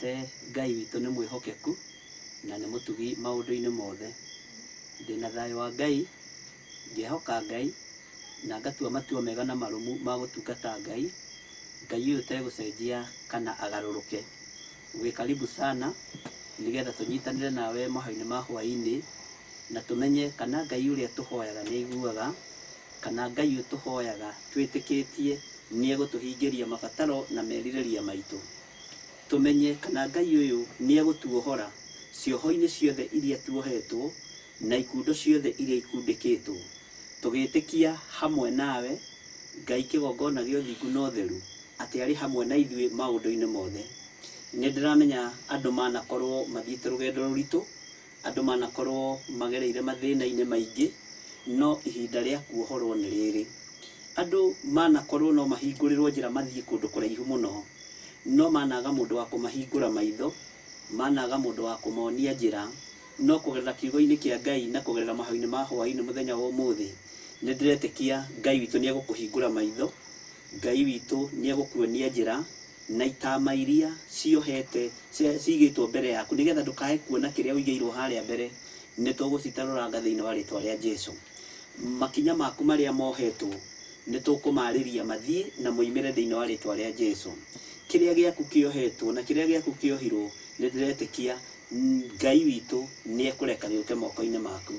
Ndĩhokete Ngai witũ nĩ mwĩhokeku na nĩ mũtugi maũndũ-inĩ mothe. Ndĩna thayũ wa Ngai, ngehoka Ngai na ngatua matua mega na marũmu ma gũtungata Ngai, Ngai ũyũ ũtegũcenjia kana agarũrũke. Wĩ karibu sana nĩgetha tũnyitanĩre nawe mahoya-inĩ ma hwaĩ-inĩ na tũmenye kana Ngai ũrĩa tũhoyaga nĩ aiguaga, kana Ngai ũyũ tũhoyaga twĩtĩkĩtie nĩ egũtũhingĩria mabataro na merirĩria maitũ. Tũmenye kana Ngai ũyũ nĩ egũtuohora cioho-inĩ ciothe iria tuohetwo na ikundo ciothe iria ikundĩkĩtwo. Tũgĩtĩkia hamwe nawe Ngai kĩgongona gĩa ũthingu na ũtheru atĩ arĩ hamwe na ithuĩ maũndũ-inĩ mothe. Nĩ ndĩramenya andũ manakorwo mathiĩte rũgendo rũritũ, andũ manakorwo magereire mathĩna-inĩ maingĩ, no ihinda rĩa kuohorwo nĩ rĩrĩ. Andũ manakorwo no mahingũrĩrwo njĩra mathiĩ kũndũ kũraihu mũno, no managa mũndũ wa kũmahingũra maitho, managa mũndũ wa kũmonia njĩra, no kũgerera kiugo-inĩ kĩa Ngai na kũgerera mahoya-inĩ ma hwaĩ-inĩ mũthenya wa ũmũthĩ, nĩ ndĩretĩkia Ngai witũ nĩ egũkũhingũra maitho, Ngai witũ nĩ egũkuonia njĩra na itama iria ciohete cigĩtwo mbere yaku nĩgetha ndũkae kuona kĩrĩa ũigĩirwo harĩa mbere, nĩ tũgũcitarũranga thĩinĩ wa rĩtwa rĩa Jesu. Makinya maku marĩa mohetwo nĩ tũkũmarĩria mathiĩ na moimĩre thĩinĩ wa rĩtwa rĩa Jesu. Kĩrĩa gĩaku kĩohetwo na kĩrĩa gĩaku kĩohirwo nĩ ndĩretĩkia Ngai witũ nĩ ekũreka gĩũke moko-inĩ maku.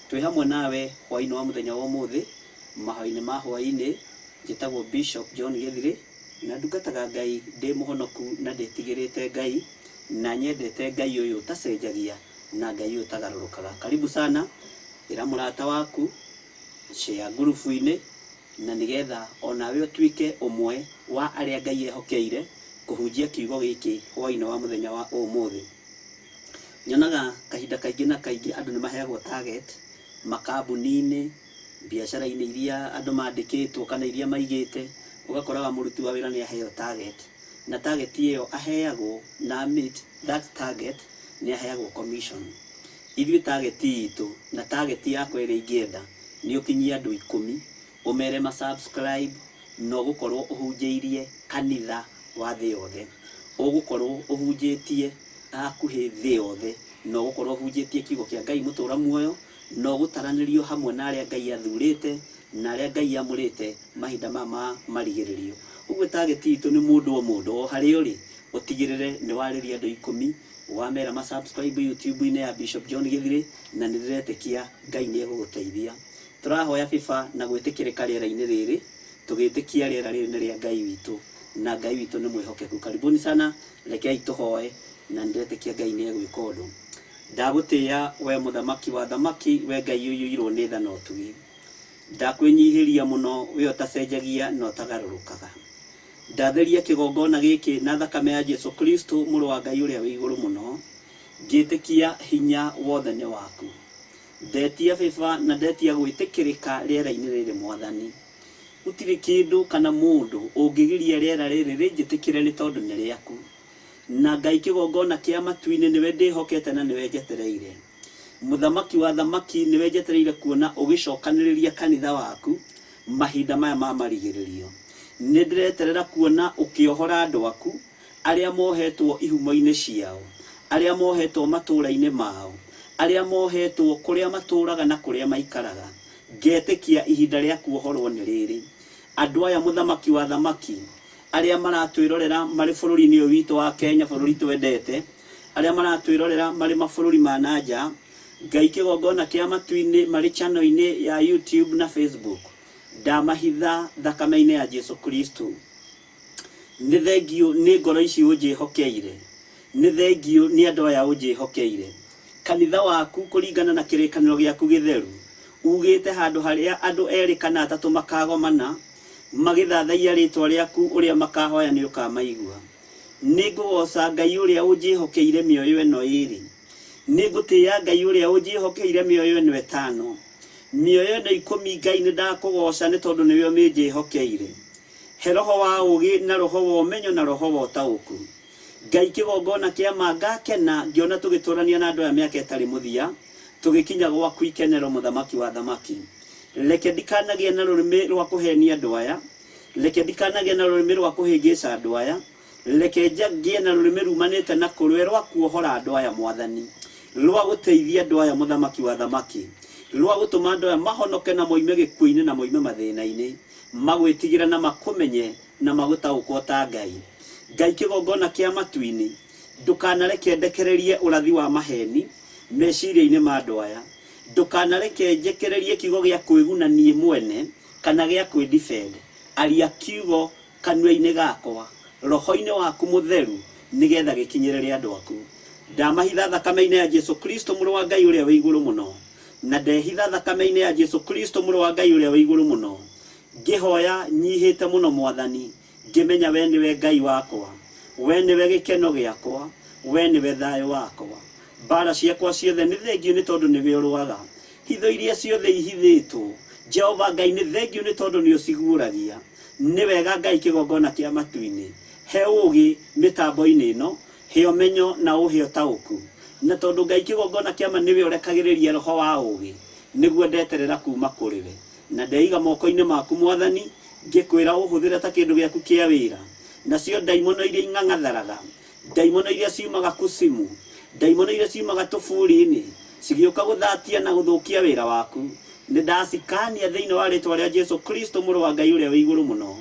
Twĩ hamwe nawe hwaĩ-inĩ wa mũthenya wa ũmũthĩ, mahoya-inĩ ma hwaĩ-inĩ, njĩtagwo Bishop John Gĩthirĩ na ndungataga Ngai ndĩ mũhonoku na ndĩtigĩrĩte Ngai na nyendete Ngai ũyũ ũtacenjagia na Ngai ũyũ ũtagarũrũkaga. Karibu sana, ĩra mũrata waku, share ngurubu-inĩ na nĩgetha onawe ũtuĩke ũmwe wa arĩa Ngai ehokeire kũhunjia kiugo gĩkĩ hwaĩ-inĩ wa mũthenya wa ũmũthĩ. Nyonaga kahinda kaingĩ na kaingĩ andũ nĩ maheagwo target makambuni-inĩ, biacara-inĩ iria andũ mandĩkĩtwo kana iria maigĩte, ũgakoraga mũruti wa wĩra nĩ aheo target, na target ĩyo aheagwo na meet that target nĩ aheagwo commission. Ithuĩ target itũ na target yakwa ĩrĩa ingĩenda nĩ ũkinyie andũ 10 ũmere ma subscribe na ũgũkorwo ũhunjĩirie kanitha wa thĩ yothe, ũgũkorwo ũhunjĩtie hakuhĩ thĩ yothe, na ũgũkorwo ũhunjĩtie kiugo kĩa Ngai mũtũra muoyo, na ũgũtaranĩrio hamwe na arĩa Ngai athurĩte na arĩa Ngai amũrĩte mahinda maya ma marigĩrĩrio. Ũguo target itũ nĩ mũndũ o mũndũ o harĩa ũrĩ ũtigĩrĩre nĩ warĩria andũ 10 wamera ma subscribe YouTube-inĩ ya Bishop John Gĩthirĩ, na nĩ ndĩretĩkia Ngai nĩ egũgũteithia. Tũrahoya bĩba na gwĩtĩkĩrĩka rĩera-inĩ rĩrĩ, tũgĩtĩkia rĩera rĩrĩ nĩ rĩa Ngai witũ na Ngai witũ nĩ mwĩhokeku. Karibuni sana, rekei tũhoe na nĩ ndĩretĩkia Ngai nĩ egwĩka ũndũ. Ndagũtĩĩa we mũthamaki wa thamaki, we Ngai ũiyũirwo nĩ tha na ũtugi. Ndakwĩnyihĩria mũno we ũtacenjagia na ũtagarũrũkaga. Ndatheria kĩgongona gĩkĩ na thakame ya Jesu Kristo mũrũ wa Ngai ũrĩa wĩ igũrũ mũno, ngĩtĩkia hinya wothe nĩ waku. Ndetia bĩba na ndetia gwĩtĩkĩrĩka rĩera-inĩ rĩrĩ Mwathani. Gũtirĩ kĩndũ kana mũndũ ũngĩgiria rĩera rĩrĩ rĩnjĩtĩkĩre nĩ tondũ nĩ rĩaku. Na Ngai kĩgongona kĩa matu-inĩ nĩwe ndĩhokete na nĩwe njetereire. Mũthamaki wa thamaki nĩwe njetereire kuona ũgĩcokanĩrĩria kanitha waku mahinda maya ma marigĩrĩrio. Nĩ ndĩreterera kuona ũkĩohora andũ aku arĩa mohetwo ihumo-inĩ ciao, arĩa mohetwo matũũra-inĩ mao, arĩa mohetwo kũrĩa matũũraga na kũrĩa maikaraga. Ngetĩkia ihinda rĩa kuohorwo nĩ rĩrĩ. Andũ aya mũthamaki wa thamaki arĩa maratwĩrorera marĩ bũrũri-inĩ ũyũ witũ wa Kenya, bũrũri twendete, arĩa maratwĩrorera marĩ mabũrũri ma na nja, Ngai kĩgongona kĩa matu-inĩ marĩ channel-inĩ ya YouTube na Facebook, ndamahitha thakame-inĩ ya Jesu Kristo. Nĩ thengiũ nĩ ngoro ici ũnjĩhokeire, nĩ thengiũ nĩ andũ aya ũnjĩhokeire. Kanitha waku kũringana na kĩrĩkanĩro gĩaku gĩtheru, ugĩte handũ harĩa andũ erĩ kana atatũ makagomana magĩthathaiya rĩtwa rĩaku, ũrĩa makahoya nĩ ũkamaigua. Nĩ ngũgoca Ngai ũrĩa ũnjĩhokeire mĩoyo ĩno ĩrĩ. Nĩ ngũtĩĩa Ngai ũrĩa ũnjĩhokeire mĩoyo ĩno 5. Mĩoyo ĩno 10 Ngai nĩ ndakũgoca nĩ tondũ nĩwe ũmĩnjĩhokeire. He roho wa ũũgĩ na roho wa ũmenyo na roho wa ũtaũku. Ngai kĩgongona kĩa ma ngakena ngĩona tũgĩtũrania na andũ aya mĩaka ĩtarĩ mũthia, tũgĩkinya gwaku ikenero mũthamaki wa thamaki. Reke ndikanagĩe na rũrĩmĩ rwa kũhenia andũ aya, reke ndikanagĩe na rũrĩmĩ rwa kũhĩngĩca andũ aya, Reke ngĩe na rũrĩmĩ rumanĩte na kũrĩwe rwa kuohora andũ aya mwathani, rwa gũteithia andũ aya mũthamaki wa thamaki, rwa gũtũma andũ aya mahonoke na moime gĩkuũ-inĩ na moime mathĩna-inĩ, magwĩtigĩra na makũmenye na magũtaũkwo ta Ngai. Ngai kĩgongona kĩa matu-inĩ, ndũkanareke ndekererie ũrathi wa maheni meciria-inĩ ma andũ aya. Ndũkanareke njekererie kiugo gĩa kwĩguna niĩ mwene kana gĩa kwĩ-defend. Aria kiugo kanua-inĩ gakwa, roho-inĩ waku mũtheru, nĩgetha gĩkinyĩrĩre andũ aku. Ndamahitha thakame-inĩ ya Jesu Kristo mũrũ wa Ngai ũrĩa wĩ igũrũ mũno, na ndehitha thakame-inĩ ya Jesu Kristo mũrũ wa Ngai ũrĩa wĩ igũrũ mũno. Ngĩhoya nyihĩte mũno mwathani, ngĩmenya we nĩwe Ngai wakwa, we nĩwe gĩkeno gĩakwa, we nĩwe thayũ wakwa. Mbara ciakwa ciothe nĩ thengio nĩ tondũ nĩwe ũrũaga. Hitho iria ciothe ihithĩtwo, Jehova Ngai nĩ thengio nĩ tondũ nĩ ũciguũragia. Nĩ wega Ngai kĩgongona kĩa matu-inĩ, he ũũgĩ mĩtambo-inĩ ĩno, he ũmenyo na ũhe ũtaũku. Na tondũ Ngai kĩgongona kĩa ma nĩwe ũrekagĩrĩria roho wa ũũgĩ, nĩguo ndeterera kuma kũrĩ we. Na ndeiga moko-inĩ maku mwathani, ngĩkwĩra ũhũthĩre ta kĩndũ gĩaku kĩa wĩra. Nacio ndaimono iria ing'ang'atharaga, ndaimono iria ciumaga kusimu, ndaimono iria ciumaga tũburi-inĩ, cigĩũka gũthatia na gũthũkia wĩra waku, nĩ ndacikania thĩinĩ wa rĩtwa rĩa Jesu Kristo mũrũ wa Ngai ũrĩa wĩ igũrũ mũno.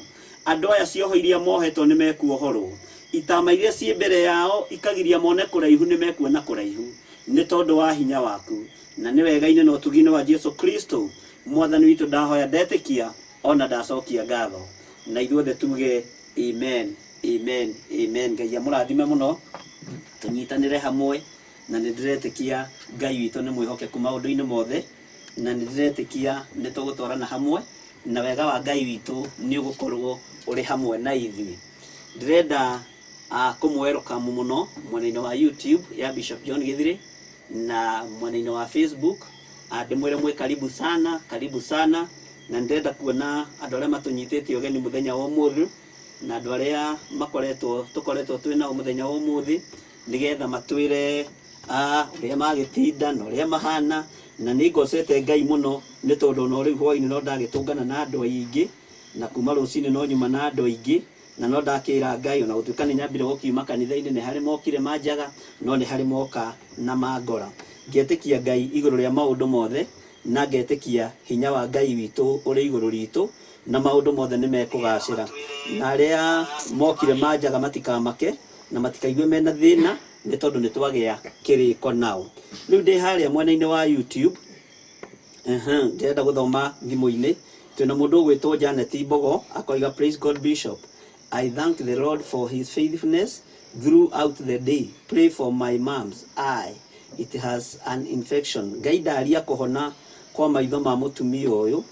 Andũ aya cioho iria mohetwo nĩ mekuohorwo, itama iria ciĩ mbere yao ikagiria mone kũraihu nĩ mekuona kũraihu, nĩ tondũ wa hinya waku. Na nĩ wega-inĩ na ũtugi-inĩ wa Jesu Kristo mwathani witũ ndahoya ndetĩkia ona ndacokia ngatho. Na ithuothe tuge amen, amen, amen. Ngai amũrathime mũno, tũnyitanĩre hamwe, na nĩ ndĩretĩkia Ngai witũ nĩ mwĩhokeku maũndũ-inĩ mothe, na nĩ ndĩretĩkia nĩ tũgũtwarana hamwe, na wega wa Ngai witũ nĩ ũgũkorwo ũrĩ hamwe na ithuĩ. Ndĩrenda kũmũwelcome mũno mwena-inĩ wa YouTube ya Bishop John Githiri na mwena-inĩ wa Facebook. Ndĩmwĩre mwĩ karibu sana, karibu sana, na ndĩrenda kuona andũ arĩa matũnyitĩte ũgeni mũthenya wa ũmũthĩ na andũ arĩa makoretwo tũkoretwo twĩ nao mũthenya wa ũmũthĩ, nĩgetha matwĩre ũrĩa magĩtinda na ũrĩa mahana. Na nĩ ngocete Ngai mũno nĩ tondũ no rĩu hwaĩ-inĩ no ndagĩtũngana na andũ aingĩ, na kuma rũcinĩ no nyuma na andũ aingĩ, na no ndakĩra Ngai ona gũtuĩka nĩ nyambire gũkiuma kanitha-inĩ nĩ harĩ mokire manjaga, no nĩ harĩ moka na mangora. Ngetĩkia Ngai igũrũ rĩa maũndũ mothe, na ngetĩkia hinya wa Ngai witũ ũrĩ igũrũ ritũ, na maũndũ mothe nĩ mekũgacĩra. Na arĩa mokire manjaga matikamake na matikaigue mena thĩna, nĩ tondũ nĩ twagĩa kĩrĩko nao. Rĩu ndĩ harĩa mwena-inĩ wa YouTube, ndĩrenda gũthoma thimũ-inĩ. Twĩna mũndũ ũgwĩtwo Janet Mbogo, akoiga praise God Bishop, I thank the Lord for his faithfulness throughout the day. Pray for my mom's eye, it has an infection. Ngai ndaria kũhona kwa maitho ma mũtumia ũyũ,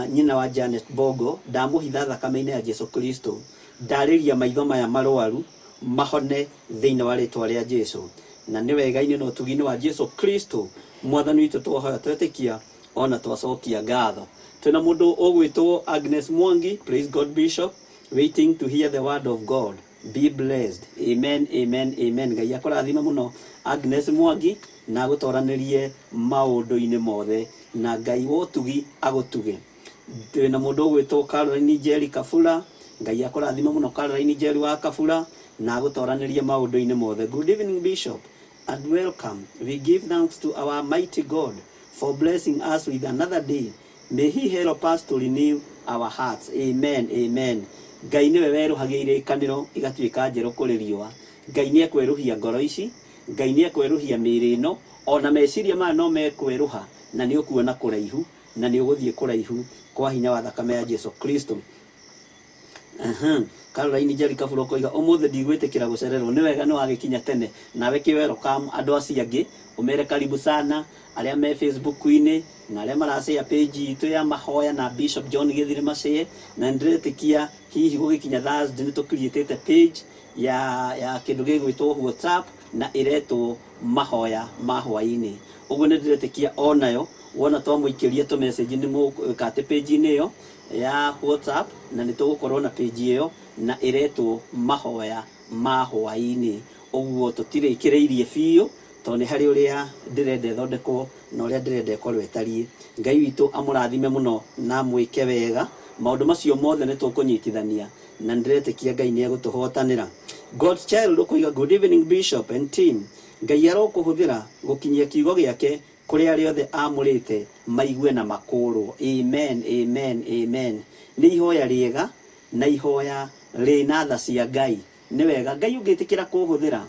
nyina wa Janet Mbogo, ndamũhitha thakame-inĩ ya Jesu Kristo. Ndarĩria maitho maya marwaru mahone thĩinĩ wa rĩtwa rĩa Jesu. Na nĩ wega-inĩ na ũtugi-inĩ wa Jesu Kristo mwathani witũ twahoya twetĩkia ona twacokia ngatho. Twĩna mũndũ ũgwĩtwo Agnes Mwangi, praise God Bishop, waiting to hear the word of God. Be blessed. Amen, amen, amen. Ngai akũrathime mũno Agnes Mwangi, na agũtoranĩrie maũndũ-inĩ mothe, na Ngai wa ũtugi agũtuge. Twĩna mũndũ ũgwĩtwo Caroline Njeri Kabura, Ngai akũrathime mũno Caroline Njeri wa Kabura, na agũtoranĩrie maũndũ-inĩ mothe. Good evening Bishop and welcome. We give thanks to our mighty God for blessing us with another day. May he help us to renew our hearts. Amen, amen. Ngai nĩwe werũhagia irĩkanĩro igatuĩka njerũ kũrĩ riũa. Ngai nĩ ekwerũhia ngoro ici, Ngai nĩ ekwerũhia mĩĩrĩ ĩno, ona meciria maya no mekwerũha, na nĩ ũkuona kũraihu, na nĩ ũgũthiĩ kũraihu kwa hinya wa thakame ya Jesu Kristo. Caroline Njeri Kabura ũkoiga ũmũthĩ ndigwĩtĩkĩra gũcererwo, nĩ wega nĩ wagĩkinya tene, nawe kĩ welcome andũ acio angĩ, ũmere karibu sana arĩa me Facebook-inĩ na arĩa maracea page itũ ya mahoya na Bishop John Githiri macee, na nĩndĩretĩkia hihi gũgĩkinya Thursday nĩ tũcreatĩte page ya kĩndũ gĩgwĩtwo WhatsApp na ĩretwo mahoya ma hwaĩ-inĩ. Ũguo nĩ ndĩretĩkia onayo wona twamũikĩria tũ message nĩ mũgwĩka atĩ page-inĩ ĩyo ya WhatsApp, na nĩ tũgũkorwo na page ĩyo na ĩretwo mahoya ma hwaĩ-inĩ. Ũguo tũtirĩkĩrĩirie biũ tondũ nĩ harĩ ũrĩa ndĩrenda ĩthondekwo na ũrĩa ndĩrenda ĩkorwo ĩtariĩ. Ngai witũ amũrathime mũno na amwĩke wega. Maũndũ macio mothe nĩ tũkũnyitithania Na nĩndĩretĩkia Ngai nĩ egũtũhotanĩra. God's Child ũkoiga, "Good evening, Bishop and team. Ngai arokũhũthĩra gũkinyia kiugo gĩake kũrĩ arĩa othe amũrĩte maigue na makũrwo." Amen, amen, amen. Nĩ ihoya rĩega na ihoya rĩna tha cia Ngai. Nĩ wega Ngai ũngĩtĩkĩra kũhũthĩra,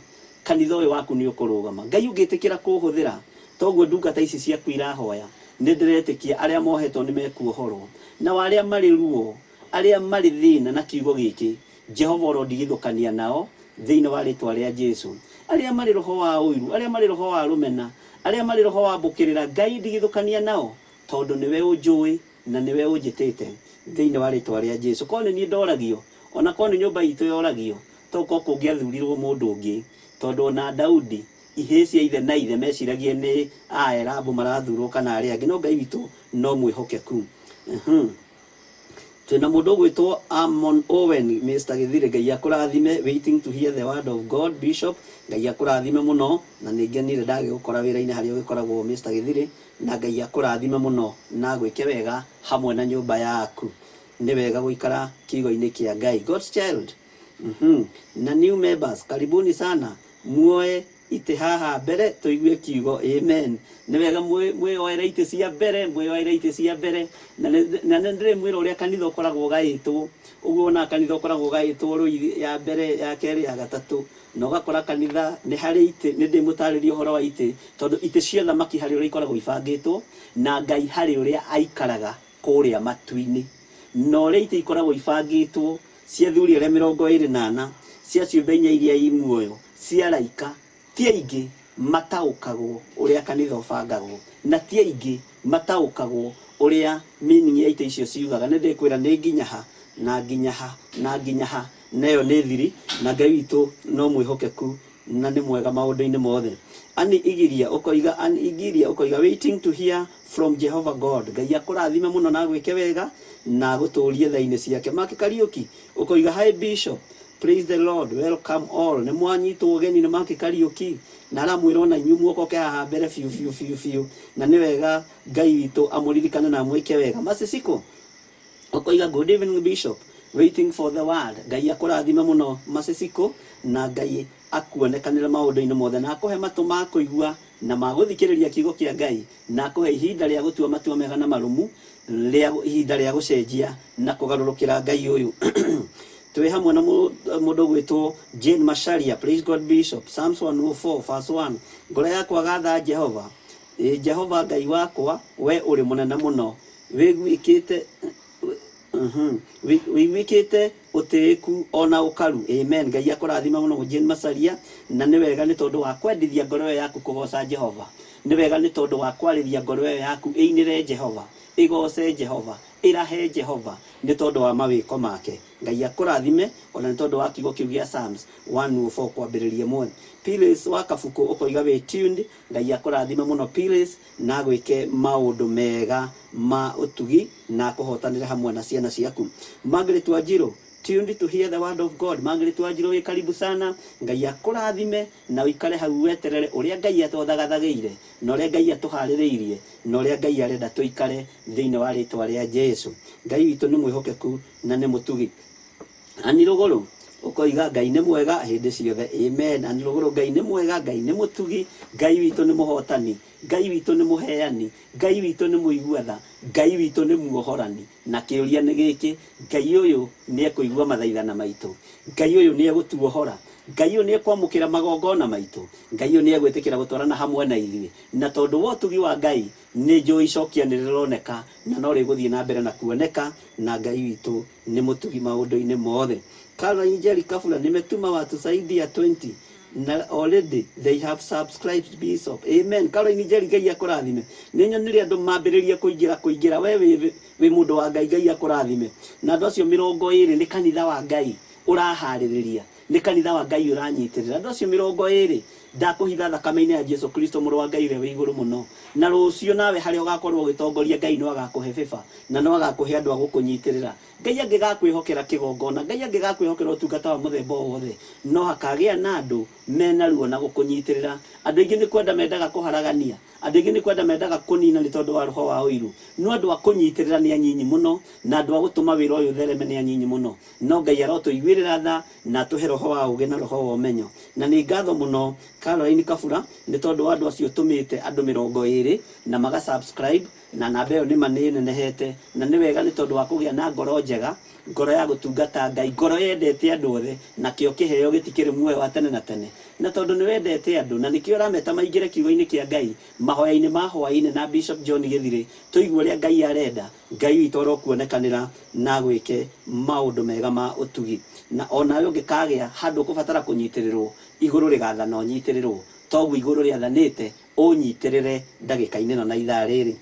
kanitha ũyũ waku nĩ ũkũrũgama. Ngai ũngĩtĩkĩra kũhũthĩra, toguo ndungata ici ciaku irahoya, nĩ ndĩretĩkia arĩa mohetwo nĩ mekuohorwo, nao arĩa marĩ ruo, arĩa marĩ thĩna na kiugo gĩkĩ, Jehova ũrondigithũkania nao thĩinĩ wa rĩtwa rĩa Jesu. Arĩa marĩ roho wa ũiru, arĩa marĩ roho wa rũmena, arĩa marĩ roho wa mbũkĩrĩra, Ngai ndigithũkania nao, tondũ nĩwe ũnjũĩ na nĩwe ũnjĩtĩte thĩinĩ wa rĩtwa rĩa Jesu. Korwo nĩ niĩ ndoragio, ona korwo nĩ nyũmba itũ yoragio, tokorwo kũngĩathurirwo mũndũ ũngĩ, tondũ ona Daudi ihĩĩ cia ithe na ithe meciragie nĩ aerabu marathurwo kana arĩa angĩ, no Ngai witũ no mwĩhokeku. Twĩna mũndũ ũgwĩtwo Amon Owen, Mr. Githire, Ngai akũrathime. "Waiting to hear the word of God, Bishop." Ngai akũrathime mũno, na nĩ ngenire ndagĩgũkora wĩra-inĩ harĩa ũgĩkoragwo, Mr. Githire, na Ngai akũrathime mũno na agwĩke wega hamwe na nyũmba yaku. Nĩ wega gũikara kiugo-inĩ kĩa Ngai. God's Child. Na new members, karibuni sana, muoe itĩ haha mbere tũigue kiugo. Amen. Nĩ wega mwĩyoere itĩ cia mbere, mwĩyoere itĩ cia mbere. Na nĩ ndĩrĩmwĩra ũrĩa kanitha ũkoragwo ũgaĩtwo. Ũguo ona kanitha ũkoragwo ũgaĩtwo rũi ya mbere, ya kerĩ, ya gatatũ, na ũgakora kanitha nĩ harĩ itĩ. Nĩ ndĩmũtarĩria ũhoro wa itĩ, tondũ itĩ cia thamaki harĩ ũrĩa ikoragwo ibangĩtwo, na Ngai harĩ ũrĩa aikaraga kũrĩa matu-inĩ, na ũrĩa itĩ ikoragwo ibangĩtwo cia athuri arĩa 24, cia ciũmbe inya iria i muoyo, cia araika. Ti aingĩ mataũkagwo ũrĩa kanitha ũbangagwo, na ti aingĩ mataũkagwo ũrĩa meaning ya itĩ icio ciugaga. Nĩ ndĩkwĩra nĩ nginya ha na nginya ha na nginya ha, na ĩyo nĩ thiri. Na Ngai witũ no mwĩhokeku na nĩ mwega maũndũ-inĩ mothe. Ani Igiria ũkoiga, Ani Igiria ũkoiga, "Waiting to hear from Jehovah God." Ngai akũrathime mũno na agwĩke wega na agũtũrie tha-inĩ ciake. Mark Kariũki ũkoiga, "Hi Bishop, praise the Lord, welcome all." Nĩ mwanyitwo ũgeni nĩ Mark Kariũki, na aramwĩra ona inyuĩ muokoke haha mbere biũ biũ biũ biũ, na nĩ wega Ngai witũ amũririkane na amwĩke wega. Masisiko ũkoiga, "Good evening, Bishop, waiting for the word." Ngai akũrathime mũno, Masisiko, na Ngai akuonekanĩre maũndũ-inĩ mothe, na akũhe matũ ma kũigua na ma gũthikĩrĩria kiugo kĩa Ngai, na akũhe ihinda rĩa gũtua matua mega na marũmu, rĩa ihinda rĩa gũcenjia na kũgarũrũkĩra Ngai ũyũ. Twĩ hamwe na mũndũ ũgwĩtwo Jane Macharia. "Praise God, Bishop. Psalms 104 verse 1, ngoro yakwa gatha Jehova. Ĩ Jehova Ngai wakwa, we ũrĩ mũnene mũno, wĩguĩkĩte wĩiguĩkĩte ũtĩĩku ona ũkaru." Amen. Ngai akũrathima mũno, Jane Macharia, na nĩ wega nĩ tondũ wa kwendithia ngoro ĩyo yaku kũgoca Jehova. Nĩ wega nĩ tondũ wa kwarĩria ngoro ĩyo yaku ĩinĩre Jehova, ĩgoce Jehova, ĩrahe Jehova nĩ tondũ wa mawĩko make. Ngai akũrathime ona nĩ tondũ wa kiugo kĩu gĩa Psalms 104 kwambĩrĩria ĩmwe. Pilis wa Kabuku ũkoiga, "Wĩ tuned." Ngai akũrathime mũno, Pilis, na gwĩke maũndũ mega ma ũtugi na akũhotanĩre hamwe na ciana ciaku. Margaret Wanjiru, "Tuned to hear the word of God." Margaret Wanjiru, wĩ karibu sana. Ngai akũrathime na ũikare hau weterere ũrĩa Ngai atwathagathagĩire na ũrĩa Ngai atũharĩrĩirie na ũrĩa Ngai arenda tũikare thĩinĩ wa rĩtwa rĩa Jesu. Ngai witũ nĩ mwĩhokeku na nĩ mũtugi. Ani Rũgũrũ ũkoiga, "Ngai nĩ mwega hĩndĩ ciothe." Amen. Ani Rũgũrũ, Ngai nĩ mwega, Ngai nĩ mũtugi, Ngai witũ nĩ mũhotani, Ngai witũ nĩ mũheani, Ngai witũ nĩ mũigua tha, Ngai witũ nĩ muohorani. Na kĩũria nĩ gĩkĩ: Ngai ũyũ nĩ ekũigua mathaithana maitũ? Ngai ũyũ nĩ egũtuohora? Ngai ũyũ nĩ ekwamũkĩra magongona maitũ? Ngai ũyũ nĩ egwĩtĩkĩra gũtwarana hamwe na ithuĩ? Na tondũ wa ũtugi wa Ngai, nĩ njũĩ icokia nĩ rĩroneka na no rĩgũthiĩ na mbere na kuoneka, na Ngai witũ nĩ mũtugi maũndũ-inĩ mothe. Caroline Jerry Kabura, "Nimetuma watu zaidi ya 20 na already they have subscribed, Bishop." Amen. Caroline Jerry, Ngai akũrathime. Nĩ nyonire andũ mambĩrĩria kũingĩra kũingĩra. We wĩ mũndũ wa Ngai, Ngai akũrathime. Na andũ acio 20 nĩ kanitha wa Ngai ũraharĩrĩria, nĩ kanitha wa Ngai ũranyitĩrĩra. Andũ acio 20 ndakũhitha thakame-inĩ ya Jesu Kristo, mũrũ wa Ngai ũrĩa wĩ igũrũ mũno. Na rũciũ nawe harĩa ũgakorwo ũgĩtongoria, Ngai no agakũhe bĩba na no agakũhe andũ a gũkũnyitĩrĩra. Ngai angĩgakwĩhokera kĩgongona, Ngai angĩgakwĩhokera ũtungata wa mũthemba o wothe, no hakagĩa na andũ mena ruo na gũkũnyitĩrĩra. Andũ aingĩ nĩ kwenda mendaga kũharagania, andũ aingĩ nĩ kwenda mendaga kũnina nĩ tondũ wa roho wa ũiru, no andũ a kũnyitĩrĩra nĩ anyinyi mũno, na andũ a gũtũma wĩra ũyũ ũthereme nĩ anyinyi mũno. No Ngai arotũiguĩrĩra tha na atũhe roho wa ũũgĩ na roho wa ũmenyo. Na nĩ ngatho mũno Caroline Kabura nĩ tondũ wa andũ acio ũtũmĩte andũ 20 na maga subscribe, na namba ĩyo nĩma nĩ ĩnenehete, na nĩ wega nĩ tondũ wa kũgĩa na ngoro njega, ngoro ya gũtungata Ngai, ngoro yendete andũ othe, nakĩo kĩheo gĩtikĩrĩ muoyo wa tene na tene. Na tondũ nĩ wendete andũ, na nĩkĩo ũrameta maingĩre kiugo-inĩ kĩa Ngai, mahoya-inĩ ma hwaĩ-inĩ na Bishop John Gĩthirĩ, tũigue ũrĩa Ngai arenda, Ngai witũ arokuonekanĩra na agwĩke maũndũ mega ma ũtugi. Na o nawe ũngĩkagĩa handũ ũkũbatara kũnyitĩrĩrwo, igũrũ rĩgathana ũnyitĩrĩrwo, toguo igũrũ rĩathanĩte ũnyitĩrĩre ndagĩka-inĩ ĩno na ithaa rĩrĩ.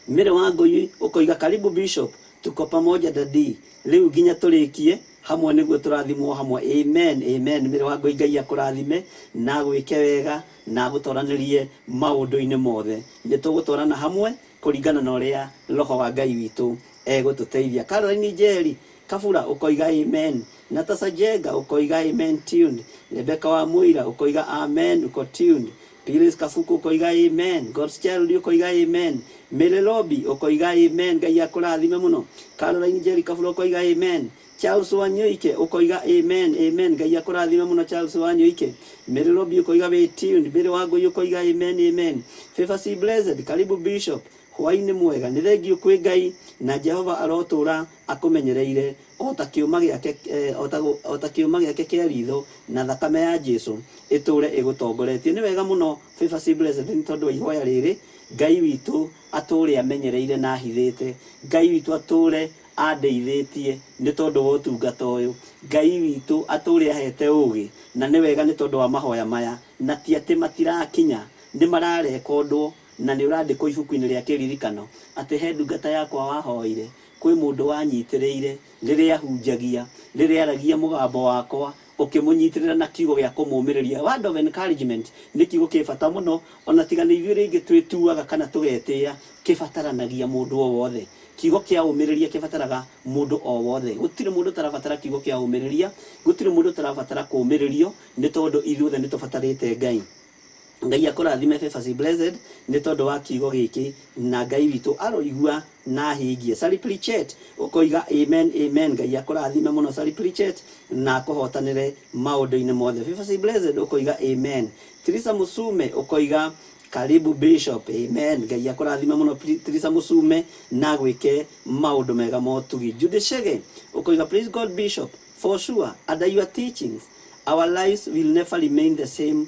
Mary Wangũi ũkoiga karibu Bishop, tuko pamoja daddy, rĩu nginya tũrĩkie hamwe nĩguo tũrathimwo hamwe. Amen, amen. Mary Wangũi, Ngai akũrathime na agwĩke wega na agũtoranĩrie maũndũ-inĩ mothe. Nĩ tũgũtwarana hamwe kũringana na ũrĩa roho wa Ngai witũ egũtũteithia. Caroline Njeri Kabura ũkoiga amen. Natasha Jenga ũkoiga amen tuned. Rebecca wa Mũira ũkoiga amen uko tuned. Phyllis Kabuku ũkoiga amen. God's Child ũkoiga amen. Mary Robi ũkoiga amen. Ngai akũrathime mũno. Caroline Njeri Kabura ũkoiga amen. Charles Wanyoike ũkoiga amen, amen. Ngai akũrathime mũno Charles Wanyoike. Mary Robi ũkoiga wĩ tuned. Mary Wangũi ũkoiga amen, amen. Favor C Blessed, karibu Bishop. Hwaĩ-inĩ mwega. Nĩ thengiũ kwĩ Ngai na Jehova arotũra akũmenyereire o ta kĩũma gĩake, o ta kĩũma gĩake kĩa ritho, na thakame ya Jesu ĩtũre ĩgũtongoretie. Nĩ wega mũno Favor C Blessed nĩ tondũ wa ihoya rĩrĩ. Ngai witũ atũre amenyereire na ahithĩte. Ngai witũ atũre andeithĩtie nĩ tondũ wa ũtungata ũyũ. Ngai witũ atũre ahete ũũgĩ, na nĩ wega nĩ tondũ wa mahoya maya, na ti atĩ matirakinya, nĩ mararekondwo, na nĩ ũrandĩkwo ibuku-inĩ rĩa kĩririkano atĩ he ndungata yakwa wahoire, kwĩ mũndũ wanyitĩrĩire rĩrĩa ahunjagia, rĩrĩa aragia mũgambo wakwa, ũkĩmũnyitĩrĩra na kiugo gĩa kũmũmĩrĩria. Word of encouragement nĩ kiugo kĩ bata mũno, ona tiga nĩ ithuĩ rĩngĩ twĩtuaga kana tũgetĩĩa, kĩbataranagia mũndũ o wothe. Kiugo kĩa ũmĩrĩria kĩbataraga mũndũ o wothe. Gũtirĩ mũndũ ũtarabatara kiugo kĩa ũmĩrĩria, gũtirĩ mũndũ ũtarabatara kũũmĩrĩrio, nĩ tondũ ithuothe nĩ tũbatarĩte Ngai. Ngai akũrathime Favor C Blessed nĩ tondũ wa kiugo gĩkĩ, na Ngai witũ aroigua na ahingie. Sally Pritchett ũkoiga amen, amen. Ngai akũrathime mũno Sally Pritchett na akũhotanĩre maũndũ-inĩ mothe. Favor C Blessed ũkoiga amen. Teresa Musume ũkoiga karibu Bishop, amen. Ngai akũrathime mũno Teresa Musume na agwĩke maũndũ mega motugi. Judy Shege ũkoiga praise God Bishop, for sure under your teachings our lives will never remain the same,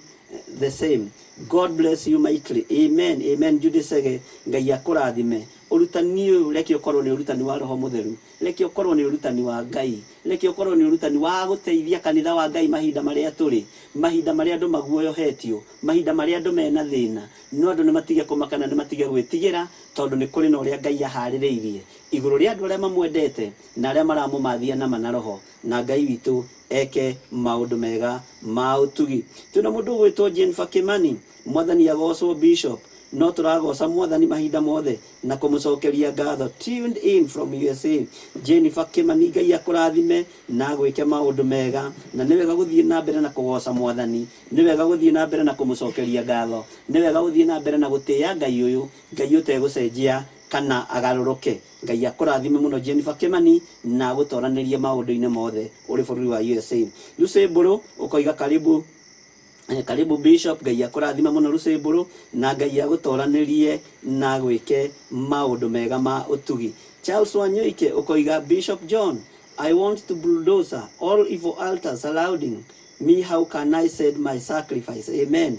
the same. God bless you mightily. Amen, amen. Judy Shege, Ngai akũrathime. Ũrutani ũyũ reke ũkorwo nĩ ũrutani wa Roho Mũtheru, reke ũkorwo nĩ ũrutani wa Ngai, reke ũkorwo nĩ ũrutani wa gũteithia kanitha wa Ngai mahinda marĩa tũrĩ, mahinda marĩa andũ maguoyohetio, mahinda marĩa andũ mena thĩna. No andũ nĩ matige kũmaka na nĩ matige gwĩtigĩra, tondũ nĩ kũrĩ na ũrĩa Ngai aharĩrĩirie igũrũ rĩa andũ arĩa mamwendete na arĩa maramũmathia nama na roho, na Ngai witũ eke maũndũ mega ma ũtugi. Twĩna mũndũ ũgwĩtwo Jennifer Kimani, Mwathani agocwo Bishop, no tũragoca Mwathani mahinda mothe na kũmũcokeria ngatho. Tuned in from USA. Jennifer Kimani, Ngai akũrathime na agwĩke maũndũ mega, na nĩ wega gũthiĩ na mbere na kũgoca Mwathani, nĩ wega gũthiĩ na mbere na kũmũcokeria ngatho, nĩ wega gũthiĩ na mbere na gũtĩĩa Ngai ũyũ, Ngai ũtegũcenjia kana agarũrũke. Ngai akũrathime mũno Jennifer Kimani na agũtoranĩrie maũndũ-inĩ mothe ũrĩ bũrũri wa USA. Lucy Mbũrũ ũkoiga karibu, karibu Bishop, Ngai akũrathime mũno Lucy Mbũrũ na Ngai agũtoranĩrie na agwĩke maũndũ mega ma ũtugi. Charles Wanyoike ũkoiga Bishop John, I want to bulldoze all evil altars surrounding me, how can I send my sacrifice? Amen.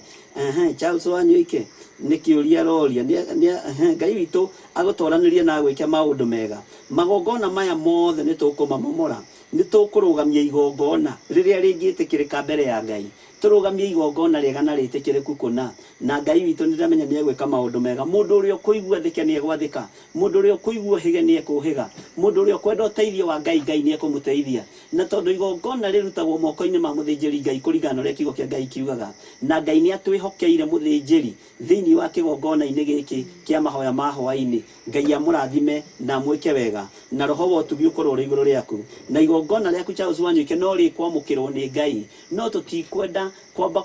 Charles Wanyoike nĩ kĩũria aroria. Ngai witũ agũtoranĩrie na agwĩke maũndũ mega. Magongona maya mothe nĩ tũkũmamomora, nĩ tũkũrũgamia igongona rĩrĩa rĩngĩtĩkĩrĩka mbere ya Ngai. Tũrũgamie igongona rĩega na rĩtĩkĩrĩku kũna, na Ngai witũ nĩ ndĩramenya nĩ egwĩka maũndũ mega. Mũndũ ũrĩa ũkũigua athĩke nĩ egwathĩka, mũndũ ũrĩa ũkũigua ũhĩge nĩ ekũhĩga, mũndũ ũrĩa ũkwenda ũteithio wa Ngai, Ngai nĩ ekũmũteithia. Na tondũ igongona rĩrutagwo moko-inĩ ma mũthĩnjĩri Ngai kũringana na ũrĩa kiugo kĩa Ngai kiugaga, na Ngai nĩ atwĩhokeire mũthĩnjĩri thĩinĩ wa kĩgongona-inĩ gĩkĩ kĩa mahoya ma hwaĩ-inĩ. Ngai amũrathime na amwĩke wega, na roho wa ũtugi ũkorwo ũrĩ igũrũ rĩaku, na igongona rĩaku Charles Wanyoike no rĩkwamũkĩrwo nĩ Ngai. No tũtikwenda Kwamba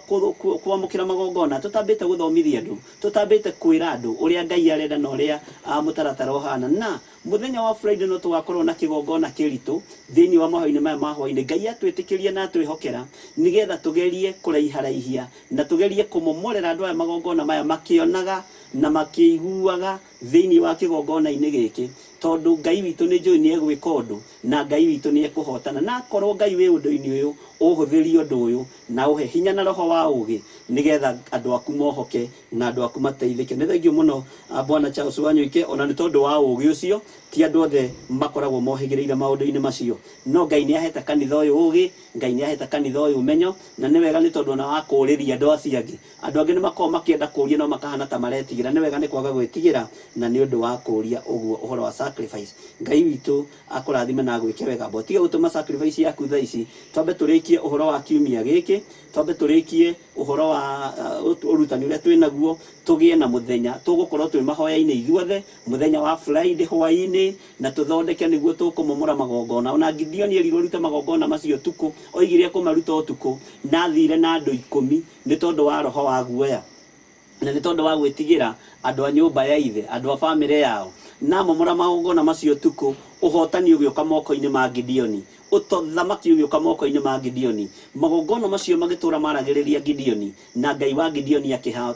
kwamũkĩra magongona tũtambĩte gũthomithia andũ, tũtambĩte kwĩra andũ ũrĩa Ngai arenda na ũrĩa mũtaratara ũhana. Na mũthenya wa Friday no tũgakorwo na kĩgongona kĩritũ thĩinĩ wa mahoya-inĩ maya ma hwaĩ-inĩ. Ngai atwĩtĩkĩria na atwĩhokera nĩgetha tũgerie kũraiharaihia na tũgerie kũmomorera andũ aya magongona maya makĩonaga na makĩiguaga thĩinĩ wa kĩgongona-inĩ gĩkĩ, tondũ Ngai witũ nĩ njũĩ nĩ egwĩka ũndũ na Ngai witũ nĩ ekũhotana. Na akorwo Ngai wĩ ũndũ-inĩ ũyũ, ũhũthĩrie ũndũ ũyũ na ũhe hinya na roho wa ũgĩ nĩgetha andũ aku mohoke na andũ aku mateithĩke. Nĩ thengiũ mũno Bwana Charles Wanyoike, ona nĩ tondũ wa ũgĩ ũcio. Ti andũ othe makoragwo mohĩgĩrĩire maũndũ-inĩ macio, no Ngai nĩ ahete kanitha ũyũ ũgĩ, Ngai nĩ ahete kanitha ũyũ ũmenyo, na nĩ wega nĩ tondũ ona wa kũũrĩria andũ acio angĩ. Andũ angĩ nĩ makoragwo makĩenda kũũria no makahana ta maretigĩra. Nĩ wega nĩ kwaga gwĩtigĩra na nĩ ũndũ wa kũũria ũguo ũhoro wa sacrifice. Ngai witũ akũrathime na agwĩke wega. Amba ũtige gũtũma sacrifice yaku thaa ici, twambe tũrĩkie ũhoro wa kiumia gĩkĩ, twambe tũrĩkie ũhoro wa ũrutani ũrĩa twĩ naguo, tũgĩe na mũthenya tũgũkorwo twĩ mahoya-inĩ ithuothe, mũthenya wa Friday hwaĩ-inĩ, na tũthondeke nĩguo tũkũmomora magongona. Ona Gideoni erirwo arute magongona macio ũtukũ, oigire ekũmaruta ũtukũ, na athire na andũ 10 nĩ tondũ wa roho wa guoya na nĩ tondũ wa gwĩtigĩra andũ a nyũmba ya ithe, andũ a bamĩrĩ yao. Na momora magongona macio ũtukũ, ũhotani ũgĩũka moko-inĩ ma Gideoni, ũthamaki ũgĩũka moko-inĩ ma Gideoni. Magongona macio magĩtũra maragĩrĩria Gideoni, na Ngai wa Gideoni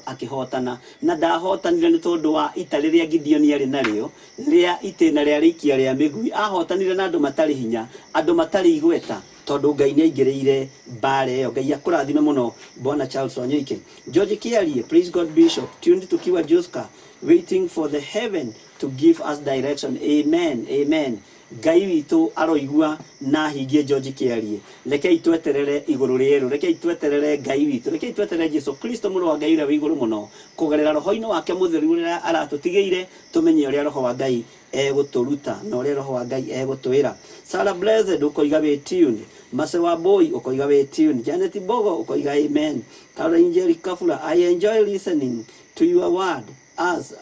akĩhotana. Na ndahotanire nĩ tondũ wa ita rĩrĩa Gideoni arĩ narĩo rĩa itĩna rĩa rĩikia rĩa mĩgui. Ahotanire na andũ matarĩ hinya, andũ matarĩ igweta, tondũ Ngai nĩ aingĩrĩire mbara ĩyo. Ngai akũrathime mũno Bwana Charles Wanyoike. George Kiarie, praise God Bishop, tuned tukiwa Joska, waiting for the heaven to give us direction. Amen, amen. Ngai witũ aroigua na ahingie. George Kiarie, rekei tweterere igũrũ rĩerũ, rekei tweterere Ngai witũ, rekei tweterere Jesu Kristo mũrũ wa Ngai ũrĩa wĩ igũrũ mũno, kũgerera roho-inĩ wake mũtheru ũrĩa aratũtigĩire, tũmenye ũrĩa roho wa Ngai egũtũruta na ũrĩa roho wa Ngai egũtwĩra. Sarah Blessed ũkoiga wĩ tuned. Mase wa Boy ũkoiga wĩ tuned. Janet Bogo ũkoiga amen. Caroline Jerry Kafura, I enjoy listening to your word as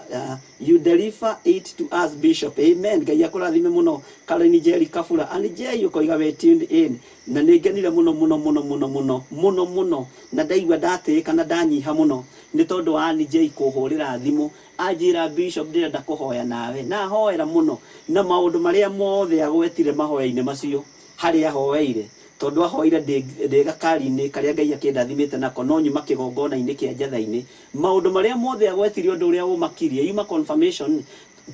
you deliver it to us, Bishop. Amen. Ngai akũrathime mũno Caroline Jerry Kafura. And Jay ũkoiga wĩ tuned in. Na nĩ ngenire mũno mũno mũno mũno mũno mũno mũno, na ndaigua ndatĩĩka na ndanyiha mũno nĩ tondũ wa Ann Jay kũhũrĩra thimũ anjĩra, Bishop, ndĩrenda kũhoya nawe, na ahoera mũno na maũndũ marĩa mothe agwetire mahoya-inĩ macio harĩa ahoeire, tondũ ahoire ndĩ gakari-inĩ karĩa Ngai akĩndathimĩte nako, no nyuma kĩgongona-inĩ kĩa njatha-inĩ. Maũndũ marĩa mothe agwetire, ũndũ ũrĩa ũmakirie yuma confirmation,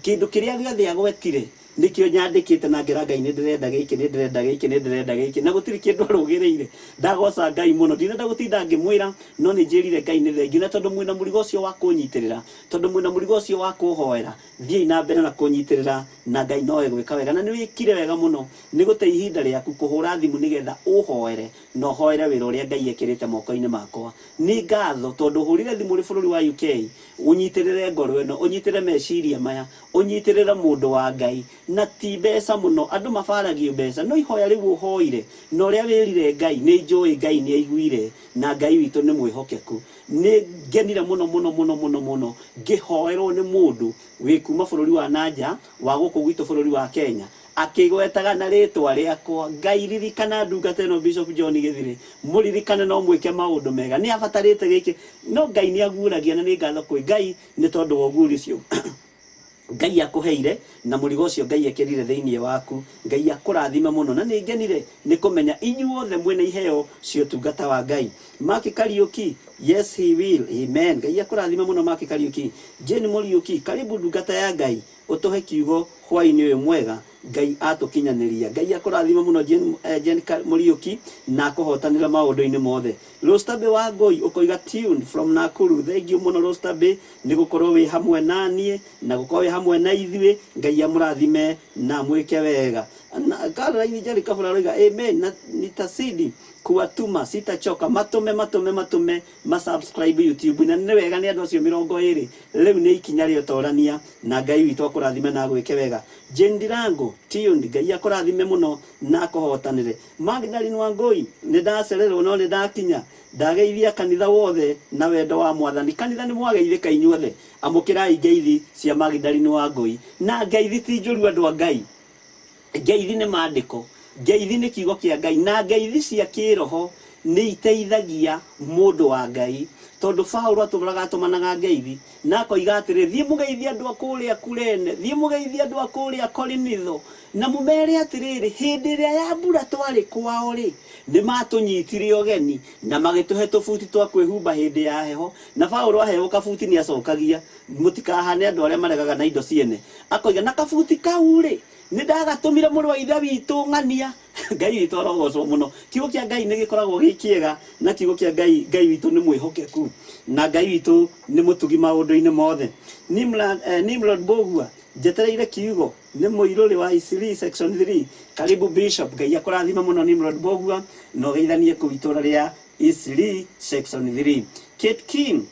kĩndũ kĩrĩa gĩothe agwetire nĩkĩo nyandĩkĩte na ngera Ngai nĩ ndĩrenda gĩkĩ, nĩ ndĩrenda gĩkĩ, nĩ ndĩrenda gĩkĩ, na gũtirĩ kĩndũ arũgĩrĩire. Ndagoca Ngai mũno. Ndinenda gũtinda ngĩmwĩra, no nĩ njĩrire Ngai nĩ thengiũ, na tondũ mwĩna mũrigo ũcio wa kũnyitĩrĩra, tondũ mwĩna mũrigo ũcio wa kũhoera, thiĩi na mbere na kũnyitĩrĩra, na Ngai no egwĩka wega. Na nĩ wĩkire wega mũno nĩ gũte ihinda rĩaku kũhũra thimũ nĩgetha ũhoere na ũhoere wĩra ũrĩa Ngai ekĩrĩte moko-inĩ makwa. Nĩ ngatho tondũ ũhũrire thimũ ũrĩ bũrũri wa UK ũnyitĩrĩre ngoro ĩno, ũnyitĩrĩre meciria maya, ũnyitĩrĩre mũndũ wa Ngai. Na ti mbeca mũno, andũ mabaragio mbeca, no ihoya rĩu ũhoire na ũrĩa wĩrire Ngai, nĩ njũĩ Ngai nĩ aiguire, na Ngai witũ nĩ mwĩhokeku. Nĩ ngenire mũno mũno mũno mũno mũno ngĩhoerwo nĩ mũndũ wĩ kuma bũrũri wa nanja wa gũkũ gwitũ bũrũri wa Kenya, akĩgwetaga na rĩtwa rĩakwa, Ngai ririkana ndungata ĩno Bishop John Gĩthirĩ, mũririkane no mwĩke maũndũ mega, nĩ abatarĩte gĩkĩ. No Ngai nĩ aguũragia, na nĩ ngatho kwĩ Ngai nĩ tondũ wa ũguũrio ũcio Ngai akũheire na mũrigo ũcio Ngai ekĩrire thĩinĩ waku. Ngai akũrathime mũno, na nĩ ngenire nĩ kũmenya inyuothe mwĩna iheo cia ũtungata wa Ngai. Mark Kariuki, yes he will, amen. Ngai akũrathime mũno Mark Kariuki. Jane Mũriuki, karibu ndungata ya Ngai, ũtũhe kiugo hwaĩ-inĩ ũyũ mwega Ngai atũkinyanĩria. Ngai akũrathime mũno Jane, Jane Mũriuki, na akũhotanĩra maũndũ-inĩ mothe. Rostabe wa Ngoi ũkoiga tuned from Nakuru. Thank you mũno Rostabe nĩ gũkorwo wĩ hamwe na niĩ na gũkorwo wĩ hamwe na ithuĩ. Ngai amũrathime na amwĩke wega. Na Caroline Njeri Kabura aroiga amen, na nitasidi kuwatuma, sitachoka. Matũme matũme matũme ma subscribe YouTube, na nĩ wega nĩ andũ acio 20 rĩu nĩ ikinya rĩa ũtorania, na Ngai witũ akũrathime na agwĩke wega. Jane Ndirango tuned, Ngai akũrathime mũno na akũhotanĩre. Magdalene Wangui, nĩ ndacererwo no nĩ ndakinya, ndageithia kanitha wothe na wendo wa Mwathani. Kanitha nĩ mwageithĩka inyuothe, amũkĩrai ngeithi cia Magdalene Wangui. Na ngeithi ti njũru, andũ a Ngai, ngeithi nĩ maandĩko, ngeithi nĩ kiugo kĩa Ngai, na ngeithi cia kĩroho. Nĩ iteithagia mũndũ wa Ngai, tondũ Paulo atũraga atũmanaga ngeithi na akoiga atĩrĩ, thiĩ mũgeithie andũ a kũrĩa Kurene, thiĩ mũgeithie andũ a kũrĩa Korinitho, na mũmere atĩrĩrĩ, hĩndĩ ĩrĩa ya mbura twarĩ kwao-rĩ, nĩ matũnyitire ũgeni na magĩtũhe tũbuti twa kwĩhumba hĩndĩ ya heho. Na Paulo aheo kabuti nĩ acokagia, mũtikahane andũ arĩa maregaga na indo ciene. Akoiga, na kabuti kau-rĩ, nĩ ndagatũmire mũrũ wa ithe witũ ng'ania. Ngai witũ arogocwo mũno. Kiugo kĩa Ngai nĩ gĩkoragwo gĩ kĩega, na kiugo kĩa Ngai, Ngai witũ nĩ mwĩhokeku, na Ngai witũ nĩ mũtugi maũndũ-inĩ mothe. Nimrod, Nimrod Mbũgua, njetereire kiugo, nĩ mũirũrĩ wa Isili section 3. Karibu Bishop, Ngai akũrathime mũno Nimrod Mbũgua, na ũgeithanie kũu itũra rĩa Isili section 3. Kate King,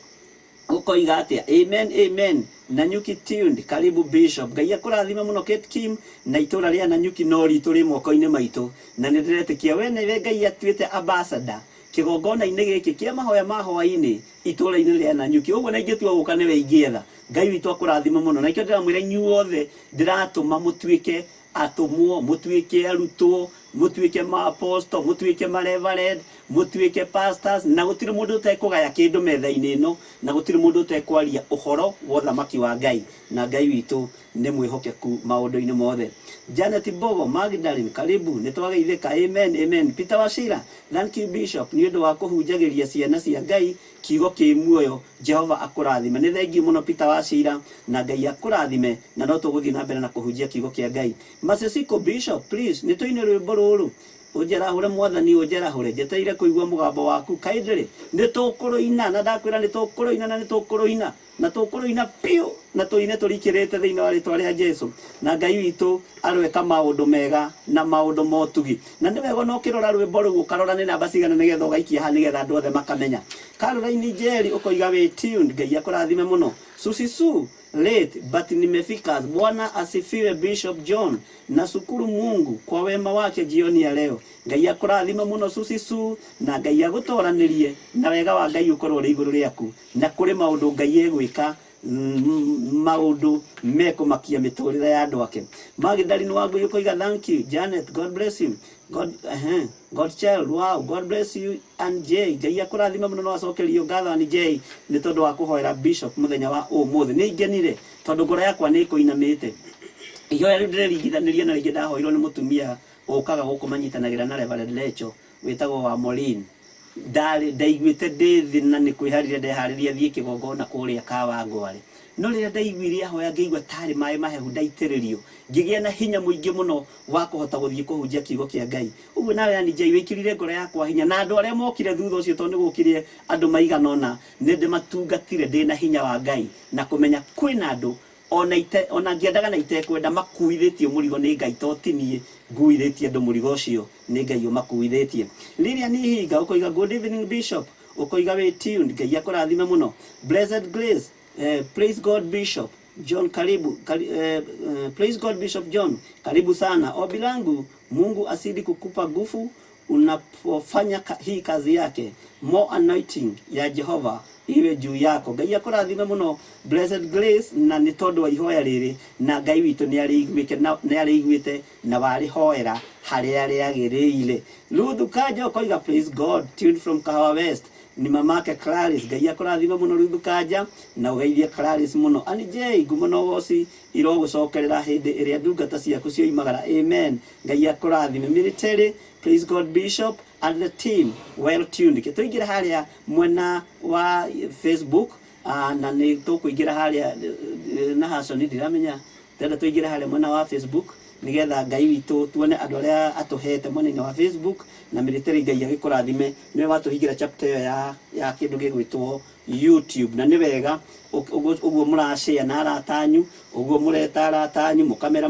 Ũkoiga atĩa? Amen, amen. Nanyuki tuned. Karibu Bishop. Ngai akũrathime mũno Kate Kim na itũra rĩa Nanyuki no ritũ rĩ moko-inĩ maitũ. Na nĩ ndĩretĩkia we nĩwe Ngai atuĩte ambassador kĩgongona-inĩ gĩkĩ kĩa mahoya ma hwaĩ-inĩ itũra-inĩ rĩa Nanyuki. Ũguo na ingĩtua gũka nĩwe ingĩetha. Ngai witũ akũrathime mũno. Na nĩkĩo ndĩramwĩra inyuothe ndĩratũma mũtuĩke atũmwo, mũtuĩke arutwo, mũtuĩke ma-apostle, mũtuĩke ma-reverend, mũtuĩke pastors, na gũtirĩ mũndũ ũtekũgaya kĩndũ metha-inĩ ĩno, na gũtirĩ mũndũ ũtekwaria ũhoro wa ũthamaki wa Ngai, na Ngai witũ nĩ mwĩhokeku maũndũ-inĩ mothe. Janet Mbogo, Magdalene, karibu, nĩ twageithĩka, amen, amen. Peter Wachira, thank you Bishop, nĩ ũndũ wa kũhunjagĩria ciana cia Ngai kiugo kĩ muoyo, Jehova akũrathime. Nĩ thengiũ mũno Peter Wachira, na Ngai akũrathime, na no tũgũthiĩ na mbere na kũhunjia kiugo kĩa Ngai. Masesiko Bishop, please, nĩ tũine rwĩmbo rũrũ. Ũnjarahũre Mwathani, ũnjarahũre, njetereire kũigua mũgambo waku. Kindly, nĩ tũkũrũina, na ndakwĩra nĩ tũkũrũina, na nĩ tũkũrũina, na tũkũrũina piũ, na tũine tũrikĩrĩte thĩinĩ wa rĩtwa rĩa Jesu. Na Ngai witũ aroeka maũndũ mega na maũndũ motugi. Na nĩ wega ona ũkĩrora rwĩmbo rũu ũkarora nĩ namba cigana nĩgetha ũgaikia haha nĩgetha andũ othe makamenya. Caroline Njeri ũkoiga wĩ tuned, Ngai akũrathime mũno. Susi Sue, Late but nimefika. Bwana asifiwe Bishop John. Nashukuru Mungu kwa wema wake jioni ya leo. Ngai akũrathime mũno Susi Sue, na Ngai agũtoranĩrie na wega wa Ngai ũkorwo ũrĩ igũrũ rĩaku, na kũrĩ maũndũ Ngai egwĩka maũndũ mekũmakia mĩtũrĩre ya andũ ake. Magdalene Wangui ũkoiga thank you Janet, God bless you. God, God child, wow, God bless you and J. Ngai akũrathime mũno no acokerio ngatho Ann J nĩ tondũ wa kũhoera Bishop mũthenya wa ũmũthĩ. Nĩ ngenire tondũ ngoro yakwa nĩ ĩkũinamĩte. Ihoya rĩu ndĩreringithanirie na rĩngĩ ndahoirwo nĩ mũtumia ũkaga gũkũ manyitanagĩra na Reverend Lecho wĩtagwo wa Maureen. Ndarĩ ndaiguĩte ndĩ thĩ na nĩ kwĩharĩria ndeharĩria thiĩ kĩgongona kũrĩa Kawangware. No rĩrĩa ndaiguire ahoya ngĩigua tarĩ maĩ mahehu ndaitĩrĩrio. Ngĩgĩa na hinya mũingĩ mũno wa kũhota gũthiĩ kũhunjia kiugo kĩa Ngai. Ũguo nawe Ann J wĩkĩrire ngoro yakwa hinya, na andũ arĩa mokire thutha ũcio tondũ nĩ gũkire andũ maigana ũna, nĩ ndĩmatungatire ndĩ na hinya wa Ngai na kũmenya kwĩna andũ ona ite, ona ngĩendaga na itekwenda makuithĩtio mũrigo nĩ Ngai, to ti niĩ nguithĩtie andũ mũrigo ũcio, nĩ Ngai ũmakuithĩtie. Lilian Ihinga ũkoiga good evening Bishop, ũkoiga wĩ tuned, Ngai akũrathime mũno. Blessed Grace, praise God Bishop John, karibu, praise God Bishop John, karibu sana. Ombi langu Mungu azidi kukupa nguvu unapofanya hii kazi yake, more anointing ya Jehova iwe juu yako. Ngai akũrathime mũno Blessed Grace, na nĩ tondũ wa ihoya rĩrĩ, na Ngai witũ nĩ arĩiguĩte na nĩ arĩiguĩte na warĩhoera harĩa rĩagĩrĩire. Ruth Kanja ũkoiga praise God, tuned from Kahawa West, ni mamake Clarice. Ngai akũrathime mũno Ruth Kanja, na ũgeithie Clarice mũno. Ann J, ngumo na ũgoci irogũcokerera hĩndĩ ĩrĩa ndungata ciaku cioimagara. Amen. Ngai akũrathime. Military, praise God Bishop and the team, well tuned. Ke tũingĩre harĩa mwena wa Facebook, na nĩ tũkũingĩra harĩa na Hasoni, ndiramenya ndĩrenda tũingĩre harĩa mwena wa Facebook nĩgetha Ngai witũ tuone andũ arĩa atũhete mwena-inĩ wa Facebook. Na military, Ngai agĩkũrathime, nĩwe watũhingĩra chapter ĩyo ya kĩndũ gĩgwĩtwo YouTube. Na nĩ wega ũguo mũrashare na arata anyu, ũguo mũreta arata anyu mũkamera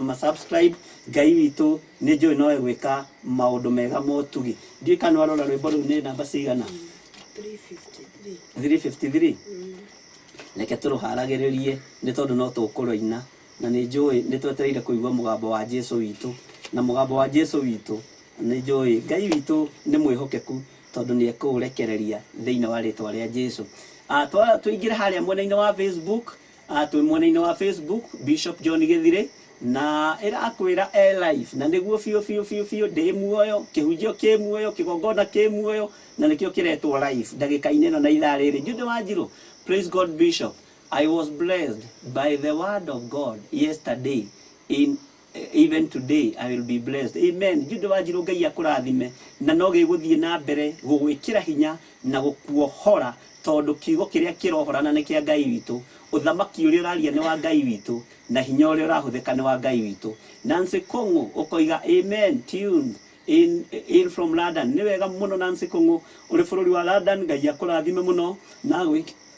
ma subscribe. Ngai witũ nĩ njũĩ no egwĩka maũndũ mega motugi. Ndiũĩ kana warora rwĩmbo rũu nĩ namba cigana. 353. 353. Reke tũrũharagĩrĩrie nĩ tondũ no tũkũrũina, na nĩ njũĩ nĩ twetereire kũigua mũgambo wa Jesu witũ, na mũgambo wa Jesu witũ nĩ njũĩ Ngai witũ nĩ mwĩhokeku tondũ nĩ ekũũrekereria thĩinĩ wa rĩtwa rĩa Jesu. Tũingĩre harĩa mwena-inĩ wa Facebook, twĩ mwena-inĩ wa Facebook Bishop John Gĩthirĩ. Na ĩrakwĩra e life na nĩguo biũ biũ biũ biũ ndĩ muoyo, kĩhunjio kĩ muoyo, kĩgongona kĩ muoyo, na nĩkĩo kĩretwo life ndagĩka-inĩ ĩno na ithaa rĩrĩ. Jude Wanjiru, praise God Bishop, I was blessed by the word of God yesterday in even today I will be blessed. Amen. Jude Wanjiru, Ngai akũrathime na no gĩgũthiĩ na mbere gũgwĩkĩra hinya na gũkuohora, tondũ kiugo kĩrĩa kĩrohorana nĩ kĩa Ngai witũ, ũthamaki ũrĩa ũraria nĩ wa Ngai witũ, na hinya ũrĩa ũrahũthĩka nĩ wa Ngai witũ. Nancy Kũng'ũ ũkoiga amen, tuned in from London. Nĩ wega mũno Nancy Kũng'ũ ũrĩ bũrũri wa London, Ngai akũrathime mũno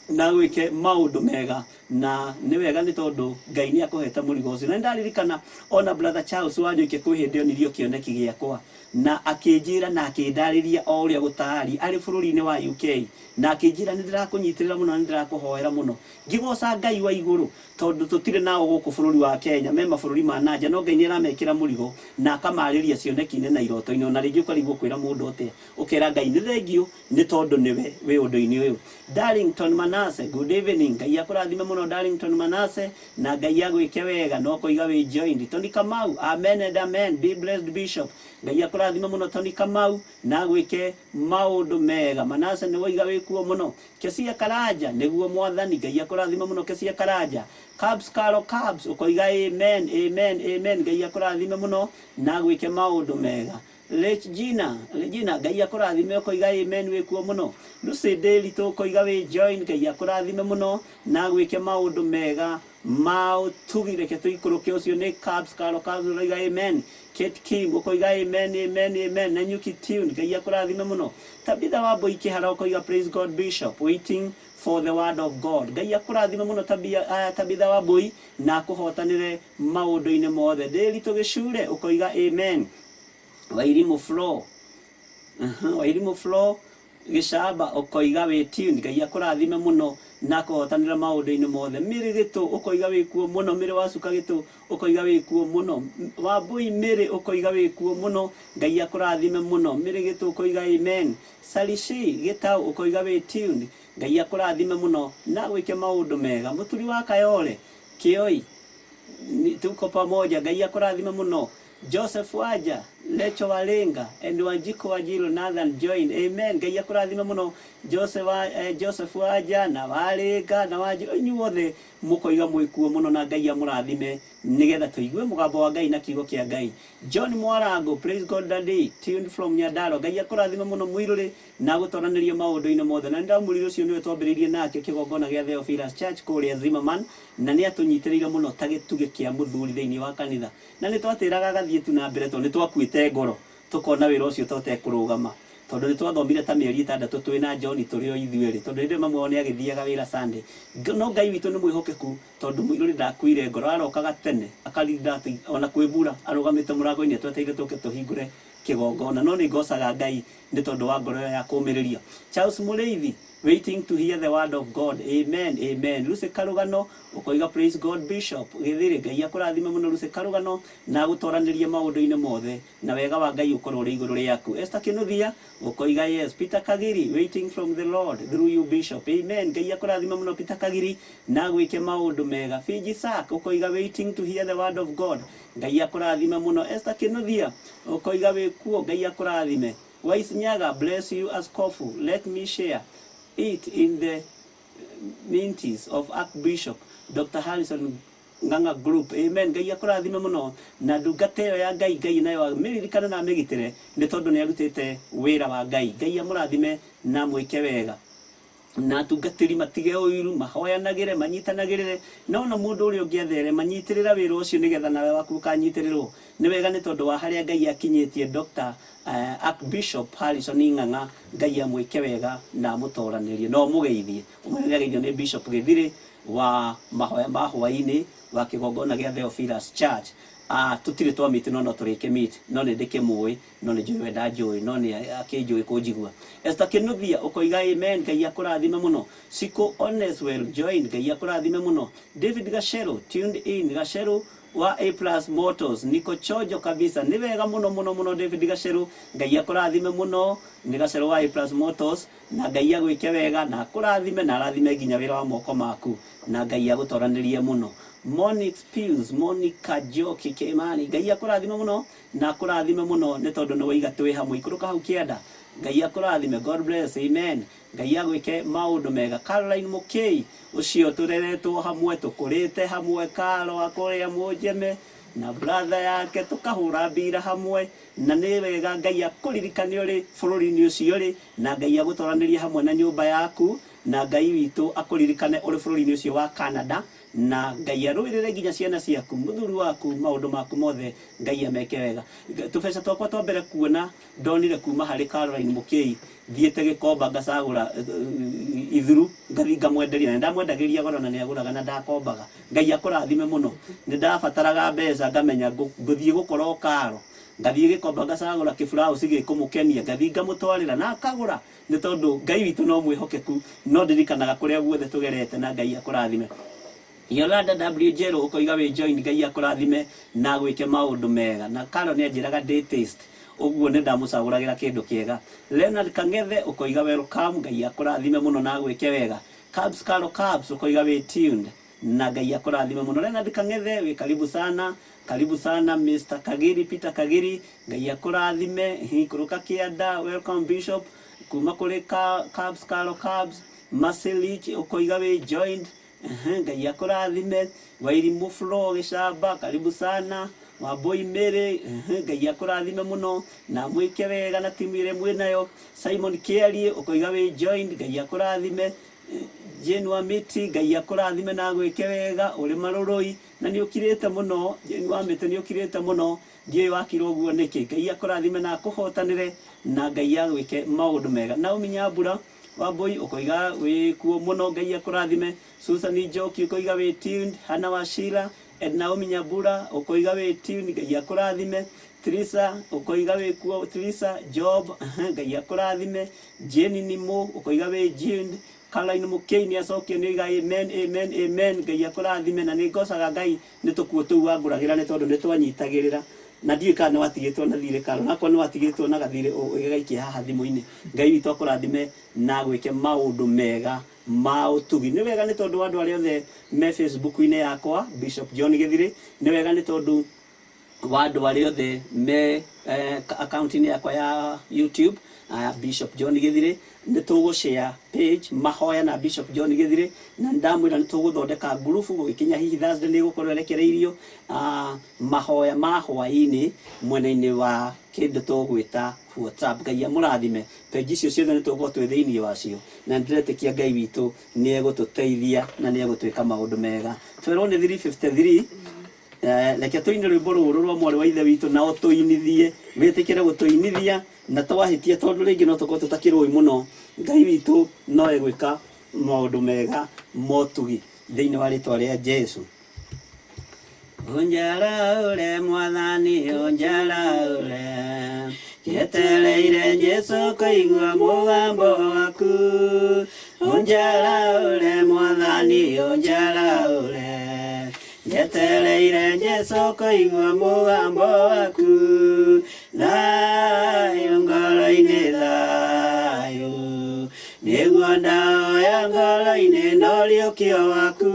na gwĩke maũndũ mega, na nĩ wega nĩ tondũ Ngai nĩ akũhete mũrigo ũcio. Na nĩndaririkana ona brother Charles Wanyoike kwĩ hĩndĩ onirio kĩoneki gĩakwa na akĩnjĩra na akĩndarĩria o ũrĩa gũtaari arĩ bũrũri-inĩ wa UK, na akĩnjĩra nĩ ndĩrakũnyitĩrĩra mũno na nĩ ndĩrakũhoera mũno. Ngĩgoca Ngai wa igũrũ tondũ tũtirĩ nao gũkũ bũrũri wa Kenya, me mabũrũri ma nanja, no Ngai nĩ aramekĩra mũrigo na akamarĩria cioneki-inĩ na iroto-inĩ. Ona rĩngĩ ũkarigwo kwĩra mũndũ atĩa, ũkera Ngai nĩ thengiũ nĩ tondũ nĩwe wĩ ũndũ-inĩ ũyũ. Darlington Manase, good evening, Ngai akũrathime mũno Darlington Manase, na Ngai agwĩke wega, no koiga wĩ joined. Tony Kamau, amen and amen, be blessed Bishop, Ngai akũrathime mũno Tony Kamau na agwĩke maũndũ mega. Manase nĩ woiga wĩkuo mũno. Kesia Karanja, nĩguo mwathani, Ngai akũrathime mũno Kesia Karanja. Cabs Karo Cabs, ũkoiga amen amen amen, Ngai akũrathime mũno na agwĩke maũndũ mega. Regina, Regina, Ngai akũrathime ũkoiga amen wĩkuo mũno. Lucy Ndĩritũ ũkoiga wĩ join, Ngai akũrathime mũno na agwĩke maũndũ mega ma ũtugi. Reke tũikũrũke, ũcio nĩ Cabs Karo Cabs ũroiga amen. Kate Kim ũkoiga amen amen amen. Na Nyuki Tune, Ngai akũrathime mũno. Tabitha wa Mbui Kĩhara ũkoiga praise God Bishop, waiting for the word of God. Ngai akũrathime mũno Tabitha wa Mbui na akũhotanĩre maũndũ-inĩ mothe. Ndĩritũ Gĩcure ũkoiga amen. Wairimu Flo, Wairimu Flo Gĩcamba ũkoiga wĩ tuned, Ngai akũrathime mũno na akũhotanĩra maũndũ-inĩ mothe. Mĩrĩ Gĩtũ ũkoiga wĩkuo mũno, Mĩrĩ wa Cuka Gĩtũ ũkoiga wĩkuo mũno. Wambui Mĩrĩ ũkoiga wĩkuo mũno, Ngai akũrathime mũno. Mĩrĩ Gĩtũ ũkoiga amen. Salishi Gĩtau ũkoiga wĩ tuned, Ngai akũrathime mũno na gwĩke maũndũ mega. Mũturi wa Kayole Kĩoi, tuko pamoja, Ngai akũrathime mũno. Joseph Waja, Lecho Walenga and Wanjiko Wajiro Nathan join. Amen. Ngai akũrathime mũno Joseph Waja na Walenga na Wanjiko, inyuothe mũkoiga mwĩkuo mũno na Ngai amũrathime nĩgetha tũigue mũgambo wa Ngai na kiugo kĩa Ngai. John Mwarango, praise God daddy, tuned from Nyandarua. Ngai akũrathime mũno mũirũrĩ na gũtoranĩria maũndũ-inĩ mothe. Na nĩndamwĩrire ũcio nĩwe twambĩrĩirie nake kĩgongona gĩa Theophilus Church kũrĩa Zimmerman, na nĩ atũnyitĩrĩire mũno ta gĩtugĩ kĩa mũthuri thĩinĩ wa kanitha. Na nĩ twatĩraga agathiĩ tu na mbere tondũ nĩ twakuĩte ngoro tũkona wĩra ũcio to tekũrũgama, tondũ nĩ twathomire ta mĩeri 6 twĩ na John tũrĩ o ithuerĩ, tondũ hĩndĩ ĩyo mamu wao nĩ agĩthiaga wĩra Sunday. No Ngai witũ nĩ mwĩhokeku, tondũ mũirũrĩ ndakuire ngoro, arokaga tene akarinda atĩ ona kwĩ mbura arũgamĩte mũrango-inĩ atwetereire tũke tũhingũre kĩgongona. No nĩ ngocaga Ngai nĩ tondũ wa ngoro ĩyo ya kũũmĩrĩria. Charles Mũrĩithi, waiting to hear the word of God. Amen amen. Lucy Karugano ũkoiga praise God Bishop Gĩthĩrĩ, Ngai akũrathime mũno Lucy Karugano na agũtoranĩrie maũndũ-inĩ mothe na wega wa Ngai ũkorwo ũrĩ igũrũ rĩaku. Esther Kĩnuthia ũkoiga yes. Peter Kagiri, waiting from the Lord through you Bishop. Amen. Ngai akũrathime mũno Peter Kagiri na agwĩke maũndũ mega. Fiji Sack ũkoiga waiting to hear the word of God. Ngai akũrathime mũno. Esther Kĩnuthia ũkoiga wĩkuo, Ngai akũrathime. Wise Nyaga, bless you Askofu, let me share it in the minties of Archbishop Dr. Harrison Ng'ang'a Group. Amen. Ngai akũrathime mũno na ndungata ĩyo ya Ngai, Ngai nayo amĩririkane na amĩgitĩre nĩ tondũ nĩ arutĩte wĩra wa Ngai. Ngai amũrathime na amwĩke wega. Na atungatĩri matige ũiru, mahoyanagĩre, manyitanagĩrĩre, na ona mũndũ ũrĩa ũngĩ athere, manyitĩrĩra wĩra ũcio nĩgetha nawe waku ũkanyitĩrĩrwo. Nĩ wega nĩ tondũ wa harĩa Ngai akinyĩtie Dr. Archbishop Harrison Ng'ang'a, Ngai amwĩke wega na amũtoranĩrie na ũmũgeithie. Ũmwe nĩ ageithio nĩ Bishop Gĩthirĩ wa mahoya ma hwaĩ-inĩ wa kĩgongona gĩa Theophilus Church. Tũtirĩ twa meet no no tũrĩke meet, no nĩ ndĩkĩmũĩ, no nĩ njũĩ we ndanjũĩ, no nĩ akĩnjũĩ kũnjigua. Esther Kĩnuthia ũkoiga amen, Ngai akũrathime mũno. Siko Oneswell join, Ngai akũrathime mũno. David Gachero tuned in, Gachero wa A Plus Motors, niko chojo kabisa. Nĩ wega mũno mũno mũno David Gachero, Ngai akũrathime mũno. Nĩ Gachero wa A Plus Motors, na Ngai agwĩke wega na akũrathime na arathime nginya wĩra wa moko maku, na Ngai agũtoranĩrie mũno. Monix Pills, Monica Njoki Kimani, Ngai akũrathime mũno na akũrathime mũno nĩ tondũ nĩ waiga twĩ hamwe. Ikũrũka hau kĩanda, Ngai akũrathime, God bless, amen. Ngai agwĩke maũndũ mega. Caroline Mũkĩi, ũcio tũreretwo hamwe, tũkũrĩte hamwe, Karo akũrĩa Mũnjeme na brother yake, tũkahũra mbira hamwe, na nĩ wega Ngai akũririkane ũrĩ bũrũri-inĩ ũcio ũrĩ, na Ngai agũtwaranĩrie hamwe na nyũmba yaku, na Ngai witũ akũririkane ũrĩ bũrũri-inĩ ũcio wa Canada, na Ngai arũĩrĩre nginya ciana ciaku, mũthuri waku, maũndũ maku mothe Ngai ameke wega. Tũbeca twakwa twa mbere kuona ndonire kuma harĩ Caroline Mũkĩi, thiĩte Gĩkomba ngacagũra ithuru, ngathiĩ ngamwenderia, na nĩndamwendagĩria goro na nĩagũraga na ndakombaga. Ngai akũrathime mũno. Nĩndabataraga mbeca ngamenya ngũthiĩ gũkora o Karo, ngathiĩ Gĩkomba ngacagũra kĩburauci gĩkũmũkenia, ngathiĩ ngamũtwarĩra na akagũra, nĩ tondũ Ngai witũ no mwĩhokeku, no ndirikanaga kũrĩa guothe tũgerete, na Ngai akũrathime. Yolanda W Jero ũkoiga wĩ join, Ngai akũrathime na agwĩke maũndũ mega. Na Karo nĩ anjĩraga ndĩ taste, ũguo nĩ ndamũcagũragĩra kĩndũ kĩega. Leonard Kang'ethe ũkoiga welcome, Ngai akũrathime mũno na agwĩke wega. Cubs Karo Cubs ũkoiga wĩ tuned, na Ngai akũrathime mũno. Leonard Kang'ethe wĩ karibu sana, karibu sana Mr. Kagiri, Peter Kagiri, Ngai akũrathime. Ikũrũka kĩanda, welcome Bishop kuma kũrĩ Cubs Karo Cubs. Marcelich ũkoiga wĩ joined, Ngai akũrathime. Wairimu Flo Gĩcamba, karibu sana. Wambui Mary, Ngai akũrathime mũno na mwĩke wega na timu ĩrĩa mwĩ nayo. Simon Kĩarie ũkoiga wĩ joined, Ngai akũrathime. Jane wa Miti, Ngai akũrathime na agwĩke wega ũrĩ marũrũi, na nĩ ũkirĩte mũno. Jane wa Miti nĩ ũkirĩte mũno, ndiũĩ wakira ũguo nĩkĩ. Ngai akũrathime na akũhotanĩre na Ngai agwĩke maũndũ mega. Naomi Nyambura Wambui ũkoiga wĩ kuo mũno, Ngai akũrathime. Susan Njoki ũkoiga wĩ tuned. Hannah Wachira, Naomi Nyambura ũkoiga wĩ tuned, Ngai akũrathime. Teresa ũkoiga wĩ kuo, Teresa Job, Ngai akũrathime. Jenny Nimo ũkoiga wĩ tuned. Caroline Mũkĩi nĩ acokia nĩ oiga amen, amen, amen, Ngai akũrathime. Na nĩ ngocaga Ngai nĩ tũkuo tũu wangũragĩra nĩ tondũ nĩ twanyitagĩrĩra, na ndiũĩ kana nĩ watigĩtwo na thirĩ, Karo, nakorwo nĩ watigĩtwo na gathirĩ ũgĩgaikia haha thimũ-inĩ. Ngai witũ akũrathime na agwĩke maũndũ mega ma ũtugi. Nĩ wega nĩ tondũ wa andũ arĩa othe me Facebook-inĩ yakwa Bishop John Gĩthirĩ, nĩ wega nĩ tondũ wa andũ arĩa othe me account-inĩ yakwa ya YouTube, Bishop John Gĩthirĩ. Nĩ tũgũshare page mahoya na Bishop John Gĩthirĩ, na ndamwĩra nĩ tũgũthondeka ngurubu gũgĩkinya hihi Thursday nĩ ĩgũkorwo ĩrekereirio, mahoya ma hwaĩ-inĩ mwena-inĩ wa kĩndũ tũgwĩta WhatsApp. Ngai amũrathime. Page icio ciothe nĩ tũgũkorwo twĩ thĩinĩ wacio, na nĩndĩretĩkia Ngai witũ nĩ egũtũteithia na nĩ egũtwĩka maũndũ mega. Twerwo nĩ 3:53. Reke tũine rwĩmbo rũrũ rwa mwarĩ wa ithe witũ, na ũtũinithie, wĩtĩkĩre gũtũinithia, na twahĩtia tondũ rĩngĩ no tũkorwo tũtakĩrũĩ mũno, Ngai witũ no egwĩka maũndũ mega motugi thĩinĩ wa rĩtwa rĩa Jesu. Ũnjaraũre Mwathani, ũnjaraũre, njetereire Jesu kũigua mũgambo waku. Ũnjaraũre Mwathani, ũnjaraũre, njetereire Jesu kũigua mũgambo waku. Thayũ ngoro-inĩ, thayũ nĩguo ndaoya ngoro-inĩ no riũkio waku.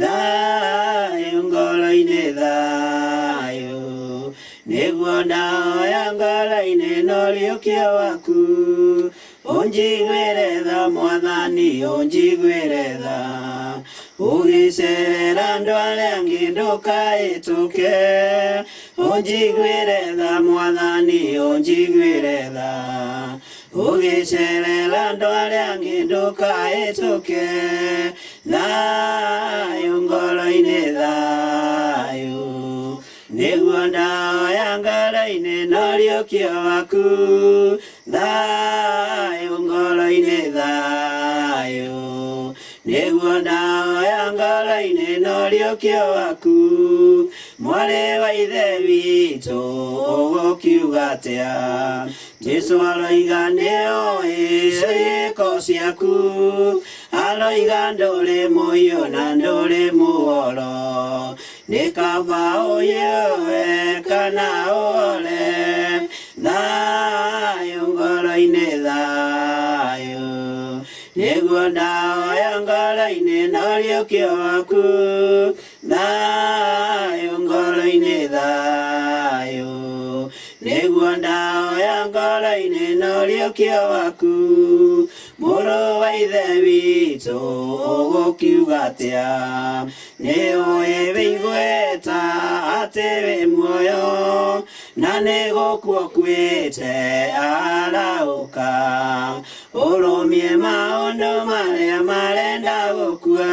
Thayũ ngoro-inĩ, thayũ nĩguo ndaoya ngoro-inĩ no riũkio waku. Ũnjiguĩre tha Mwathani, ũnjiguĩre tha, ũgĩcerera andũ arĩa angĩ ndũkaĩtũke. Ũnjiguĩre tha Mwathani, ũnjiguĩre tha, ũgĩcerera andũ arĩa angĩ ndũkaĩtũke. Thayũ ngoro-inĩ, thayũ nĩguo ndaoya ngoro-inĩ no riũkio waku. Thayũ ngoro-inĩ, thayũ nĩguo ndaoya ngoro-inĩ no riũkio waku. Mwarĩ wa ithe witũ ũgũkiuga atĩa? Jesu aroiga nĩoĩ ciĩko ciaku, aroiga ndũrĩ mũhiũ na ndũrĩ muoro, nĩ kaba ũyũe kana ũhore. Thayũ ngoro-inĩ, thayũ nĩguo ndaoya ngoro-inĩ no riũkio waku. Thayũ ngoro-inĩ thayũ nĩguo ndahoya ngoro-inĩ na ũriũkio waku mũrũ wa ithe witũ ũgũkiuga atĩa nĩ ũĩ wĩigweta atĩ wĩ muoyo na nĩ gũkua ũkuĩte arahũka ũrũmie maũndũ marĩa marenda gũkua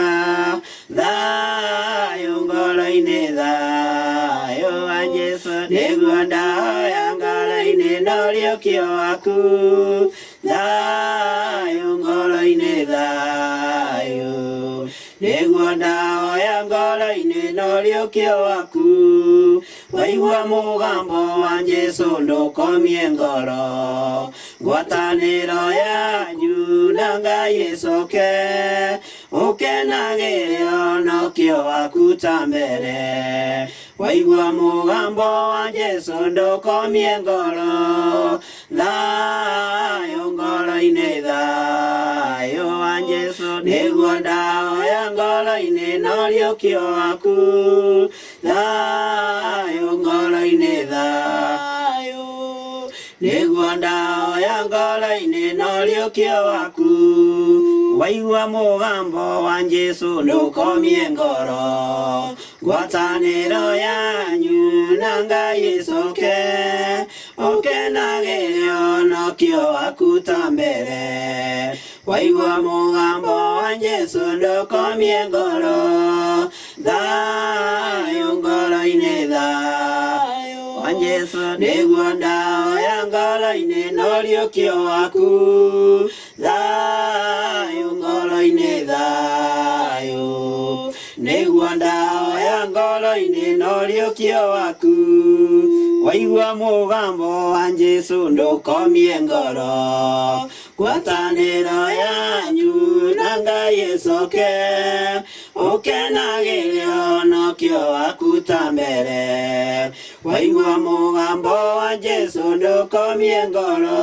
thayũ ngoro-inĩ thayũ wa Jesũ nĩguo ndahoya ngoro-inĩ na ũriũkio waku thayũ ngoro-inĩ thayũ nĩguo ndahoya ngoro-inĩ na ũriũkio waku waigua mũgambo wa Jesũ ndũkomie ngoro ngwatanĩro yanyu na Ngai ĩcoke ũkenagĩre ũhonokio waku ta mbere waigua mũgambo wa Jesũ ndũkomie ngoro thayũ ngoro-inĩ thayũ wa Jesũ nĩguo ndahoya ngoro-inĩ na ũriũkio waku thayũ ngoro-inĩ thayũ nĩguo ndahoya ngoro-inĩ na ũriũkio waku waigua mũgambo wa Jesũ ndũkomie ngoro ngwatanĩro yanyu na Ngai ĩcoke ũkenagĩre ũhonokio waku ta mbere waigua mũgambo wa Jesũ ndũkomie ngoro thayũ ngoro-inĩ thayũ wa Jesũ nĩguo ndahoya ngoro-inĩ na ũriũkio waku thayũ ngoro-inĩ thayũ nĩguo ndahoya ngoro-inĩ na ũriũkio waku waigua mũgambo wa Jesũ ndũkomie ngoro ngwatanĩro yanyu na Ngai ĩcoke ũkenagĩre ũhonokio waku ta mbere waigua mũgambo wa Jesũ ndũkomie ngoro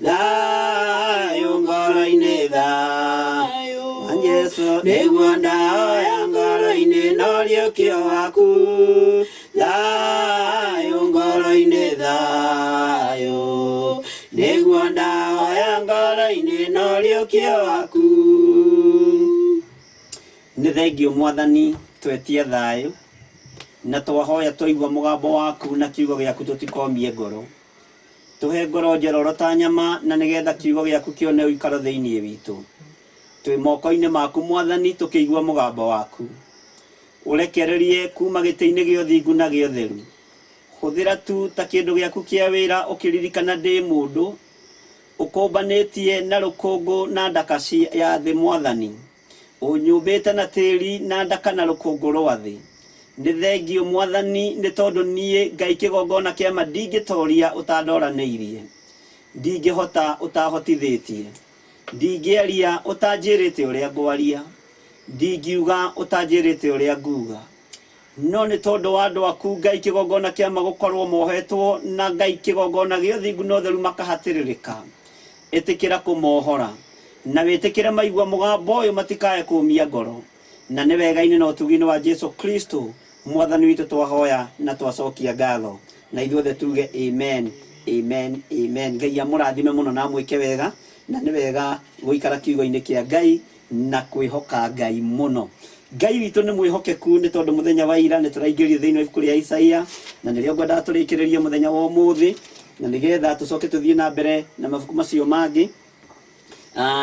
thayũ ngoro-inĩ thayũ wa Jesũ nĩguo ndahoya ngoro-inĩ na ũriũkio waku thayũ ngoro-inĩ thayũ nĩguo ndahoya ngoro-inĩ na ũriũkio waku nĩ thengio mwathani twetie thayũ na twahoya twaigua mũgambo waku na kiugo gĩaku tũtikomie ngoro tũhe ngoro njororo ta nyama na nĩgetha kiugo gĩaku kĩone ũikaro thĩinĩ witũ twĩ moko-inĩ maku mwathani tũkĩigua mũgambo waku ũrekererie kuma gĩtĩ-inĩ gĩa ũthingu na gĩa ũtheru hũthĩra tu ta kĩndũ gĩaku kĩa wĩra ũkĩririkana ndĩ mũndũ ũkũmbanĩtie na rũkũngũ na ndaka ya thĩ mwathani ũnyũmbĩte na tĩri na ndaka na rũkũngũ rwa thĩ nĩ thengio mwathani nĩ tondũ niĩ Ngai kĩgongona kĩa ma ndingĩtoria ũtandoranĩirie ndingĩhota ũtahotithĩtie ndingĩaria ũtanjĩrĩte ũrĩa ngwaria ndingiuga ũtanjĩrĩte ũrĩa nguga no nĩ tondũ wa andũ aku Ngai kĩgongona kĩa ma gũkorwo mohetwo na Ngai kĩgongona gĩa ũthingu na ũtheru makahatĩrĩrĩka ĩtĩkĩra kũmohora na wĩtĩkĩre maigua mũgambo ũyũ matikae kũmia ngoro na nĩ wega-inĩ na ũtugi-inĩ wa Jesu Kristo mwathani witũ twahoya na twacokia ngatho na ithuothe tuge amen amen amen Ngai amũrathime mũno na amwĩke wega na nĩ wega gũikara kiugo-inĩ kĩa Ngai na kwĩhoka Ngai mũno Ngai witũ nĩ mwĩhokeku nĩ tondũ mũthenya wa ira nĩ tũraingĩrire thĩinĩ wa ibuku rĩa Isaia na nĩrĩo ngwendaga tũrĩkĩrĩrie mũthenya wa ũmũthĩ na nĩgetha tũcoke tũthiĩ na mbere na mabuku macio mangĩ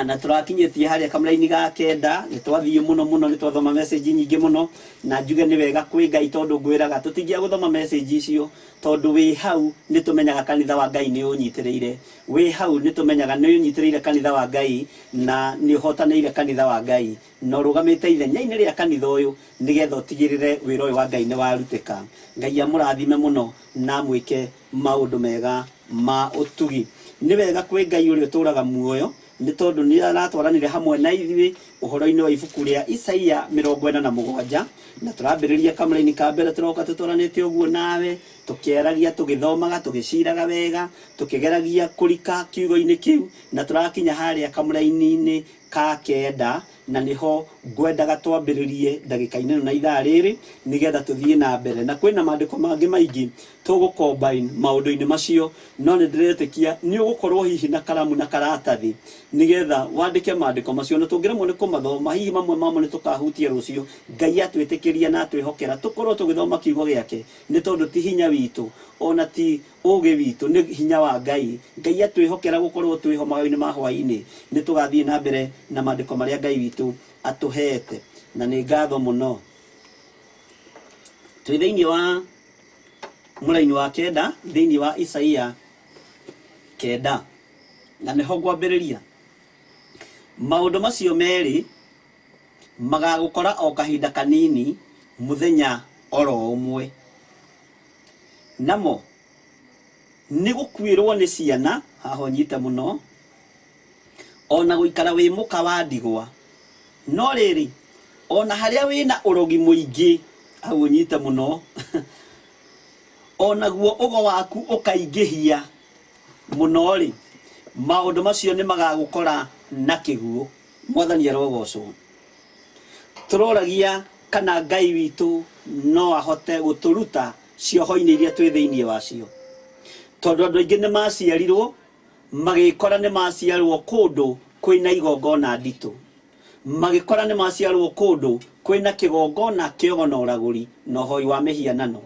na tũrakinyĩtie harĩa kamũraini ga kenda nĩ twathiĩ mũno mũno nĩ twathoma message nyingĩ mũno na njuge nĩ wega kwĩ Ngai tondũ ngwĩraga tũtingĩa gũthoma message icio tondũ wĩ hau nĩ tũmenyaga kanitha wa Ngai nĩ ũnyitĩrĩire wĩ hau nĩ tũmenyaga nĩ ũnyitĩrĩire kanitha wa Ngai na nĩ ũhotanĩire kanitha wa Ngai na ũrũgamĩte ithenya-inĩ rĩa kanitha ũyũ nĩgetha ũtigĩrĩre wĩra ũyũ wa Ngai nĩ warutĩka Ngai amũrathime mũno na amwĩke maũndũ mega ma ũtugi nĩ wega kwĩ Ngai ũrĩa ũtũũraga muoyo nĩ tondũ nĩ aratwaranire hamwe na ithuĩ ũhoro-inĩ wa ibuku rĩa Isaia 47 na tũrambĩrĩria kamũraini ka mbere tũroka tũtwaranĩte ũguo nawe tũkĩaragia tũgĩthomaga tũgĩciraga wega tũkĩgeragia kũrika kiugo-inĩ kĩu na tũrakinya harĩa kamũraini-inĩ ka kenda Na nĩho ngwendaga twambĩrĩrie ndagĩka-inĩ ĩno na ithaa rĩrĩ, nĩgetha tũthiĩ na mbere. Na kwĩna maandĩko mangĩ maingĩ tũgũcombine maũndũ-inĩ macio, no nĩ ndĩretĩkia nĩ ũgũkorwo hihi na karamu na karatathi nĩgetha wandĩke maandĩko macio, na tũngĩremwo nĩ kũmathoma, hihi mamwe mamo nĩ tũkahutia rũciũ. Ngai atwĩtĩkĩria na atwĩhokera tũkorwo tũgĩthoma kiugo gĩake, nĩ tondũ ti hinya witũ ona ti ũgĩ witũ, nĩ hinya wa Ngai. Ngai atwĩhokera gũkorwo twĩho mawĩra-inĩ ma hwaĩ-inĩ, nĩ tũgathiĩ na mbere na maandĩko marĩa Ngai witũ atũhete, na nĩ ngatho mũno. Twĩ thĩinĩ wa mũraini wa 9, thĩinĩ wa Isaia 9, na nĩho ngwambĩrĩria. Maũndũ macio merĩ magagũkora o kahinda kanini, mũthenya oro ũmwe. Namo nĩ gũkuĩrwo nĩ ciana, haha ũnyite mũno, ona gũikara wĩ mũka wa ndigwa. No rĩrĩ, ona harĩa wĩna ũrogi mũingĩ, hau ũnyite mũno, onaguo ũgo waku ũkaingĩhia mũno rĩ, maũndũ macio nĩ magagũkora na kĩguũ. Mwathani arogocwo. Tũroragia kana Ngai witũ no ahote gũtũruta cioho-inĩ iria twĩ thĩinĩ wacio, tondũ andũ aingĩ nĩ maciarirwo magĩkora nĩ maciarwo kũndũ kwĩna igongona nditũ, magĩkora nĩ maciarwo kũndũ kwĩna kĩgongona kĩogo na ũragũri na ũhoi wa mĩhianano.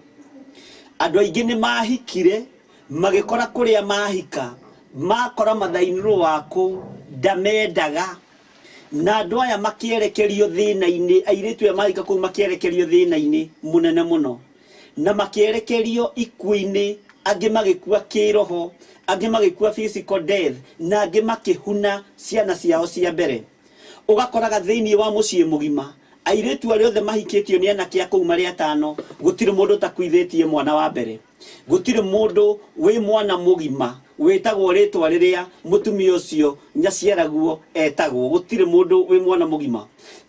Andũ aingĩ nĩ mahikire magĩkora kũrĩa mahika makora mathainĩrwo wa kũu ndamendaga, na andũ aya makĩerekerio thĩna-inĩ, airĩtu aya mahika kũu makĩerekerio thĩna-inĩ mũnene mũno, na makĩerekerio ikuũ-inĩ, angĩ magĩkua kĩroho, angĩ magĩkua physical death, na angĩ makĩhuna ciana ciao cia mbere. Ũgakoraga thĩinĩ wa mũciĩ mũgima airĩtu arĩa othe mahikĩtio nĩ anake a kũu marĩ atano, gũtirĩ mũndũ ũtakuithĩtie mwana wa mbere, gũtirĩ mũndũ wĩ mwana mũgima wĩtagwo rĩtwa rĩrĩa mũtumia ũcio nyaciaraguo etagwo, gũtirĩ mũndũ wĩ mwana mũgima.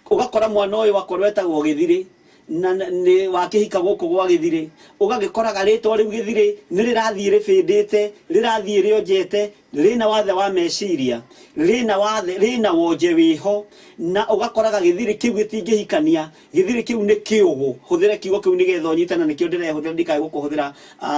Ũgakora mwana ũyũ akorwo etagwo Gĩthirĩ, na nĩ wakĩhika gũkũ gwa Gĩthirĩ, ũgagĩkoraga rĩtwa rĩu Gĩthirĩ nĩ rĩrathiĩ rĩbĩndĩte, rĩrathiĩ rĩonjete, rĩna wathe wa meciria, rĩna wathe, rĩna wonje wĩho, na ũgakoraga Gĩthirĩ kĩu gĩtingĩhikania, Gĩthirĩ kĩu nĩ kĩũgũ. Hũthĩra kiugo kĩu nĩgetha ũnyite, na nĩkĩo ndĩrehũthĩra, ndikae gũkũhũthĩra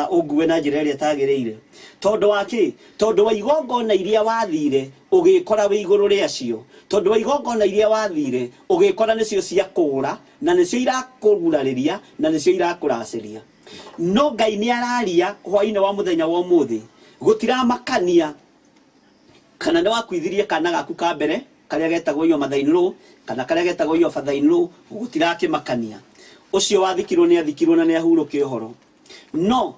ũngue na njĩra ĩrĩa ĩtagĩrĩire. Tondũ wa kĩ? Tondũ wa igongona iria wathire ũgĩkora wĩ igũrũ rĩacio, tondũ wa igongona iria wathire ũgĩkora nĩcio cia kũũra, na nĩcio irakũgurarĩria, na nĩcio irakũracĩria. No Ngai nĩ araria hwaĩ-inĩ wa mũthenya wa ũmũthĩ, gũtiramakania kana nĩ wakuithirie kana gaku ka mbere karĩa getagwo your mother-in-law kana karĩa getagwo your father-in-law, gũtirakĩmakania. Ũcio wathikirwo nĩ athikirwo na nĩ ahurũke ũhoro. No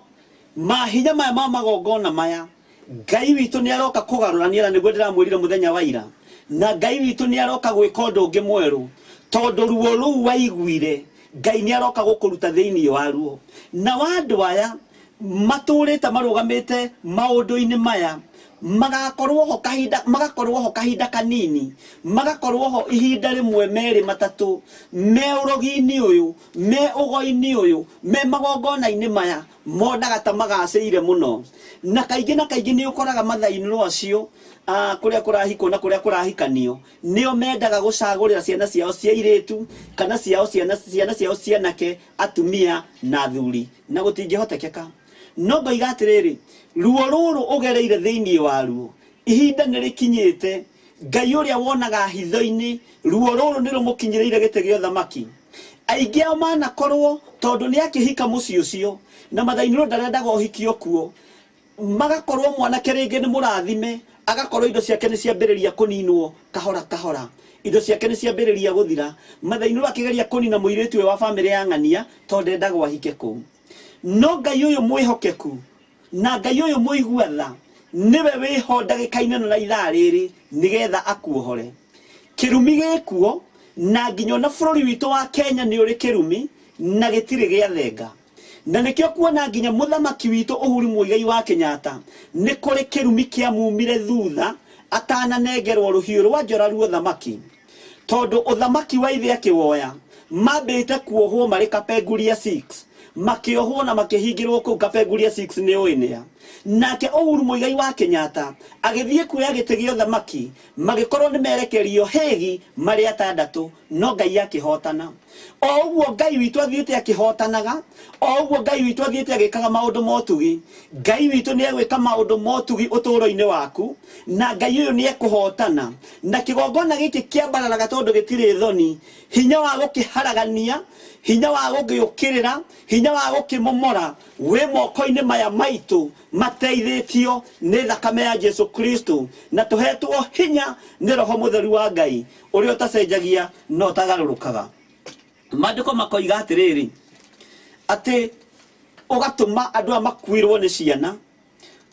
mahinya maya ma magongona maya, Ngai witũ nĩ aroka kũgarũrania, na nĩguo ndĩramwĩrire mũthenya wa ira, na Ngai witũ nĩ aroka gwĩka ũndũ ũngĩ mwerũ, tondũ ruo rũu waiguire Ngai nĩ aroka gũkũruta thĩinĩ wa ruo. Na wa andũ aya matũrĩte marũgamĩte maũndũ-inĩ maya, magakorwo ho kahinda, magakorwo ho kahinda kanini, magakorwo ho ihinda rĩmwe, merĩ, matatũ, me ũrogi-inĩ ũyũ, me ũgo-inĩ ũyũ, me magongona-inĩ maya, monaga ta magacĩire mũno. Na kaingĩ na kaingĩ nĩ ũkoraga mathainĩrwo acio, kũrĩa kũrahikwo na kũrĩa kũrahikanio, nĩo mendaga gũcagũrĩra ciana ciao cia airĩtu kana ciao ciana, ciana ciao cianake, atumia na athuri, na gũtingĩhotekeka. No ngoiga atĩrĩrĩ, ruo rũrũ ũgereire thĩinĩ waruo, ihinda nĩ rĩkinyĩte. Ngai ũrĩa wonaga hitho-inĩ, ruo rũrũ nĩ rũmũkinyĩrĩire gĩtĩ gĩa ũthamaki. Aingĩ ao manakorwo tondũ nĩ akĩhika mũciĩ ũcio, na mathainĩrwo ndarendaga ũhiki okuo, magakorwo mwanake rĩngĩ nĩ mũrathime, agakorwo indo ciake nĩ ciambĩrĩria kũninwo kahora kahora, indo ciake nĩ ciambĩrĩria gũthira. Mathainĩrwo akĩgeria kũnina mũirĩtu ũyũ wa bamĩrĩ ya ng'ania tondũ ndendagwo ahike kũu. No Ngai ũyũ mwĩhokeku na Ngai ũyũ mũigua tha nĩwe wĩho ndagĩka-inĩ ĩno na ithaa rĩrĩ nĩgetha akuohore. Kĩrumi gĩkuo, na nginya ona bũrũri witũ wa Kenya nĩ ũrĩ kĩrumi na gĩtirĩ gĩa thenga. Na nĩkĩo kuona nginya mũthamaki witũ Uhuru Muigai wa Kenyatta nĩ kũrĩ kĩrumi kĩamumire thutha atananengerwo rũhiũ rwa njora ruo thamaki, tondũ ũthamaki wa ithe akĩwoya mambĩte kuohwo marĩ Kapenguria 6, makĩohwo na makĩhingĩrwo kũu Kapenguria 6 nĩ ũĩ nĩa. Nake Uhuru Muigai wa Kenyatta agĩthiĩ kuoya gĩtĩ gĩa ũthamaki, magĩkorwo nĩ merekerio Hague marĩ atandatũ, no Ngai akĩhotana. O ũguo Ngai witũ athiĩte akĩhotanaga, o ũguo Ngai witũ athiĩte agĩkaga maũndũ ma ũtugi, Ngai witũ nĩ egwĩka maũndũ ma ũtugi ũtũũro-inĩ waku, na Ngai ũyũ nĩ ekũhotana. Na kĩgongona gĩkĩ kĩambararaga tondũ gĩtirĩ thoni, hinya wa gũkĩharagania, hinya wa gũgĩũkĩrĩra, hinya wa gũkĩmomora wĩ moko-inĩ maya maitũ mateithĩtio nĩ thakame ya Jesu Kristo na tũhetwo hinya nĩ Roho Mũtheru wa Ngai ũrĩa ũtacenjagia na ũtagarũrũkaga. Maandĩko makoiga atĩrĩrĩ, atĩ ũgatũma andũ aya makuĩrwo nĩ ciana,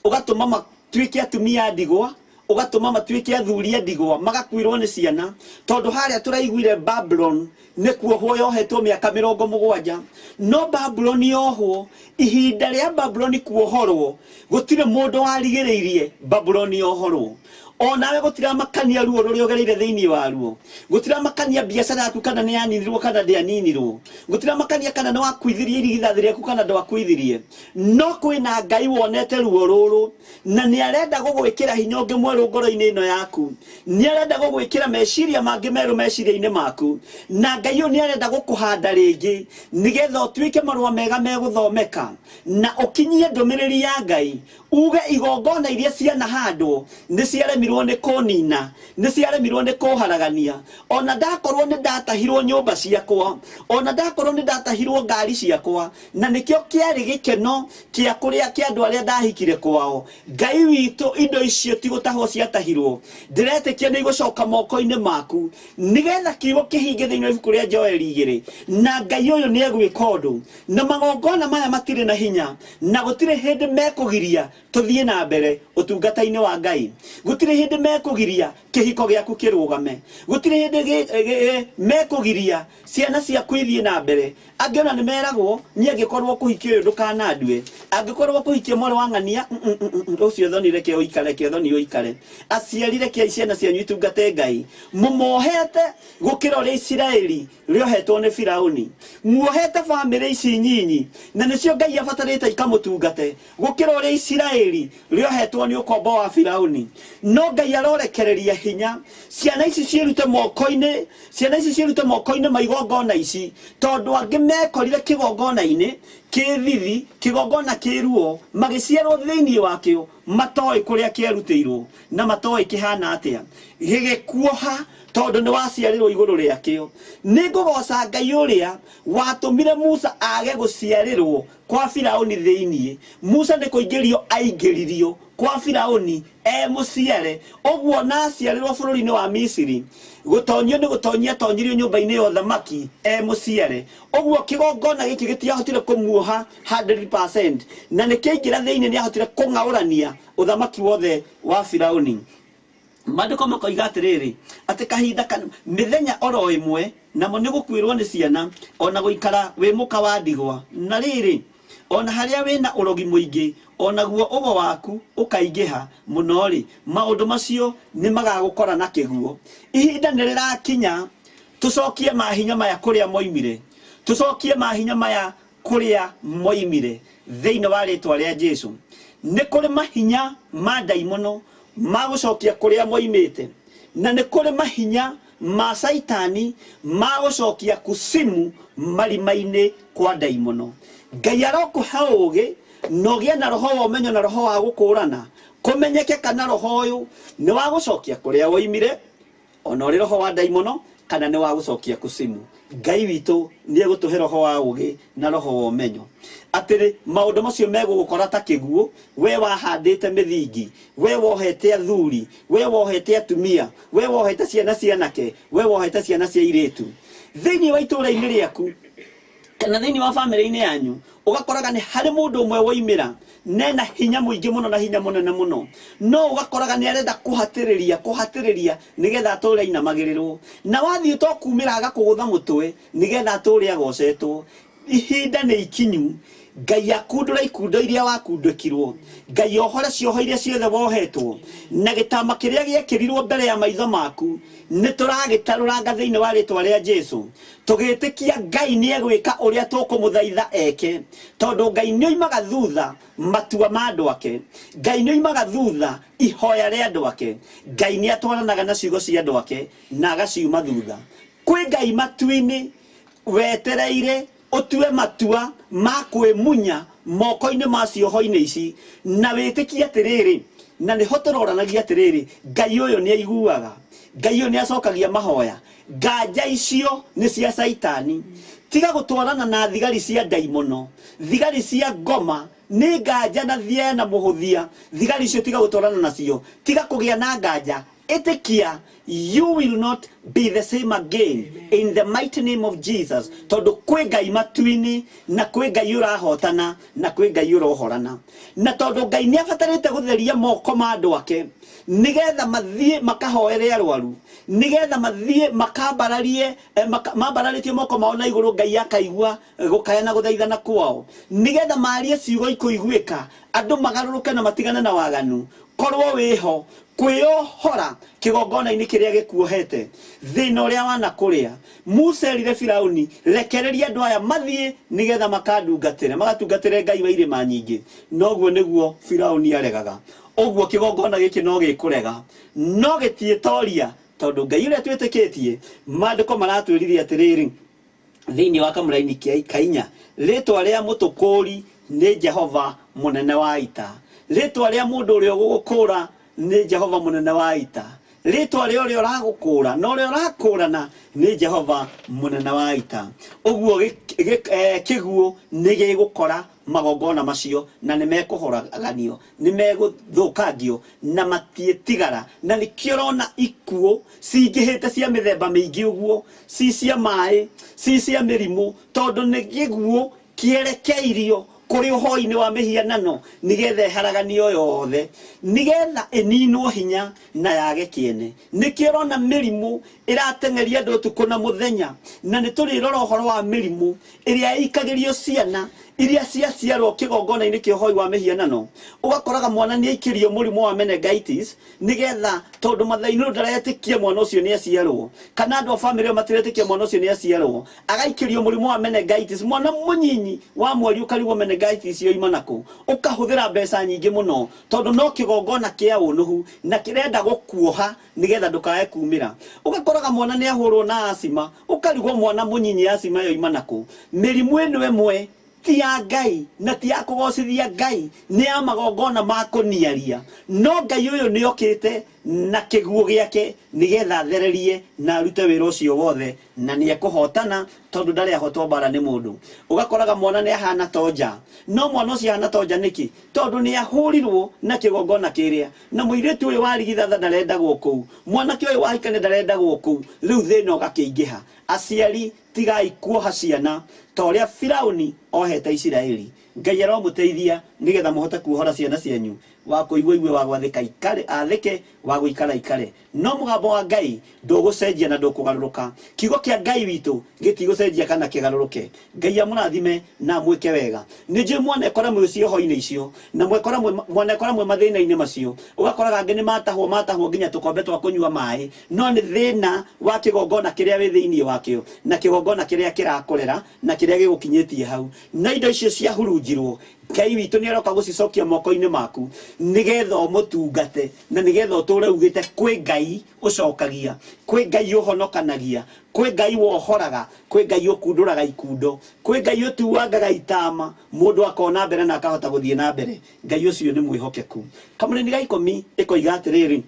ũgatũma matuĩke atumia a ndigwa, ũgatũma matuĩke athuri a ndigwa, magakuĩrwo nĩ ciana, tondũ harĩa tũraiguire Babuloni nĩ kuohwo yohetwo mĩaka 70. No Babuloni yohwo, ihinda rĩa Babuloni kuohorwo, gũtirĩ mũndũ warigĩrĩirie Babuloni yohorwo. Onawe gũtiramakania ruo rũrĩa ũgereire thĩinĩ waruo, gũtiramakania biacara yaku kana nĩ yaninirwo kana ndĩaninirwo, gũtiramakania kana nĩ wakuithirie irigithathi rĩaku kana ndwakuithirie, no kwĩna Ngai wonete ruo rũrũ na nĩ arenda gũgwĩkĩra hinya ũngĩ mwerũ ngoro-inĩ ĩno yaku, nĩ arenda gũgwĩkĩra meciria mangĩ merũ meciria-inĩ maku, na Ngai ũyũ nĩ arenda gũkũhanda rĩngĩ nĩgetha ũtuĩke marũa mega megũthomeka na ũkinyie ndũmĩrĩri ya Ngai. Uge igongona iria cianahandwo nĩ ciaremirwo nĩ kũnina, nĩ ciaremirwo nĩ kũharagania. Ona ndakorwo nĩ ndatahirwo nyũmba ciakwa, ona ndakorwo nĩ ndatahirwo ngari ciakwa, na nĩkĩo kĩarĩ gĩkeno kĩa kũrĩa kĩa andũ arĩa ndahikire kwao. Ngai witũ, indo icio ti gũtahwo ciatahirwo, ndĩretĩkia nĩ igũcoka moko-inĩ maku nĩgetha kiugo kĩhinge thĩinĩ wa ibuku rĩa Joeli 2. Na Ngai ũyũ nĩ egwĩka ũndũ, na magongona maya matirĩ na hinya, na gũtirĩ hĩndĩ mekũgiria tũthiĩ na mbere ũtungata-inĩ wa Ngai. Gũtirĩ hĩndĩ mekũgiria kĩhiko gĩaku kĩrũgame, gũtirĩ hĩndĩ mekũgiria ciana ciaku ithiĩ na mbere. Angĩ ona nĩ meragwo, niĩ angĩkorwo kũhikia ũyũ ndũkanandue, angĩkorwo kũhikia mwarĩ wa ng'ania, ũcio thoni reke ũikare, reke thoni ũikare. Aciari reke ciana cianyu itungate Ngai, mũmohete gũkĩra ũrĩa Isiraeli rĩohetwo nĩ Firauni. Muohete bamĩrĩ ici nyinyi, na nĩcio Ngai abatarĩte ikamũtungate gũkĩra ũrĩa Isiraeli rĩohetwo nĩ ũkombo wa Firauni. No Ngai arorekereria hinya ciana ici ciĩrute moko-inĩ, ciana ici ciĩrute moko-inĩ ma igongona ici, tondũ angĩ mekorire kĩgongona-inĩ kĩ thithi, kĩgongona kĩ ruo, magĩciarwo thĩinĩ wakĩo matoĩ kũrĩa kĩarutĩirwo na matoĩ kĩhana atĩa, gĩgĩkuoha tondũ nĩ waciarĩrwo igũrũ rĩakĩo. Nĩ ngũgoca Ngai ũrĩa watũmire Musa age gũciarĩrwo kwa Firauni thĩinĩ. Musa nĩ kũingĩrio aingĩririo kwa Firauni e mũciare, ũguo na aciarĩrwo bũrũri-inĩ wa Misiri, gũtonyio nĩ gũtonyia atonyirio nyũmba-inĩ ya ũthamaki e mũciare. Ũguo kĩgongona gĩkĩ gĩtiahotire kũmuoha 100%, na nĩ kĩaingĩra thĩinĩ nĩ ahotire kũng'aũrania ũthamaki wothe wa Firauni. Maandĩko makoiga atĩrĩrĩ, atĩ kahinda ka mĩthenya oro ĩmwe, namo nĩ gũkuĩrwo nĩ ciana, ona gũikara wĩ mũka wa ndigwa. Na rĩrĩ, ona harĩa wĩna ũrogi mũingĩ, onaguo ũgo waku ũkaingĩha mũno-rĩ, maũndũ macio nĩ magagũkora na kĩguo. Ihinda nĩ rĩrakinya tũcokie mahinya maya kũrĩa moimire, tũcokie mahinya maya kũrĩa moimire thĩinĩ wa rĩtwa rĩa Jesu. Nĩ kũrĩ mahinya ma ndaimono ma gũcokia kũrĩa moimĩte, na nĩ kũrĩ mahinya ma Caitani ma gũcokia kusimu marima-inĩ kwa ndaimono. Ngai arokũhe ũũgĩ na ũgĩe na roho wa ũmenyo na roho wa gũkũũrana, kũmenyeke kana roho ũyũ nĩ wa gũcokia kũrĩa woimire, ona ũrĩ roho wa ndaimono, kana nĩ wa gũcokia kusimu. Ngai witũ nĩ egũtũhe roho wa ũũgĩ na roho wa ũmenyo, atĩrĩ maũndũ macio megũgũkora ta kĩguũ. We wahandĩte mĩthingi, we wohete athuri, we wohete atumia, we wohete ciana cia anake, we wohete ciana cia airĩtu thĩinĩ wa itũũra-inĩ rĩaku kana thĩinĩ wa bamĩrĩ-inĩ yanyu. Ũgakoraga nĩ harĩ mũndũ ũmwe woimĩra nena hinya mũingĩ mũno na hinya mũnene mũno, no ũgakoraga nĩ arenda kũhatĩrĩria kũhatĩrĩria nĩgetha atũre ainamagĩrĩrwo, na wathiĩ to kumĩra agakũgũtha mũtwe nĩgetha atũre agocetwo. Ihinda nĩ ikinyu Ngai akundũra ikundo iria wakundũkirwo, Ngai ohore cioho iria ciothe wohetwo, na gĩtama kĩrĩa gĩekĩrirwo mbere ya maitho maku nĩ tũragĩtarũranga thĩinĩ wa rĩtwa rĩa Jesu, tũgĩtĩkia Ngai nĩ egwĩka ũrĩa tũkũmũthaitha eke, tondũ Ngai nĩ oimaga thutha matua ma andũ ake, Ngai nĩ oimaga thutha ihoya rĩa andũ ake, Ngai nĩ atwaranaga na ciugo cia andũ ake na agaciuma thutha. Kwĩ Ngai matu-inĩ wetereire ũtue matua ma kwĩmunya moko-inĩ ma cioho-inĩ ici, na wĩtĩkie atĩrĩrĩ, na nĩho tũroranagia atĩrĩrĩ, Ngai ũyũ nĩ aiguaga, Ngai ũyũ nĩ acokagia mahoya. Nganja icio nĩ cia Caitani. Tiga gũtwarana na thigari cia ndaimono, thigari cia ngoma nĩ nganja na thieya na mũhũthia. Thigari icio tiga gũtwarana nacio, tiga kũgĩa na nganja. Ĩtĩkia, you will not be the same again in the mighty name of Jesus, tondũ kwĩ Ngai matu-inĩ na kwĩ Ngai ũrahotana na kwĩ Ngai ũrohorana. Na tondũ Ngai nĩ abatarĩte gũtheria moko ma andũ ake nĩgetha mathiĩ makahoere arwaru, nĩgetha mathiĩ makambararie, mambararĩtie moko mao na igũrũ, Ngai akaigua gũkaya na gũthaithana kwao, nĩgetha marie ciugo ikũiguĩka, andũ magarũrũke na matigane na waganu. Korwo wĩho kwĩyohora kĩgongona-inĩ kĩrĩa gĩkuohete thĩna ũrĩa wanakũrĩa. Musa erire Firauni, rekereria andũ aya mathiĩ nĩgetha makandungatĩre, magatungatĩre Ngai wa irĩma nyingĩ. Noguo nĩguo Firauni aregaga. Ũguo kĩgongona gĩkĩ no gĩkũrega, no gĩtiĩtoria, tondũ Ngai ũrĩa twĩtĩkĩtie, maandĩko maratwĩrire atĩrĩrĩ, thĩinĩ wa kamũraini kainya, rĩtwa rĩa mũtũkũri nĩ Jehova mũnene wa ita, rĩtwa rĩa mũndũ ũrĩa ũgũgũkũra nĩ Jehova mũnene wa ita, rĩtwa rĩa ũrĩa ũragũkũra na ũrĩa ũrakũrana nĩ Jehova mũnene wa ita. Ũguo kĩguũ nĩ gĩgũkora magongona macio, na nĩ mekũhoraganio, nĩ megũthũkangio na matiĩtigara. Na nĩkĩo ũrona ikuũ cingĩhĩte cia mĩthemba mĩingĩ ũguo, ci cia maĩ, ci cia mĩrimũ, tondũ nĩ gĩguũ kĩerekeirio kũrĩ ũhoi-inĩ wa mĩhianano, nĩgetha ĩharaganio yothe, nĩgetha ĩninwo hinya na yage kĩene. Nĩkĩo ũrona mĩrimũ ĩrateng'eria andũ ũtukũ na mũthenya, na nĩ tũrĩrora ũhoro wa mĩrimũ ĩrĩa ĩikagĩrio ciana iria ciaciarwo kĩgongona-inĩ kĩa ũhoi wa mĩhianano. Ũgakoraga mwana nĩ aikĩrio mũrimũ wa meningitis, nĩgetha tondũ mathainũ ndaretĩkia mwana ũcio nĩ aciarwo, kana andũ a bamĩrĩ ĩyo matiretĩkia mwana ũcio nĩ aciarwo, agaikĩrio mũrimũ wa meningitis. Mwana mũnyinyi wa mweri ũkarigwo meningitis yoima nakũ, ũkahũthĩra mbeca nyingĩ mũno, tondũ no kĩgongona kĩa ũnũhu na kĩrenda gũkuoha nĩgetha ndũkae kumĩra. Ũgakoraga mwana nĩ ahũrwo na asima, ũkarigwo mwana mũnyinyi asima yoima nakũ. Mĩrimũ ĩno ĩmwe ti ya Ngai na ti ya kũgocithia Ngai, nĩ ya magongona ma kũniaria. No Ngai ũyũ nĩ okĩte na kĩguũ gĩake nĩgetha athererie na arute wĩra ũcio wothe, na nĩ ekũhotana tondũ ndarĩ ahotwo mbara nĩ mũndũ. Ũgakoraga mwana nĩ ahana tonja, no mwana ũcio ahana tonja nĩkĩ? Tondũ nĩ ahũrirwo na kĩgongona kĩrĩa, na mũirĩtu ũyũ wa rigithatha ndarendagwo kũu, mwanake ũyũ wa hikania ndarendagwo kũu. Rĩu thĩna ũgakĩingĩha. Aciari, tigai kuoha ciana ta ũrĩa Firauni ohete Isiraeli. Ngai aromũteithia nĩgetha mũhote kuohora ciana cianyu. Wa kũigua igue, wa gwathĩka ikare, athĩke, wa gũikara ikare. No mũgambo wa Ngai ndũgũcenjia na ndũkũgarũrũka. Kiugo kĩa Ngai witũ gĩtigũcenjia kana kĩgarũrũke. Ngai amũrathime na amwĩke wega. Nĩ njũĩ mwanekora mwĩ cioho-inĩ icio, na mwanekora mwĩ mathĩna-inĩ macio. Ũgakoraga angĩ nĩ matahwo, matahwo nginya tũkombe twa kũnyua maĩ, no nĩ thĩna wa kĩgongona kĩrĩa wĩ thĩinĩ wakĩo, na kĩgongona kĩrĩa kĩrakũrera, na kĩrĩa gĩgũkinyĩtie hau. Na indo icio ciahurunjirwo, Ngai witũ nĩ aroka gũcicokia moko-inĩ maku, nĩgetha ũmũtungate, na nĩgetha ũtũre ugĩte kwĩ Ngai ũcokagia, kwĩ Ngai ũhonokanagia, kwĩ Ngai wohoraga, kwĩ Ngai ũkundũraga ikundo, kwĩ Ngai ũtuangaga itama, mũndũ akona mbere na akahota gũthiĩ na mbere. Ngai ũcio nĩ mwĩhokeku. Kamũraini ga ikũmi ĩkoiga atĩrĩrĩ,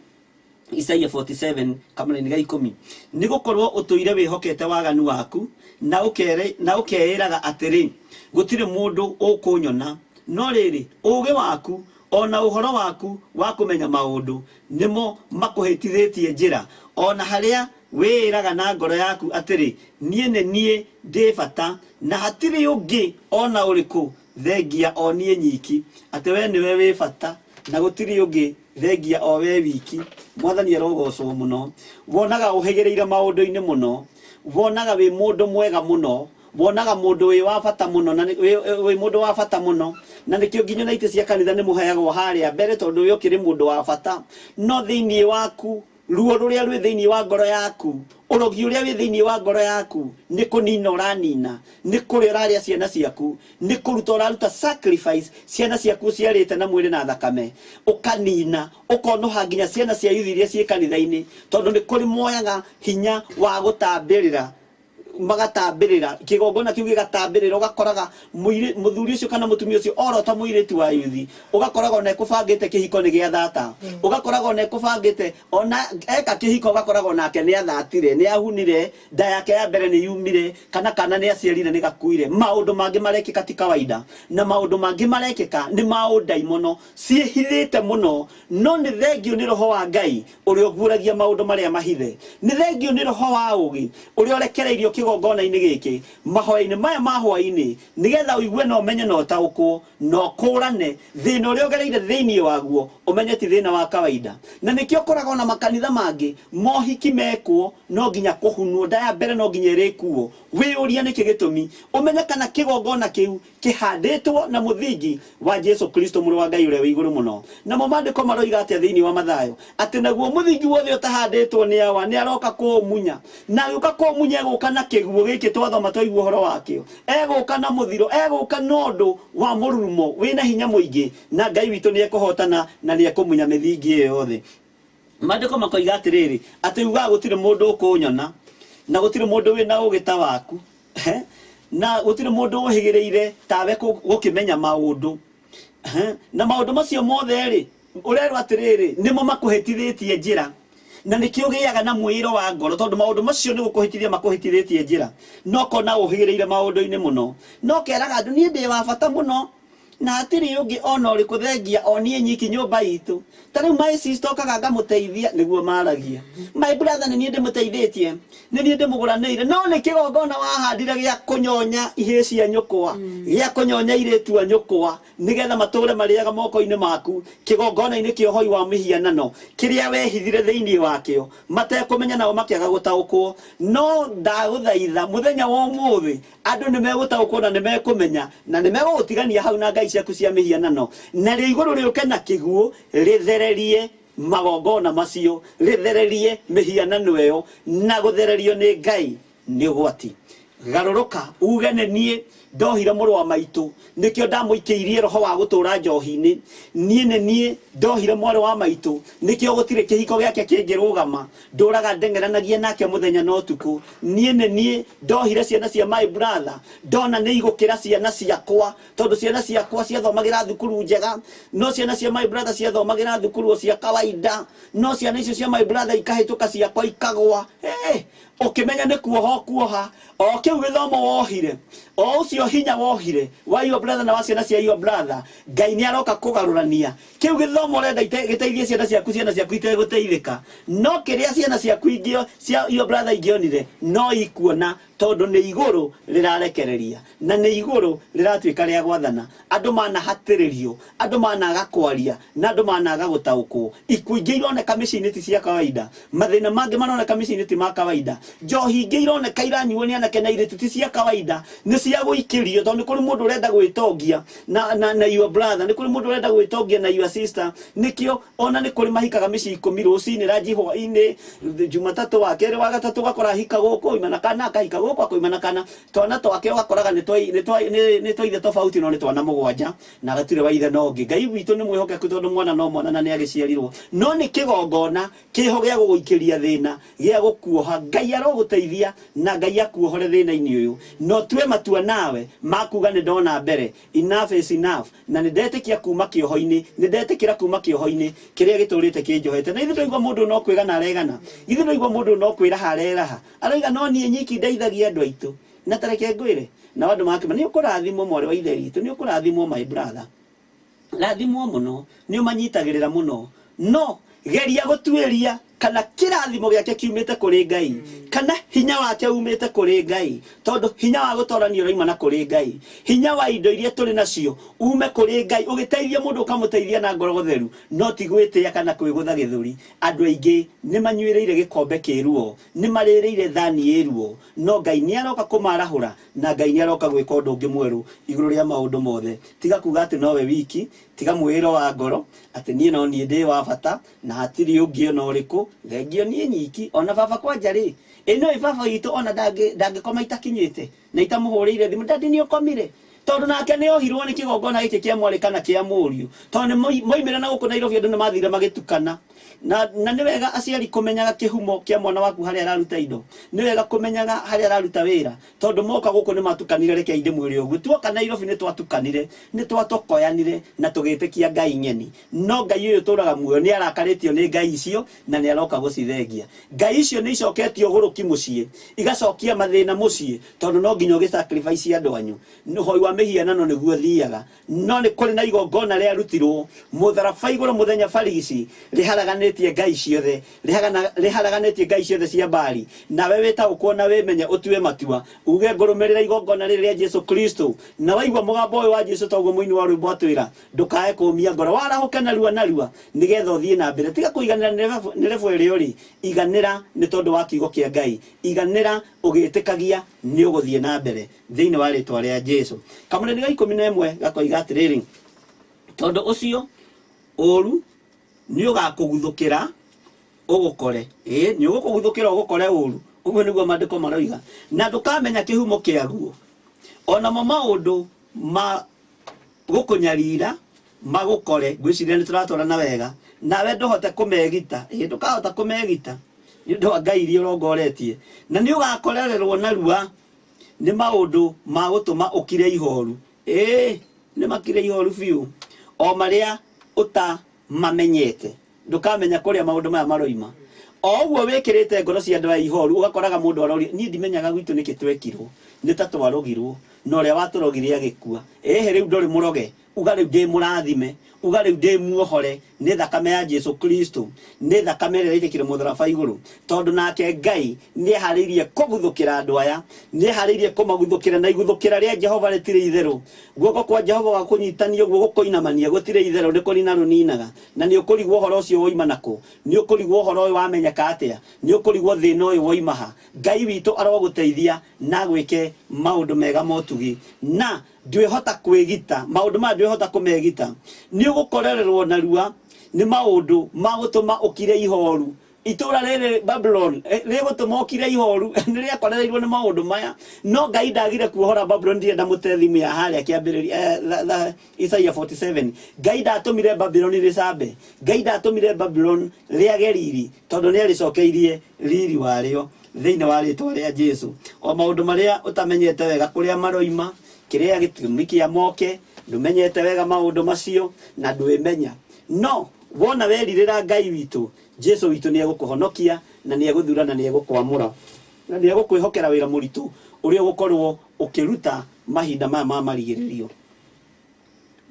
Isaia 47 kamũraini ga ikũmi, nĩ gũkorwo ũtũire wĩhokete waganu waku, na ũkeĩraga atĩrĩ, gũtirĩ mũndũ ũkũnyona. No rĩrĩ, ũũgĩ waku ona ũhoro waku wa kũmenya maũndũ nĩmo makũhĩtithĩtie njĩra, ona harĩa wĩĩraga na ngoro yaku atĩrĩ, niĩ nĩ niĩ ndĩ bata, na hatirĩ ũngĩ ona ũrĩkũ thengia o niĩ nyiki. Atĩ we nĩwe wĩ bata na gũtirĩ ũngĩ thengia o we wiki. Mwathani arogocwo mũno. Wonaga ũhĩgĩrĩire maũndũ-inĩ mũno, wonaga wĩ mũndũ mwega mũno, Wonaga mũndũ wĩ wa bata mũno na wĩ mũndũ wa bata mũno, na nĩkĩo nginya na itĩ cia kanitha nĩ mũheagwo harĩa mbere, tondũ we ũkĩrĩ mũndũ wa bata. No thĩinĩ waku, ruo rũrĩa rwĩ thĩinĩ wa ngoro yaku, ũrogi ũrĩa wĩ thĩinĩ wa ngoro yaku, nĩ kũnina ũranina, nĩ kũrĩa ũrarĩa ciana ciaku, nĩ kũruta ũraruta sacrifice ciana ciaku ciarĩte na mwĩrĩ na thakame, ũkanina, ũkonoha nginya ciana cia yuthi iria ciĩ kanitha-inĩ, tondũ nĩ kũrĩ moyaga hinya wa gũtambĩrĩra, magatambĩrĩra kĩgongona kĩu gĩgatambĩrĩra, ũgakoraga mũthuri ũcio kana mũtumia ũcio orota mũirĩtu wa yuthi, ũgakoraga ona ekũbangĩte kĩhiko nĩ gĩa thata, ũgakoraga ona ekũbangĩte ona eka kĩhiko, ũgakoraga onake nĩ athatire, nĩ ahunire, nda yake ya mbere nĩ yumire, kana kana nĩ aciarire nĩ gakuire. Maũndũ mangĩ marekĩka ti kawaida, na maũndũ mangĩ marekĩka nĩ maũndaimono ciĩhithĩte mũno. No nĩ thengio nĩ roho wa Ngai ũrĩa ũguũragia maũndũ marĩa mahithe, nĩ thengio nĩ roho wa ũũgĩ ũrĩa ũrekereirio kĩgongona-inĩ gĩkĩ mahoya-inĩ maya ma hwaĩ-inĩ, nĩgetha ũigue na ũmenye na ũtaũkwo na ũkũrane thĩna ũrĩa ũgereire thĩinĩ waguo, ũmenye ti thĩna wa kawaida. Na nĩkĩo ũkoraga ona makanitha mangĩ mohiki mekwo no nginya kũhunwo, nda ya mbere no nginya ĩrĩkuo. Wĩyũrie nĩkĩ gĩtũmi, ũmenye kana kĩgongona kĩu kĩhandĩtwo na mũthingi wa Jesu Kristo, mũrũ wa Ngai ũrĩa wĩ igũrũ mũno. Namo maandĩko maroiga atĩa thĩinĩ wa Mathayo? Atĩ naguo mũthingi wothe ũtahandĩtwo nĩ Awa nĩ aroka kũũmunya, na agĩũka kũũmunya egũka na kĩguũ gĩkĩ twathoma twaigua ũhoro wakĩo, egũka na mũthiro, egũka na ũndũ wa mũrurumo wĩna hinya mũingĩ, na Ngai witũ nĩ ekũhotana na nĩ ekũmunya mĩthingi ĩyo yothe. Maandĩko makoiga atĩrĩrĩ, atĩ ugaga gũtirĩ mũndũ ũkũnyona, na gũtirĩ mũndũ wĩna ũgĩ ta waku, na gũtirĩ mũndũ ũhĩgĩrĩire tawe gũkĩmenya maũndũ. Na maũndũ macio mothe rĩ, ũrerwo atĩrĩrĩ, nĩmo makũhĩtithĩtie njĩra, na nĩkĩo ũgĩaga na mwĩĩro wa ngoro, tondũ maũndũ macio nĩ gũkũhĩtithia makũhĩtithĩtie njĩra, na ũkona ũhĩgĩrĩire maũndũ-inĩ mũno, na ũkeraga andũ niĩ ndĩ wa bata mũno, na hatirĩ ũngĩ ona ũrĩkũ thengia o niĩ nyiki nyũmba itũ. Ta rĩu my sister okaga ngamũteithia, nĩguo maragia. My brother nĩ niĩ ndĩmũteithĩtie, nĩ niĩ ndĩmũgũranĩire. No nĩ kĩgongona wahandire gĩa kũnyonya ihĩĩ cia nyũkwa, gĩa kũnyonya airĩtu a nyũkwa, nĩgetha matũre marĩaga moko-inĩ maku, kĩgongona-inĩ kĩa ũhoi wa mĩhianano, kĩrĩa wehithire thĩinĩ wakĩo, matekũmenya nao makĩaga gũtaũkwo. No ndagũthaitha mũthenya wa ũmũthĩ, andũ nĩ megũtaũkwo na nĩ mekũmenya, na nĩ megũgũtigania hau na ngai ciaku cia mĩhianano, narĩo igũrũ rĩũke na kĩguũ rĩthererie magongona macio, rĩthererie mĩhianano ĩyo. Na gũthererio nĩ Ngai nĩ ũgwati. Garũrũka uge nĩ niĩ ndohire mũrũ wa maitũ, nĩkĩo ndamũikĩirie roho wa gũtũra njohi-inĩ. Niĩ nĩ niĩ ndohire mwarĩ wa maitũ, nĩkĩo gũtirĩ kĩhiko gĩake kĩngĩrũgama, ndũraga ndeng'eranagia nake mũthenya na ũtukũ. Niĩ nĩ niĩ ndohire ciana cia my brother, ndona nĩ igũkĩra ciana ciakwa, tondũ ciana ciakwa ciathomagĩra thukuru njega, no ciana cia my brother ciathomagĩra thukuru o cia kawaida, no ciana icio cia my brother ikahĩtũka ciakwa ikagwa. Hey, ũkĩmenya nĩ kuoha ũkuoha o kĩu gĩthomo wohire, o ũcio hinya wohire wa your brother na wa ciana cia your brother, Ngai nĩ aroka kũgarũrania kĩu gĩthomo ũrenda gĩteithie ciana ciaku, ciana ciaku itegũteithĩka, no kĩrĩa ciana ciaku ingĩ cia your brother ingĩonire no ikuona, tondũ nĩ igũrũ rĩrarekereria na nĩ igũrũ rĩratuĩka rĩa gwathana. Andũ manahatĩrĩrio, andũ managa kwaria, na andũ managa gũtaũkwo. Ikuũ ingĩ ironeka mĩciĩ-inĩ ti cia kawaida, mathĩna mangĩ maroneka mĩciĩ-inĩ ti ma kawaida, njohi ingĩ ironeka iranyuo nĩ anake na airĩtu ti cia kawaida, nĩ cia gũikĩrio, tondũ nĩ kũrĩ mũndũ ũrenda gwĩtongia na your brother, nĩ kũrĩ mũndũ ũrenda gwĩtongia na your sister. Nĩkĩo ona nĩ kũrĩ mahikaga mĩciĩ 10, rũcinĩ ranji, hwaĩ-inĩ, Jumatatũ, wa kerĩ, wa gatatũ, ũgakora ahika gũkũ, oima na kana, akahika gũkũ, akoima na kana, twana twake ũgakoraga nĩ twa ithe tofauti, no nĩ twana 7, na gatirĩ wa ithe no ũngĩ. Ngai witũ nĩ mwĩhokeku, tondũ mwana no mwana na nĩ agĩciarirwo, no nĩ kĩgongona kĩho gĩa gũgũikĩria thĩna, gĩa gũkuoha. Ngai arogũteithia na Ngai akuohore thĩna-inĩ ũyũ, no tue matua nawe makuga nĩ ndona mbere, enough is enough, na nĩ ndetĩkia kuma kĩoho-inĩ, nĩ ndetĩkĩra kuma kĩoho-inĩ kĩrĩa gĩtũrĩte kĩnjohete. Na ithuĩ ndũigua mũndũ no kwĩgana aregana, ithuĩ ndũigua mũndũ no kwĩraha areraha, aroiga no niĩ nyiki ndeithagia andũ aitũ. Na tareke ngwĩre, nao andũ magakĩma, nĩ ũkũrathimwo mwarĩ wa ithe witũ, nĩ ũkũrathimwo my brother, rathimwo mũno, nĩ ũmanyitagĩrĩra mũno, no geria gũtuĩria Kana kĩrathimo gĩake kiumĩte kũrĩ Ngai, kana hinya wake umĩte kũrĩ Ngai, tondũ hinya wa gũtorania ũraima na kũrĩ Ngai. Hinya wa indo iria tũrĩ nacio ume kũrĩ Ngai. Ũgĩteithia mũndũ ũkamũteithia na ngoro theru, no ti gwĩtĩa kana kwĩgũtha gĩthũri. Andũ aingĩ nĩ manyuĩrĩire gĩkombe kĩ ruo, nĩ marĩrĩire thani ĩ ruo, no Ngai nĩ aroka kũmarahũra, na Ngai nĩ aroka gwĩka ũndũ ũngĩ mwerũ igũrũ rĩa maũndũ mothe. Tiga kuga atĩ nowe wiki, tiga mwĩĩro wa ngoro atĩ niĩ no niĩ ndĩ wa bata na hatirĩ ũngĩ ona ũrĩkũ, thengio niĩ nyiki. Ona baba kwanja rĩ, ĩ no ĩ baba witũ ona ndangĩkoma itakinyĩte na itamũhũrĩire thimũ, dadi nĩ ũkomire? Tondũ nake nĩ ohirwo nĩ kĩgongona gĩkĩ kĩa mwarĩ kana kĩa mũriũ, tondũ nĩ moimire na gũkũ Nairobi andũ nĩ mathire magĩtukana. Na nĩ wega aciari kũmenyaga kĩhumo kĩa mwana waku harĩa araruta indo, nĩ wega kũmenyaga harĩa araruta wĩra, tondũ moka gũkũ nĩ matukanire. Reke ndĩmwĩre ũguo, tuoka Nairobi nĩ twatukanire, nĩ twatokoyanire na tũgĩtĩkia ngai ng'eni. No Ngai ũyũ tũraga muoyo nĩ arakarĩtio nĩ ngai icio na nĩ aroka gũcithengia. Ngai icio nĩ icoketio ũgũrũki mũciĩ, igacokia mathĩna mũciĩ, tondũ no nginya ũgĩ sacrifice andũ anyu. Ũhoi wa mĩhianano nĩguo thiaga, no nĩ kũrĩ na igongona rĩarutirwo mũtharaba igũrũ mũthenya barigici, rĩharaganĩtie ngai ciothe, rĩharaganĩtie ngai ciothe cia Baali. Nawe wĩtaũkwo na wĩmenye, ũtue matua, uge ngũrũmĩrĩra igongona rĩrĩ rĩa Jesu Kristo. Na waigua mũgambo ũyũ wa Jesu, toguo mũini wa rwĩmbo atwĩra, ndũkae kũmia ngoro, warahũke narua narua nĩgetha ũthiĩ na mbere. Tiga kũiganĩra nĩ level ĩrĩa ũrĩ, iganĩra nĩ tondũ wa kiugo kĩa Ngai, iganĩra ũgĩtĩkagia nĩ ũgũthiĩ na mbere thĩinĩ wa rĩtwa rĩa Jesu. Kamũrĩri ga 11 gakoiga atĩrĩrĩ, tondũ ũcio ũru nĩ ũgakũguthũkĩra ũgũkore. Ĩĩ, nĩ ũgũkũguthũkĩra ũgũkore ũru, ũguo nĩguo maandĩko maroiga, na ndũkamenya kĩhumo kĩaguo. Onamo maũndũ ma gũkũnyarira magũkore. Ngwĩciria nĩ tũratwarana wega, nawe ndũhote kũmegita. Ĩĩ, ndũkahota kũmegita nĩ ũndũ wa ngai iria ũrongoretie, na nĩ ũgakorererwo narua nĩ maũndũ ma gũtũma ũkire ihoru. Ĩĩ, nĩ makire ihoru biũ, o marĩa ũtamamenyete. Ndũkamenya kũrĩa maũndũ maya maroima. O ũguo wĩkĩrĩte ngoro cia andũ aya ihoru, ũgakoraga mũndũ aroria, niĩ ndimenyaga gwitũ nĩkĩ twekirwo, nĩ ta twarogirwo, na ũrĩa watũrogire agĩkua. Ĩhĩ, rĩu ndũrĩ mũroge, uga rĩu ndĩ mũrathime, uga rĩu ndĩ muohore nĩ thakame ya Jesu Kristo, nĩ thakame ĩrĩa ĩraitĩkire mũtharaba igũrũ. Tondũ nake Ngai nĩ eharĩirie kũguthũkĩra andũ aya, nĩ eharĩirie kũmaguthũkĩra, na iguthũkĩra rĩa Jehova rĩtirĩ itherũ. Guoko kwa Jehova gwa kũnyitania ũguo gũkũinamania gũtirĩ itherũ, nĩ kũnina rũninaga. Na nĩ ũkũrigwo ũhoro ũcio woima nakũ, nĩ ũkũrigwo ũhoro ũyũ wamenyeka atĩa, nĩ ũkũrigwo thĩna ũyũ woima ha. Ngai witũ arogũteithia na agwĩke maũndũ mega motugi, na ndwĩhota kwĩgita maũndũ maya, ndwĩhota kũmegita. Nĩ ũgũkorererwo narua nĩ maũndũ ma gũtũma ũkire ihoru. Itũra rĩrĩ Babylon rĩgũtũma ũkire ihoru, nĩ rĩakorereirwo nĩ maũndũ maya, no Ngai ndagire kuohora Babylon. Ndirenda mũte thimu ya harĩa kĩambĩrĩria, Isaiah 47. Ngai ndatũmire Babylon rĩcambe, Ngai ndatũmire Babylon rĩage riri, tondũ nĩ arĩcokeirie riri warĩo thĩinĩ wa rĩtwa rĩa Jesu. O maũndũ marĩa ũtamenyete wega kũrĩa maroima, kĩrĩa gĩtũmi kĩa moke, ndũmenyete wega maũndũ macio na ndwĩmenya, no wona werirĩra Ngai witũ, Jesu witũ nĩ egũkũhonokia, na nĩ egũthura, na nĩ egũkwamũra, na nĩ egũkwĩhokera wĩra mũritũ ũrĩa ũgũkorwo ũkĩruta mahinda maya ma marigĩrĩrio.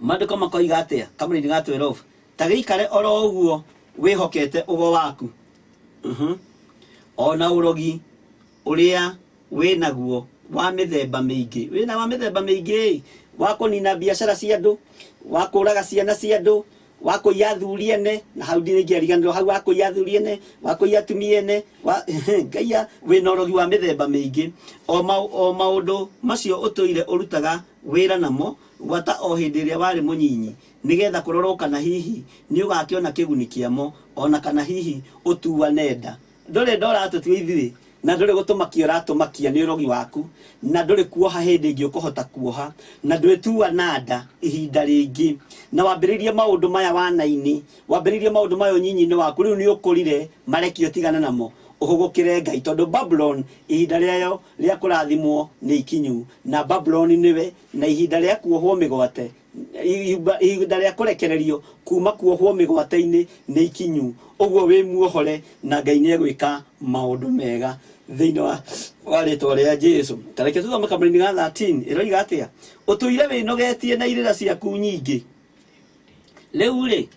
Maandĩko makoiga atĩa? Kamũrĩri ga 12, ta gĩikare oro ũguo wĩhokete ũgo waku, ona ũrogi ũrĩa wĩnaguo wa mĩthemba mĩingĩ, wĩna wa mĩthemba mĩingĩ, wa kũnina biacara cia andũ, wa kũraga ciana cia andũ, wa kũiya athuri ene, na hau ndingĩariganĩrwo hau, wa kũiya athuri ene, wa kũiya atumia ene, wa ngaia wĩna ũrogi wa mĩthemba mĩingĩ. O maũndũ macio ũtũire ũrutaga wĩra namo gwata o hĩndĩ ĩrĩa warĩ mũnyinyi, nĩgetha kũrorwo kana hihi nĩ ũgakĩona kĩguni kĩamo, ona kana hihi ũtuane nda. Ndũrĩ nda ũratũtua ithuĩ, na ndũrĩ gũtũmakia ũratũmakia nĩ ũrogi waku, na ndũrĩ kuoha hĩndĩ ĩngĩ ũkũhota kuoha, na ndwĩtua na nda ihinda rĩngĩ. Na wambĩrĩirie maũndũ maya wana-inĩ, wambĩrĩirie maũndũ maya ũnyinyi-inĩ waku, rĩu nĩ ũkũrire, marekio tigana namo, ũhũgũkĩre Ngai, tondũ Babylon ihinda rĩayo rĩa kũrathimwo nĩ ikinyu, na Babylon nĩwe, na ihinda rĩa kuohwo mĩgwate, ihinda rĩa kũrekererio kuma kuohwo mĩgwate-inĩ nĩ ikinyu. Ũguo wĩ muohore, na Ngai nĩ egwĩka maũndũ mega thĩinĩ wa rĩtwa rĩa Jesu. Ta reke tũthome kamũrĩri ga 13, ĩroiga atĩa? Ũtũire wĩnogetie na irĩra ciaku nyingĩ, rĩu rĩ,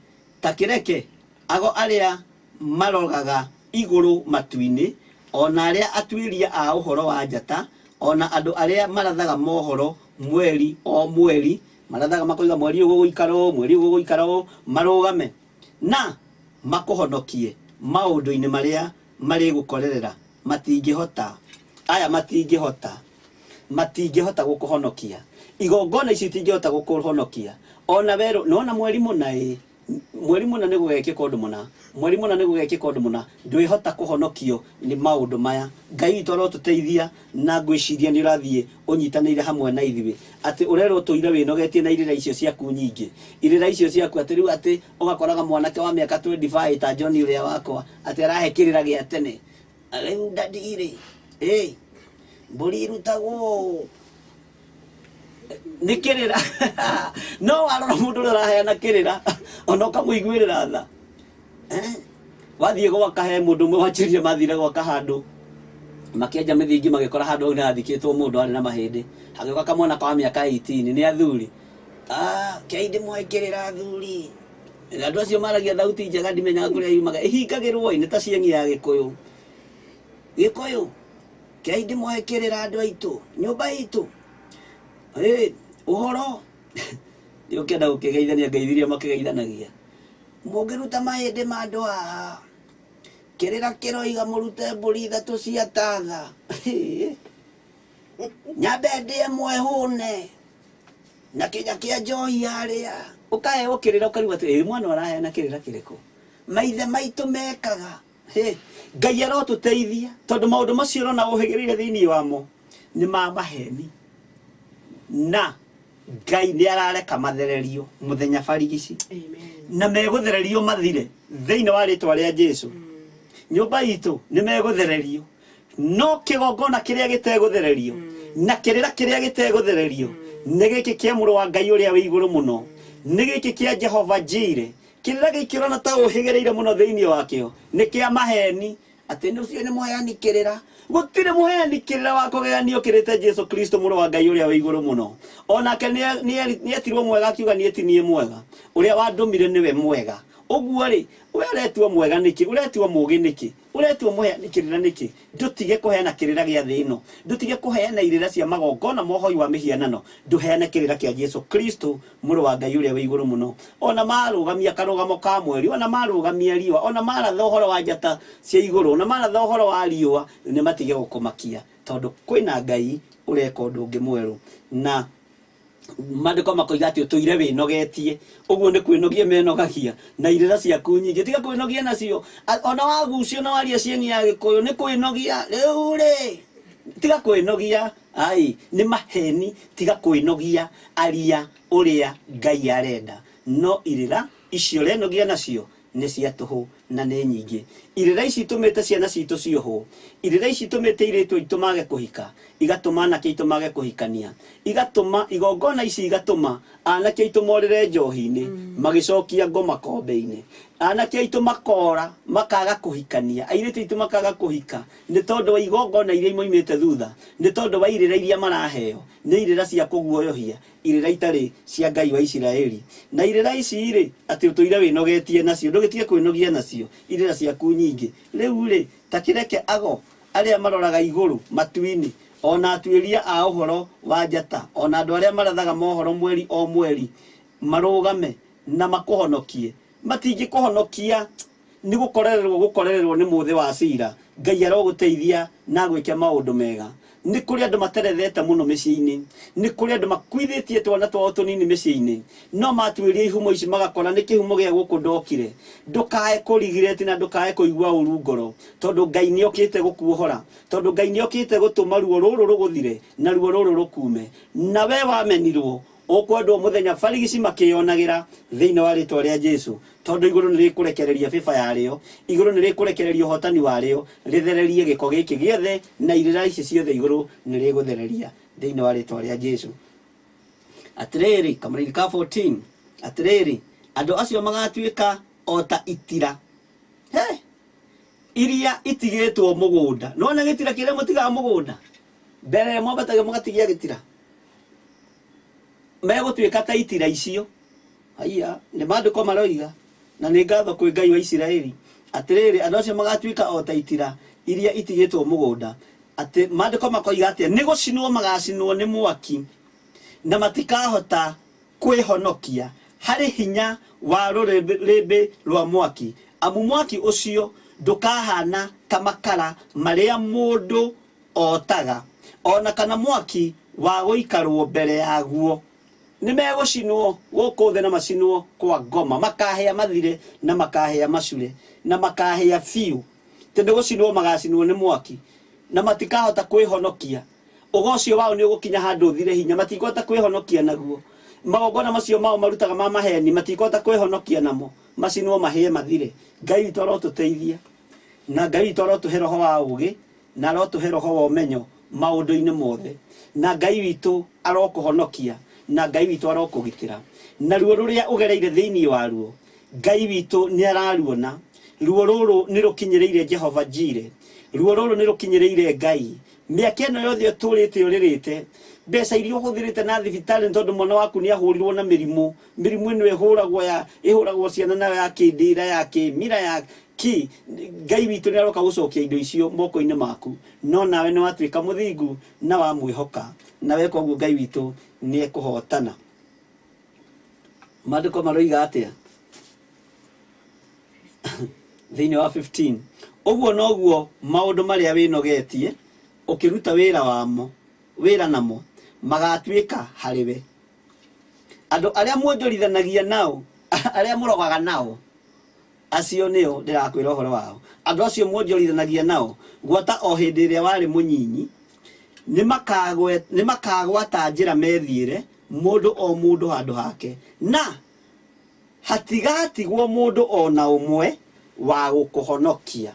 ta kĩreke ago arĩa marogaga Igũrũ matu-inĩ, o na arĩa atuĩria a ũhoro wa njata, o na andũ arĩa marathaga mohoro mweri o mweri, marathaga makoiga mweri ũyũ gũgũikara ũũ, mweri ũyũ gũgũikara ũũ, marũgame na makũhonokie maũndũ-inĩ marĩa marĩgũkorerera. Matingĩhota, aya matingĩhota, matingĩhota gũkũhonokia. Igongona ici itingĩhota gũkũhonokia. Ona werũ, nona mweri mũna ĩ, mweri mũna nĩ gũgekĩka ũndũ mũna, mweri mũna nĩ gũgekĩka ũndũ mũna, ndwĩhota kũhonokio nĩ maũndũ maya. Ngai witũ arotũteithia, na ngwĩciria nĩ ũrathiĩ ũnyitanĩire hamwe na ithuĩ, atĩ ũrerwo ũtũire wĩnogetie na irĩra icio ciaku nyingĩ, irĩra icio ciaku atĩ rĩu atĩ ũgakoraga mwanake wa mĩaka 25 ta John ũrĩa wakwa atĩ arahe kĩrĩra gĩa tene. Rĩu daddy rĩ, ĩ mbũri irutagwo nĩ kĩrĩra. No warora mũndũ ũrĩa ũraheana kĩrĩra ona ũkamũiguĩrĩra tha. Wathiĩ gwaka he mũndũ ũmwe wanjĩrire mathire gwaka handũ makĩenja mĩthingi magĩkora handũ hau nĩ hathikĩtwo mũndũ arĩ na mahĩndĩ. Hagĩũka kamwana ka mĩaka 18 nĩ athuri. Kei ndĩmũhe kĩrĩra athuri. Andũ acio maragia thauti njega ndimenyaga kũrĩa yumaga. Ĩhingagĩrwo ĩ nĩ ta cieng'i ya Gĩkũyũ. Gĩkũyũ kei ndĩmũhe kĩrĩra andũ aitũ nyũmba itũ. Ũhoro nĩ ũkĩenda gũkĩgeithania ngeithirie makĩgeithanagia. Mũngĩruta mahĩndĩ ma andũ haha, kĩrĩra kĩroiga mũrute mbũri ithatũ cia tatha. Nyambe ndĩe mwehũne na kĩnya kĩa njohi harĩa. Ũkaheo kĩrĩra ũkarigwo atĩ ĩ mwana ũraheana kĩrĩra kĩrĩkũ? Maithe maitũ mekaga. Ngai arotũteithia tondũ maũndũ macio ũrona ũhĩgĩrĩire thĩinĩ wamo nĩ ma maheni, na Ngai nĩ arareka mathererio mũthenya barigici. Amen. Na megũthererio mathire thĩinĩ wa rĩtwa rĩa Jesu. Nyũmba itũ nĩ megũthererio, no kĩgongona kĩrĩa gĩtegũthererio na kĩrĩra kĩrĩa gĩtegũthererio nĩ gĩkĩ kĩa mũrũ wa Ngai ũrĩa wĩ igũrũ mũno, nĩ gĩkĩ kĩa Jehova Jire. Kĩrĩra gĩkĩ ũrona ta ũhĩgĩrĩire mũno thĩinĩ wakĩo nĩ kĩa maheni, atĩ nĩ ũcio nĩ mũheani kĩrĩra. Gũtirĩ mũheani kĩrĩra wa kũgeganio ũkĩrĩte Jesu Kristo mũrũ wa Ngai ũrĩa wĩ igũrũ mũno. Onake nĩ etirwo mwega, akiuga niĩ ti niĩ mwega, ũrĩa wandũmire nĩwe mwega. Ũguo rĩ, we ũretuo mwega nĩkĩ? Ũretuo mũũgĩ nĩkĩ? Ũretuo mũheani kĩrĩra nĩkĩ? Ndũtige kũheana kĩrĩra gĩa thĩ ĩno, ndũtige kũheana irĩra cia magongona ma ũhoi wa mĩhianano, ndũheane kĩrĩra kĩa Jesu Kristo mũrũ wa Ngai ũrĩa wĩ igũrũ mũno. Ona marũgamia karũgamo ka mweri, ona marũgamia riũa, ona maratha ũhoro wa njata cia igũrũ, ona maratha ũhoro wa riũa, nĩ matige gũkũmakia, tondũ kwĩna Ngai ũreka ũndũ ũngĩ mwerũ. Na maandĩko makoiga atĩ ũtũire wĩnogetie. Ũguo nĩ kwĩnogia menogagia na irĩra ciaku nyingĩ, tiga kwĩnogia nacio. Ona wagucio na waria cieng'i ya Gĩkũyũ nĩ kwĩnogia. Rĩu rĩ, tiga kwĩnogia, ai nĩ maheni, tiga kwĩnogia, aria ũrĩa Ngai arenda. No irĩra icio ũrenogia nacio nĩ cia tũhũ na nĩ nyingĩ. Irĩra ici itũmĩte ciana citũ ciohwo, irĩra ici itũmĩte airĩtu aitũ mage kũhika, igatũma anake aitũ mage kũhikania, igatũma igongona ici, igatũma anake aitũ morĩre njohi-inĩ magĩcokia ngoma kombe-inĩ, anake aitũ makora makaga kũhikania, airĩtu aitũ makaga kũhika nĩ tondũ wa igongona iria imoimĩte thutha, nĩ tondũ wa irĩra iria maraheo nĩ irĩra cia kũguoyohia, irĩra itarĩ cia Ngai wa Isiraeli. Na irĩra ici rĩ, atĩ ũtũire wĩnogetie nacio, ndũgĩtige kwĩnogia nacio irĩra ciaku nyingĩ. Rĩu rĩ, ta kĩreke ago arĩa maroraga igũrũ matu-inĩ, ona atuĩria a ũhoro wa njata, ona andũ arĩa marathaga mohoro mweri o mweri, marũgame na makũhonokie. Matingĩkũhonokia, nĩ gũkorererwo gũkorererwo nĩ mũthĩ wa cira. Ngai arogũteithia na agwĩke maũndũ mega. Nĩ kũrĩ andũ materethete mũno mĩciĩ-inĩ, nĩ kũrĩ andũ makuithĩtie twana twao tũnini mĩciĩ-inĩ, no matuĩria ihumo ici magakora nĩ kĩhumo gĩa gũkũ ndokire. Ndũkae kũrigireti na ndũkae kũigua ũru ngoro, tondũ Ngai nĩ okĩte gũkuohora, tondũ Ngai nĩ okĩte gũtũma ruo rũrũ rũgũthire na ruo rũrũ rũkume. Na we wamenirwo ũkwendwo mũthenya barigici makĩyonagĩra thĩinĩ wa rĩtwa rĩa Jesu, tondũ igũrũ nĩ rĩkũrekereria bĩba yarĩo, igũrũ nĩ rĩkũrekereria ũhotani warĩo, rĩthererie gĩko gĩkĩ gĩothe na irĩra ici ciothe, igũrũ nĩ rĩgũthereria thĩinĩ wa rĩtwa rĩa Jesu. Atĩrĩrĩ, kamũraini ka 14, atĩrĩrĩ, andũ acio magatuĩka o ta itira he iria itigĩtwo mũgũnda. Nĩwona gĩtira kĩrĩa mũtigaga mũgũnda mbere, mwambatagia mũgatigia gĩtira, megũtuĩka ta itira icio. Haiya, nĩ maandĩko maroiga, na nĩ ngatho kwĩ Ngai wa Isiraeli. Atĩrĩrĩ, andũ acio magatuĩka o ta itira iria itigĩtwo mũgũnda. Atĩ maandĩko makoiga atĩa? Nĩ gũcinwo magacinwo nĩ mwaki, na matikahota kwĩhonokia harĩ hinya wa rũrĩrĩmbĩ rwa mwaki. Amu mwaki ũcio ndũkahana ta makara marĩa mũndũ otaga, ona kana mwaki wa gũikarwo mbere yaguo. Nĩ megũcinwo gũkũ thĩ na macinwo kwa ngoma, makahĩa mathire na makahĩa macure na makahĩa biũ. Tĩ nĩ gũcinwo magacinwo nĩ mwaki na matikahota kwĩhonokia. Ũgo ũcio wao nĩ ũgũkinya handũ ũthire hinya, matikũhota kwĩhonokia naguo. Magongona macio mao marutaga ma maheni, matikũhota kwĩhonokia namo, macinwo mahĩe mathire. Ngai witũ arotũteithia, na Ngai witũ arotũhe roho wa ũũgĩ, na arotũhe roho wa ũmenyo maũndũ-inĩ mothe. Na Ngai witũ arokũhonokia, na Ngai witũ arokũgitĩra. Na ruo rũrĩa ũgereire thĩinĩ waruo, Ngai witũ nĩ araruona. Ruo rũrũ nĩ rũkinyĩrĩire Jehova Jire. Ruo rũrũ nĩ rũkinyĩrĩire Ngai. Mĩaka ĩno yothe ũtũrĩte ũrĩrĩte, mbeca iria ũhũthĩrĩte na thibitarĩ nĩ tondũ mwana waku nĩ ahũrirwo na mĩrimũ. Mĩrimũ ĩno ĩhũragwo ya ĩhũragwo ciana nayo ya kĩndĩra, ya kĩmira, ya ki. Ngai witũ nĩ aroka gũcokia indo icio moko-inĩ maku. No nawe nĩ watuĩka mũthingu na wamwĩhoka. Na weka ũguo Ngai witũ nĩ ekũhotana. Maandĩko maroiga atĩa? Thĩinĩ wa 15. Ũguo noguo maũndũ marĩa wĩnogetie ũkĩruta wĩra wamo, wĩra namo magatuĩka harĩ we. Andũ arĩa muonjorithanagia nao, arĩa mũrogaga nao, acio nĩo ndĩrakwĩra ũhoro wao. Andũ acio muonjorithanagia nao gwata o hĩndĩ ĩrĩa warĩ mũnyinyi, nĩ makagwata njĩra methiĩre, mũndũ o mũndũ handũ hake, na hatigatigwo mũndũ o na ũmwe wa gũkũhonokia.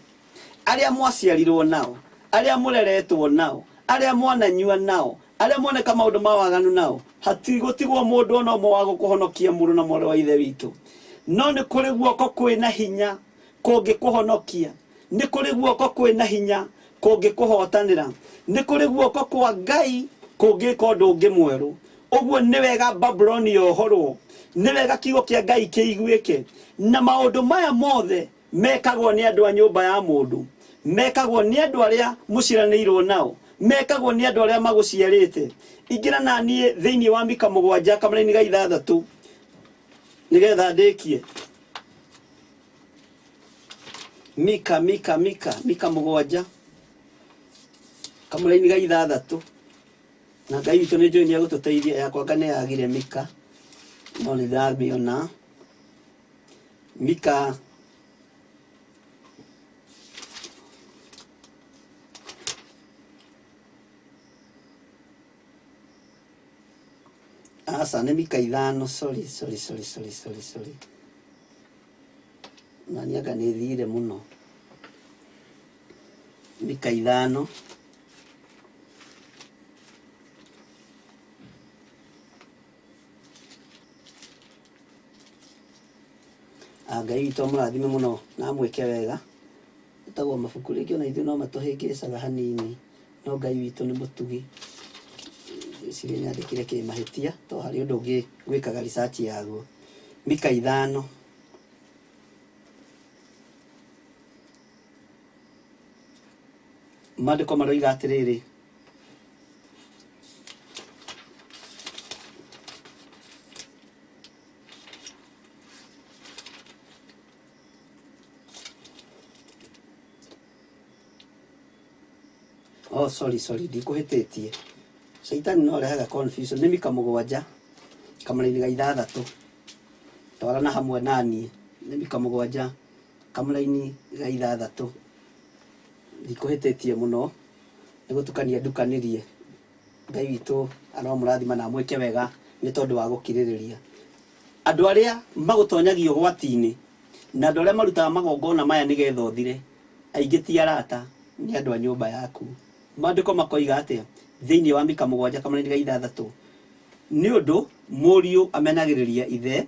Arĩa mwaciarirwo nao, arĩa mũreretwo nao, arĩa mwananyua nao, arĩa mwaneka maũndũ ma waganu nao, hatigũtigwo mũndũ o na ũmwe wa gũkũhonokia, mũrũ na mwarĩ wa Ithe witũ. No nĩ kũrĩ guoko kwĩna hinya kũngĩkũhonokia, nĩ kũrĩ guoko kwĩna hinya kũngĩkũhotanĩra, nĩ kũrĩ guoko kwa Ngai kũngĩka ũndũ ũngĩ mwerũ. Ũguo nĩ wega Babuloni yohorwo, nĩ wega kiugo kĩa Ngai kĩiguĩke. Na maũndũ maya mothe mekagwo nĩ andũ a nyũmba ya mũndũ, mekagwo nĩ andũ arĩa mũciaranĩirwo nao, mekagwo nĩ andũ arĩa magũciarĩte. Ingĩra na niĩ thĩinĩ wa Mika mũgwanja kamũraini ga ithathatũ nĩgetha ndĩkie. Mika, Mika, Mika, Mika mũgwanja kamũraini ga ithathatũ. Na Ngai witũ nĩ njũĩ nĩ egũtũteithia. Yakwa anga nĩ yagire Mika, no nĩ ndĩramĩona. Mika aca nĩ Mika ithano, sorry, sorry, sorry, sorry, sorry, sorry. Na niĩ anga nĩ thire mũno. Mika ithano. Ngai witũ amũrathime mũno na amwĩke wega. Ĩtagwo mabuku rĩngĩ ona ithuĩ no matũhĩngĩcaga hanini, no Ngai witũ nĩ mũtugi. Ngwĩciria nyandĩkire kĩmahĩtia to harĩ ũndũ ũngĩ gwĩkaga research yaguo. Mika ithano. Maandĩko maroiga atĩrĩrĩ, Oh, sorry, sorry, ndikũhĩtĩtie. Shaitani no arehaga confusion. Nĩ Mika mũgwanja kamũraini ga ithathatũ. Twarana hamwe na niĩ. Nĩ Mika mũgwanja kamũraini ga ithathatũ. Ndikũhĩtĩtie mũno, nĩ gũtukania ndukanirie. Ngai witũ aromũrathima na amwĩke wega nĩ tondũ wa gũkirĩrĩria. Andũ arĩa magũtonyagia ũgwati-inĩ na andũ arĩa marutaga magongona maya nĩgetha ũthire, aingĩ ti arata, nĩ andũ a nyũmba yaku. Maandĩko makoiga atĩa thĩinĩ wa Mika mũgwanja kamũraini ga ithathatũ? Nĩ ũndũ mũriũ amenagĩrĩria ithe,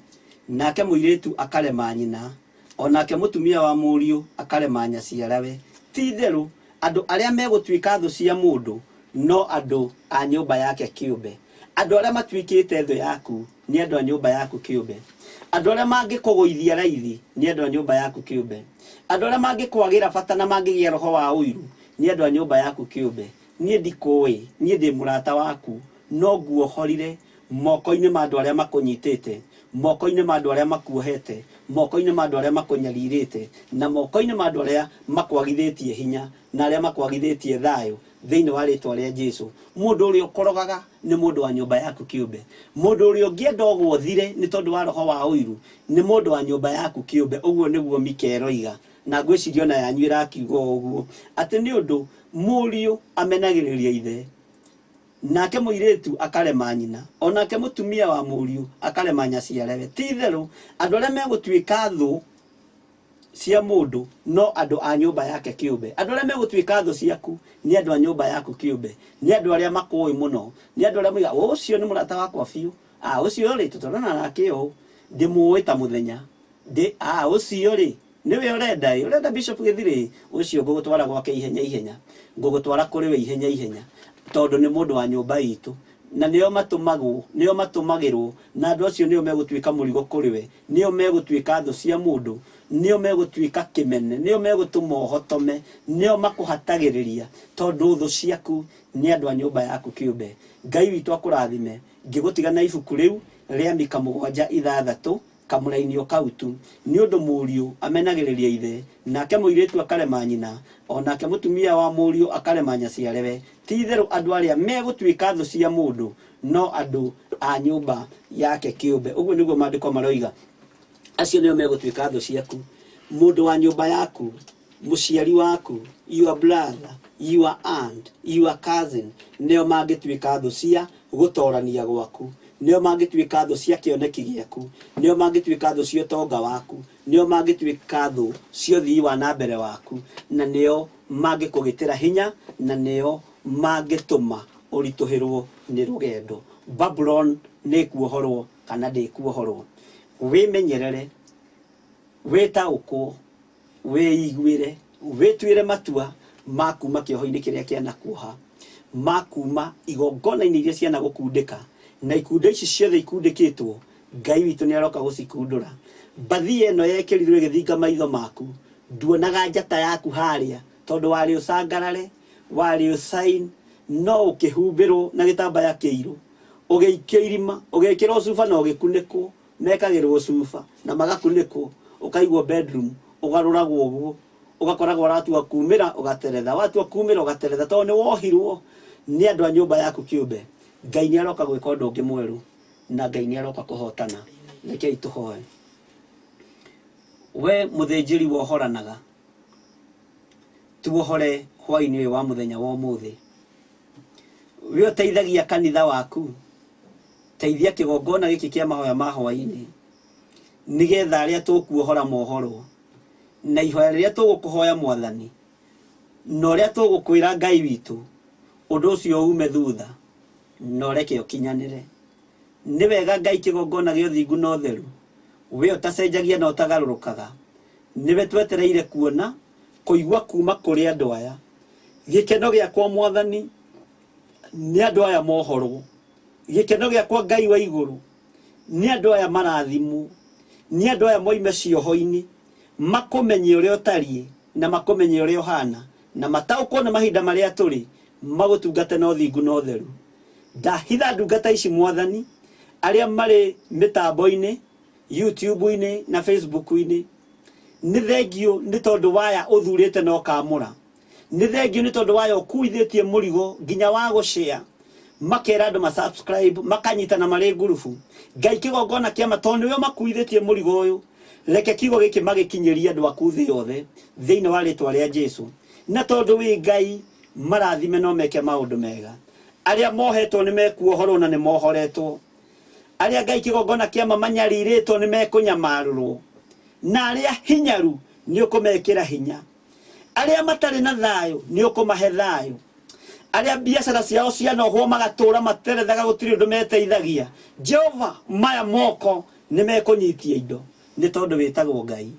nake mũirĩtu akarema nyina, o nake mũtumia wa mũriũ akarema nyaciarawe. Ti itherũ andũ arĩa megũtuĩka thũ cia mũndũ no andũ a nyũmba yake kĩũmbe. Andũ arĩa matuĩkĩte thũ yaku nĩ andũ a nyũmba yaku kĩũmbe. Andũ arĩa mangĩkũgũithia raithi nĩ andũ a nyũmba yaku kĩũmbe. Andũ arĩa mangĩkwagĩra bata na mangĩgĩa roho wa ũiru nĩ andũ a nyũmba yaku kĩũmbe. Niĩ ndikũĩ, niĩ ndĩ mũrata waku, no nguohorire moko-inĩ ma andũ arĩa makũnyitĩte, moko-inĩ ma andũ arĩa makuohete, moko-inĩ ma andũ arĩa makũnyarirĩte, na moko-inĩ ma andũ arĩa makwagithĩtie hinya na arĩa makwagithĩtie thayũ thĩinĩ wa rĩtwa rĩa Jesu. Mũndũ ũrĩa ũkorogaga nĩ mũndũ wa nyũmba yaku kĩũmbe. Mũndũ ũrĩa ũngĩenda ũgwothire nĩ tondũ wa roho wa ũiru nĩ mũndũ wa nyũmba yaku kĩũmbe. Ũguo nĩguo Mika ĩroiga, na ngwĩciria ona yanyu ĩrakiuga o ũguo, atĩ nĩ ũndũ mũriũ amenagĩrĩria ithe, nake mũirĩtu akarema nyina, onake mũtumia wa mũriũ akarema nyaciarewe. Ti itherũ andũ arĩa megũtuĩka thũ cia mũndũ no andũ a nyũmba yake kĩũmbe. Andũ arĩa megũtuĩka thũ ciaku nĩ andũ a nyũmba yaku kĩũmbe, nĩ andũ arĩa makũĩ mũno, nĩ andũ arĩa moigaga ũcio nĩ mũrata wakwa biũ, ũcio rĩ tũtwarana nake ũũ, ndĩmũĩ ta mũthenya, ũcio rĩ nĩwe ũrenda ĩ, ũrenda Bishop Gĩthirĩ, ũcio ngũgũtwara gwake ihenya ihenya, ngũgũtwara kũrĩ we ihenya ihenya, tondũ nĩ mũndũ wa nyũmba itũ, na nĩo matũmagwo, nĩo matũmagĩrwo, na andũ acio nĩo megũtuĩka mũrigo kũrĩ we, nĩo megũtuĩka thũ cia mũndũ, nĩo megũtuĩka kĩmene, nĩo megũtũma ũhotome, nĩo makũhatagĩrĩria, tondũ thũ ciaku nĩ andũ a nyũmba yaku kĩũmbe. Ngai witũ akũrathime. Ngĩgũtiga na ibuku rĩu rĩa Mika 7:6 kamũrainio kau tu, nĩ ũndũ mũriũ amenagĩrĩria ithe, nake mũirĩtu akarema nyina, onake mũtumia wa mũriũ akarema nyaciarewe. Ti itherũ andũ arĩa megũtuĩka thũ cia mũndũ no andũ a nyũmba yake kĩũmbe. Ũguo nĩguo maandĩko maroiga, acio nĩo megũtuĩka thũ ciaku. Mũndũ wa nyũmba yaku, mũciari waku, your brother, your aunt, your cousin, nĩo mangĩtuĩka thũ cia gũtorania gwaku, nĩo mangĩtuĩka thũ cia kĩoneki gĩaku, nĩo mangĩtuĩka thũ cia ũtonga waku, nĩo mangĩtuĩka thũ cia ũthii wa na mbere waku, na nĩo mangĩkũgitĩra hinya, na nĩo mangĩtũma ũritũhĩrwo nĩ rũgendo. Babulon nĩ ĩkuohorwo kana ndĩkuohorwo? Wĩmenyerere, wĩtaũkwo, wĩiguĩre, wĩtuĩre matua ma kuma kĩoho-inĩ kĩrĩa kĩanakuoha, ma kuma igongona-inĩ iria cianagũkundĩka, na ikundo ici ciothe ikundĩkĩtwo, Ngai witũ nĩ aroka gũcikundũra. Mbathia ĩno yekĩrirwo ĩgĩthinga maitho maku, nduonaga njata yaku harĩa, tondũ warĩ ũcangarare, warĩ ũcain, no ũkĩhumbĩrwo na gĩtambaya kĩirũ, ũgĩikio irima, ũgĩkĩrwo cuba na ũgĩkunĩkwo, mekagĩrwo cuba na magakunĩkwo, ũkaigwo bedroom, ũgarũragwo ũguo, ũgakoragwo ũratua kumĩra ũgateretha, watua kumĩra ũgateretha, tondũ nĩ wohirwo nĩ andũ a nyũmba yaku kĩũmbe. Ngai nĩ aroka gwĩka ũndũ ũngĩ mwerũ, na Ngai nĩ aroka kũhotana. Rekei tũhoe. We mũthĩnjĩri wohoranaga, tuohore hwaĩ-inĩ ũyũ wa mũthenya wa ũmũthĩ. We ũteithagia kanitha waku, teithia kĩgongona gĩkĩ kĩa mahoya ma hwaĩ-inĩ, nĩgetha arĩa tũkuohora mohorwo, na ihoya rĩrĩa tũgũkũhoya Mwathani, na ũrĩa tũgũkwĩra Ngai witũ, ũndũ ũcio ume thutha, na ũreke ũkinyanĩre. Nĩ wega Ngai kĩgongona gĩa ũthingu na ũtheru, we ũtacenjagia na ũtagarũrũkaga, nĩwe twetereire kuona kũigua kuma kũrĩ andũ aya. Gĩkeno gĩakwa Mwathani nĩ andũ aya mohorwo, gĩkeno gĩakwa Ngai wa igũrũ nĩ andũ aya marathimwo, nĩ andũ aya moime cioho-inĩ, makũmenye ũrĩa ũtariĩ na makũmenye ũrĩa ũhana, na mataũkwo nĩ mahinda marĩa tũrĩ, magũtungate na ũthingu na ũtheru. Ndahitha ndungata ici Mwathani, arĩa marĩ mĩtambo-inĩ, YouTube-inĩ na Facebook-inĩ, nĩ thengio nĩ tondũ waya ũthurĩte na ũkamũra, nĩ thengio nĩ tondũ waya ũkuithĩtie mũrigo nginya wa gũshare, makera andũ ma subscribe, makanyitana marĩ ngurubu. Ngai kĩgongona kĩa ma, tondũ nĩwe makuithĩtie mũrigo ũyũ, reke kiugo gĩkĩ magĩkinyĩrie andũ aku thĩ yothe thĩinĩ wa rĩtwa rĩa Jesu. Na tondũ wĩ Ngai, marathime no meke maũndũ mega. Arĩa mohetwo nĩ mekuohorwo na nĩ mohoretwo, arĩa Ngai kĩgongona kĩa ma manyarirĩtwo nĩ mekũnyamarũrwo, na arĩa hinyaru nĩ ũkũmekĩra hinya, arĩa matarĩ na thayũ nĩ ũkũmahe thayũ, arĩa biacara ciao cianohwo magatũra materethaga gũtirĩ ũndũ meteithagia, Jehova maya moko nĩ mekũnyitia indo, nĩ tondũ wĩtagwo Ngai.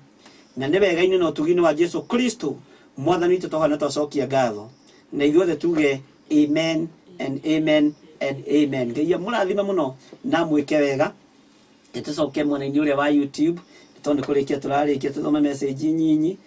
Na nĩ wega-inĩ na ũtugi-inĩ wa Jesu Kristo Mwathani witũ twahoya na twacokia ngatho, na ithuothe tuge amen and amen and amen. Ngai amũrathime mũno na amwĩke wega. Tũcoke mwena-inĩ ũrĩa wa YouTube, tondũ kũrĩkia tũrarĩkia tũthome message nyinyi.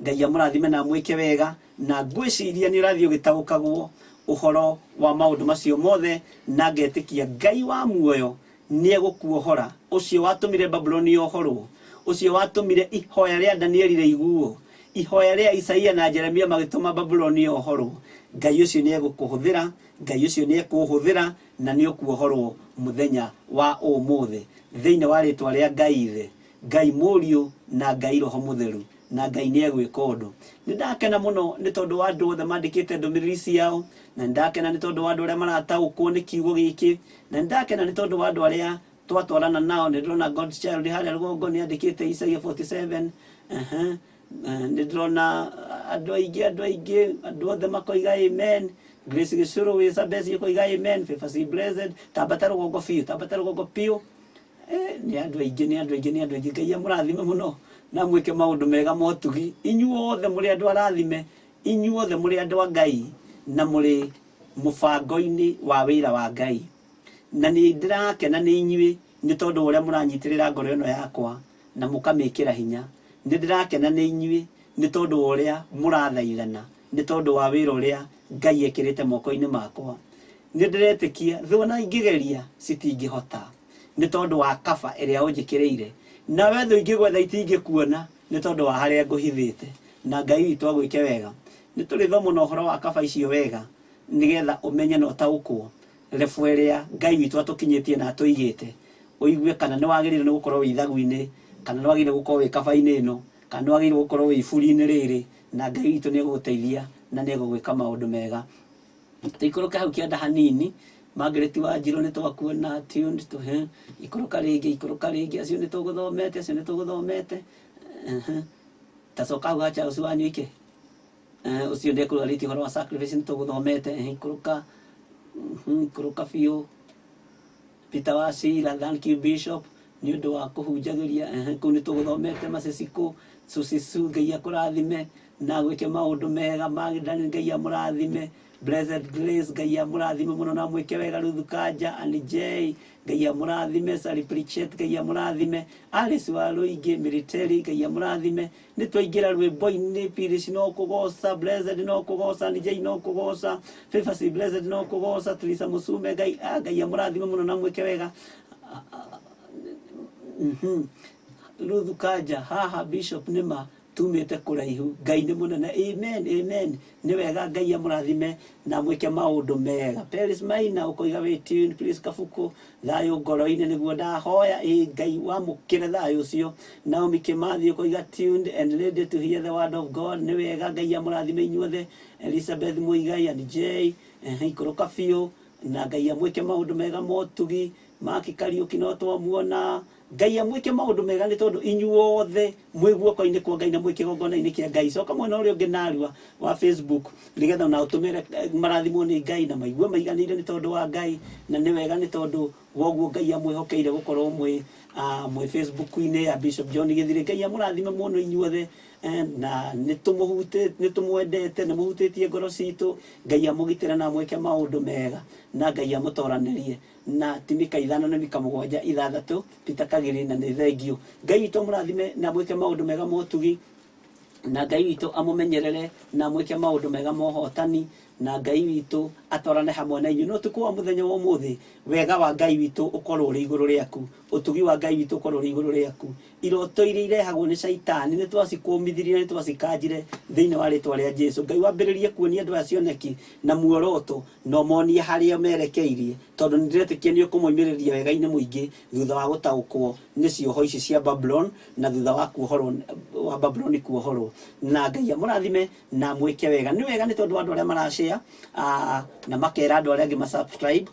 Ngai amũrathime na amwĩke wega, na ngwĩciria nĩ ũrathiĩ ũgĩtaũkagwo ũhoro wa maũndũ macio mothe, na ngetĩkia Ngai wa muoyo nĩ egũkuohora, ũcio watũmire Babuloni yohorwo, ũcio watũmire ihoya rĩa Danieli rĩiguo, ihoya rĩa Isaia na Jeremia magĩtũma Babuloni yohorwo. Ngai ũcio nĩ egũkũhũthĩra, Ngai ũcio nĩ ekũhũthĩra, na nĩ ũkuohorwo mũthenya wa ũmũthĩ thĩinĩ wa rĩtwa rĩa Ngai Ithe, Ngai Mũriũ na Ngai Roho Mũtheru, na Ngai nĩ egwĩka ũndũ. Nĩ ndakena mũno nĩ tondũ wa andũ othe mandĩkĩte ndũmĩrĩri ciao, na nĩ ndakena nĩ tondũ wa andũ arĩa marataũkwo nĩ kiugo gĩkĩ, na nĩ ndakena nĩ tondũ wa andũ arĩa twatwarana nao. Nĩ ndĩrona God's Child harĩa rũgongo nĩ andĩkĩte Isaia 47. Nĩ ndĩrona andũ aingĩ, andũ aingĩ, andũ othe makoiga amen. Grace Gĩcũrũ wĩ Sabesi akoiga amen. Favor C Blessed, tambata rũgongo biũ, tambata rũgongo biũ. Nĩ andũ aingĩ, nĩ andũ aingĩ, nĩ andũ aingĩ. Ngai amũrathime mũno na mwĩke maũndũ mega motugi. Inyuothe mũrĩ andũ arathime, inyuothe mũrĩ andũ a Ngai na mũrĩ mũbango-inĩ wa wĩra wa Ngai. Na nĩ ndĩrakena nĩ inyuĩ nĩ tondũ wa ũrĩa mũranyitĩrĩra ngoro ĩno yakwa na mũkamĩkĩra hinya. Nĩ ndĩrakena nĩ inyuĩ nĩ tondũ wa ũrĩa mũrathaithana, nĩ tondũ wa wĩra ũrĩa Ngai ekĩrĩte moko-inĩ makwa. Nĩ ndĩretĩkia thũ ona ingĩgeria citingĩhota, nĩ tondũ wa kaba ĩrĩa ũnjĩkĩrĩire. Nawe thũ ingĩgwetha itingĩkuona, nĩ tondũ wa harĩa ngũhithĩte. Na Ngai witũ agwĩke wega. Nĩ tũrĩthoma na ũhoro wa kaba icio wega, nĩgetha ũmenye na ũtaũkwo level ĩrĩa Ngai witũ atũkinyĩtie na atũigĩte, ũigue kana nĩ wagĩrĩirwo nĩ gũkorwo wĩ ithagu-inĩ, kana nĩ wagĩrĩirwo gũkorwo wĩ kaba-inĩ ĩno, kana nĩ wagĩrĩirwo gũkorwo wĩ iburi-inĩ rĩrĩ, na Ngai witũ nĩ egũgũteithia na nĩ egũgwĩka maũndũ mega. Tũikũrũke hau kĩanda hanini. Margaret Wanjirũ nĩ twakuona tuned to him. Ikũrũka rĩngĩ, ikũrũka rĩngĩ, acio nĩ tũgũthomete, acio nĩ tũgũthomete. Tacoka hau ha Charles Wanyoike. Ũcio ndekũrarĩtie ũhoro wa sacrifice, nĩ tũgũthomete. Ikũrũka, ikũrũka biũ. Peter Wacira, thank you Bishop nĩ ũndũ wa kũhunjagĩria. Kũu nĩ tũgũthomete. Macicikũ Susisu, Ngai akũrathime na gwĩke maũndũ mega. Magdalene, Ngai amũrathime. Blessed Grace, Ngai amũrathime mũno na mwĩke wega. Ruth Kanja and J, Ngai amũrathime. Sally Pritchett, Ngai amũrathime. Alice wa Rũingĩ Military, Ngai amũrathime. Nĩ twaingĩra rwĩmbo-inĩ. Phyllis no kũgoca, Blessed no kũgoca, and J no kũgoca, Favor C Blessed no kũgoca, Teresa Musume, Ngai Ngai amũrathime mũno na mwĩke wega. Ruth Kanja haha, Bishop nĩma tumĩte kũraihu, Ngai nĩ mũnene. Amen, amen. Nĩ wega, Ngai amũrathime na mwĩke maũndũ mega. Peris Maina ũkoiga wĩ tuned. Please Kabuku, thayũ ngoro-inĩ nĩguo ndahoya. Ĩ Ngai wamũkĩre thayũ ũcio. Naomi Kimathi ũkoiga tuned and ready to hear the word of God. Nĩ wega, Ngai amũrathime inyuothe. Elizabeth Muigai and J, ikũrũka biũ na Ngai amwĩke maũndũ mega motugi. Maki Kariũki no twamuona. Ngai amwĩke maũndũ mega, nĩ tondũ inyuothe mwĩ guoko-inĩ kwa Ngai na mwĩ kĩgongona-inĩ kĩa Ngai. Coka mwena ũrĩa ũngĩ narua wa Facebook, nĩgetha ona ũtũmĩre marathimwo nĩ Ngai na maigue maiganĩire nĩ tondũ wa Ngai. Na nĩ wega nĩ tondũ woguo Ngai amwĩhokeire gũkorwo mwĩ Facebook-inĩ ya Bishop John Gĩthirĩ. Ngai amũrathime mũno inyuothe, na nĩ tũmwendete, nĩ mũhutĩtie ngoro citũ. Ngai amũgitĩre na amwĩke maũndũ mega, na Ngai amũtoranĩrie na ti mika 5 na mika 7 6. Peter Kagiri, na nĩ thengio. Ngai witũ amũrathime na amwĩke maũndũ mega motugi, na Ngai witũ amũmenyerere na amwĩke maũndũ mega mohotani, na Ngai witũ atwarane hamwe na inyuĩ. No ũtukũ wa mũthenya wa ũmũthĩ, wega wa Ngai witũ ũkorwo ũrĩ igũrũ rĩaku, ũtugi wa Ngai witũ ũkorwo ũrĩ igũrũ rĩaku. Iroto iria irehagwo nĩ caitani nĩ twacikũmithirie na nĩ twacikanjire thĩinĩ wa rĩtwa rĩa Jesu. Ngai wambĩrĩrie kuonia andũ aya cioneki na muoroto, na ũmonie harĩa merekeirie, tondũ nĩ ndĩretĩkia nĩ ũkũmoimĩrĩria wega-inĩ mũingĩ thutha wa gũtaũkwo nĩ cioho ici cia Babulon na thutha wa kuohorwo wa Babuloni kuohorwo. Na Ngai amũrathime na mwĩke wega. Nĩ wega nĩ tondũ wa andũ arĩa marashare na makera andũ arĩa angĩ masubscribe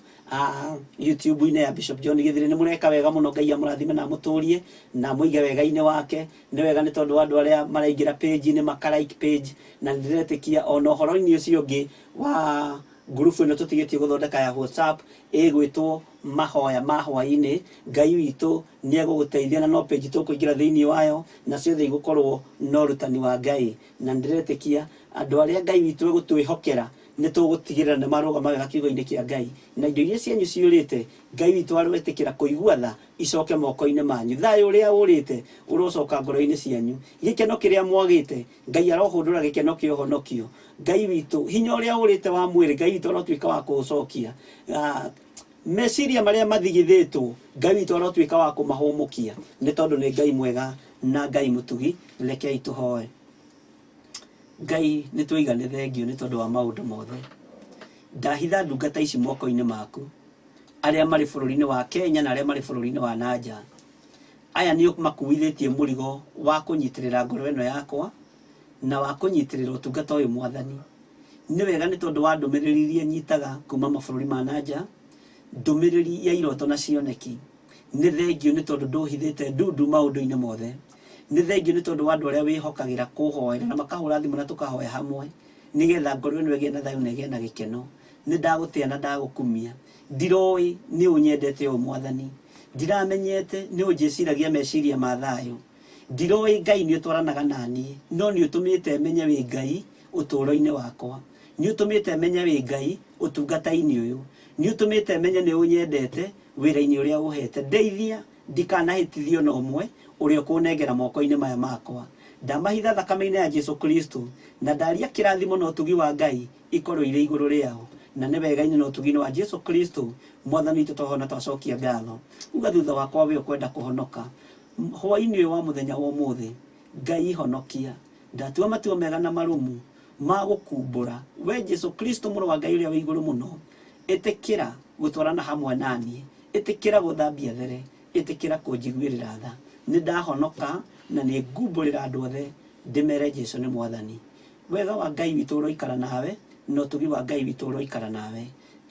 YouTube-inĩ ya Bishop John Gĩthirĩ. Nĩ mũreka wega mũno. Ngai amũrathime na amũtũrie na amũige wega-inĩ wake. Nĩ wega nĩ tondũ wa andũ arĩa maraingĩra page-inĩ maka like page, na nĩ ndĩretĩkia ona ũhoro-inĩ ũcio ũngĩ wa ngurubu ĩno tũtigĩtie gũthondeka ya WhatsApp ĩgwĩtwo mahoya ma hwaĩ-inĩ. Ngai witũ nĩ egũgũteithia, na no page tũkũingĩra thĩinĩ wayo na ciothe igũkorwo na ũrutani wa Ngai. Na nĩ ndĩretĩkia andũ arĩa Ngai witũ egũtwĩhokera Nĩ tũgũtigĩrĩra nĩ marũgama wega kiugo-inĩ kĩa Ngai, na indo iria cianyu ciũrĩte, Ngai witũ aroetĩkĩra kũigua tha icoke moko-inĩ manyu. Thayũ ũrĩa ũrĩte ũrocoka ngoro-inĩ cianyu. Gĩkeno kĩrĩa mwagĩte, Ngai arohũndũra gĩkeno kĩa ũhonokio. Ngai witũ, hinya ũrĩa ũrĩte wa mwĩrĩ, Ngai witũ arotuĩka wa kũũcokia. Meciria marĩa mathigithĩtwo, Ngai witũ arotuĩka wa kũmahũmũkia, nĩ tondũ nĩ Ngai mwega na Ngai mũtugi. Rekei tũhoe. Ngai, nĩ twoiga nĩ thengiũ nĩ tondũ wa maũndũ mothe. Ndahitha ndungata ici moko-inĩ maku, arĩa marĩ bũrũri-inĩ wa Kenya na arĩa marĩ bũrũri-inĩ wa na nja. Aya nĩ makuithĩtie mũrigo wa kũnyitĩrĩra ngoro ĩno yakwa na wa kũnyitĩrĩra ũtungata ũyũ Mwathani. Nĩ wega nĩ tondũ wa ndũmĩrĩri iria nyitaga kuma mabũrũri ma na nja, ndũmĩrĩri ya iroto na cioneki. Nĩ thengiũ nĩ tondũ ndũhithĩte ndundu maũndũ-inĩ mothe. Nĩ thengiũ nĩ tondũ wa andũ arĩa wĩhokagĩra kũhoera na makahũra thimũ na tũkahoya hamwe nĩgetha ngoro ĩno ĩgĩe na thayũ na ĩgĩe na gĩkeno. Nĩ ndagũtĩa na ndagũkumia. Ndiroĩ nĩ ũnyendete ũũ Mwathani. Ndiramenyete nĩ ũnjĩciragia meciria ma thayũ. Ndiroĩ Ngai nĩ ũtwaranaga naniĩ, no nĩ ũtũmĩte menye wĩ Ngai ũtũũro-inĩ wakwa. Nĩ ũtũmĩte menye wĩ Ngai ũtungata-inĩ ũyũ. Nĩ ũtũmĩte menye nĩ ũnyendete wĩra-inĩ ũrĩa ũhete. Ndeithia ndikanahĩtithio na ũmwe ũrĩa ũkũnengera moko-inĩ maya makwa. Ndamahitha thakame-inĩ ya Jesu Kristo, na ndaria kĩrathimo na ũtugi wa Ngai ikorwo irĩ igũrũ rĩao, na nĩ wega-inĩ na ũtugi-inĩ wa Jesu Kristo Mwathani witũ twahoya na twacokia ngatho. Uga thutha wakwa we ũkwenda kũhonoka hwaĩ-inĩ ũyũ wa mũthenya wa ũmũthĩ, Ngai honokia. Ndatua matua mega na marũmu ma gũkumbũra we Jesu Kristo mũrũ wa Ngai ũrĩa wĩ igũrũ mũno. Ĩtĩkĩra gũtwarana hamwe naniĩ, ĩtĩkĩra gũthambia there, ĩtĩkĩra kũnjiguĩrĩra tha. Nĩ ndahonoka na nĩ ngumbũrĩra andũ othe ndĩmere Jesu nĩ Mwathani. Wega wa Ngai witũ ũroikara nawe, na ũtugi wa Ngai witũ ũroikara nawe.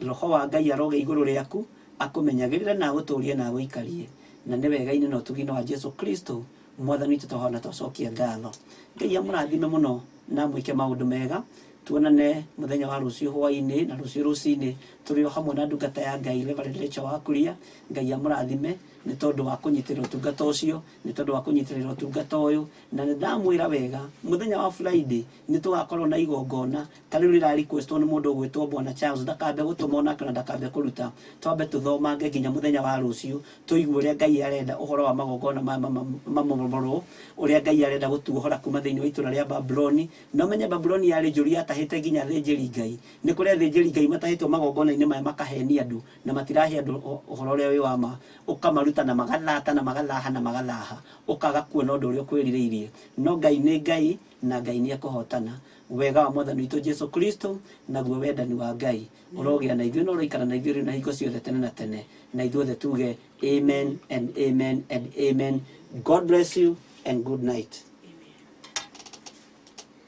Roho wa Ngai arogĩa igũrũ rĩaku, akũmenyagĩrĩre na agũtũrie na agũikarie. Na nĩ wega-inĩ na ũtugi-inĩ wa Jesu Kristo Mwathani witũ twahoya na twacokia ngatho. Ngai amũrathime mũno na amwĩke maũndũ mega. Tuonane mũthenya wa rũciũ hwaĩ-inĩ na rũciũ rũcinĩ tũrĩ o hamwe na ndungata ya Ngai Reverend Rachel Wakuria. Ngai amũrathime nĩ tondũ wa kũnyitĩrĩra ũtungata ũcio, nĩ tondũ wa kũnyitĩrĩra ũtungata ũyũ. Na nĩ ndamwĩra wega, mũthenya wa Friday nĩ tũgakorwo na igongona ta rĩu rĩra requestwo nĩ mũndũ ũgwĩtwo Bwana Charles, ndakambe gũtũma onake na ndakambe kũruta, twambe tũthomange nginya mũthenya wa rũciũ tũigue ũrĩa Ngai arenda ũhoro wa magongona maya mamomorwo, ũrĩa Ngai arenda gũtuohora kuma thĩinĩ wa itũra rĩa Babuloni. Na ũmenye Babuloni yarĩ njũru, yatahĩte nginya athĩnjĩri Ngai. Nĩ kũrĩ athĩnjĩri Ngai matahĩtwo magongona-inĩ maya makahenia andũ na matirahe andũ ũhoro ũrĩa wĩ wa ma, ũkamaruta na magathata na magathaha na magathaha, ũkaga kuona ũndũ ũrĩa ũkwĩrirĩirie. No Ngai nĩ Ngai na Ngai nĩ ekũhotana. Wega wa Mwathani witũ Jesu Kristo naguo wendani wa Ngai ũrogĩa na ithuĩ na ũroikara na ithuĩ rĩu na hingo ciothe tene na tene. Na ithuothe tuge amen and amen and amen. God bless you and good night.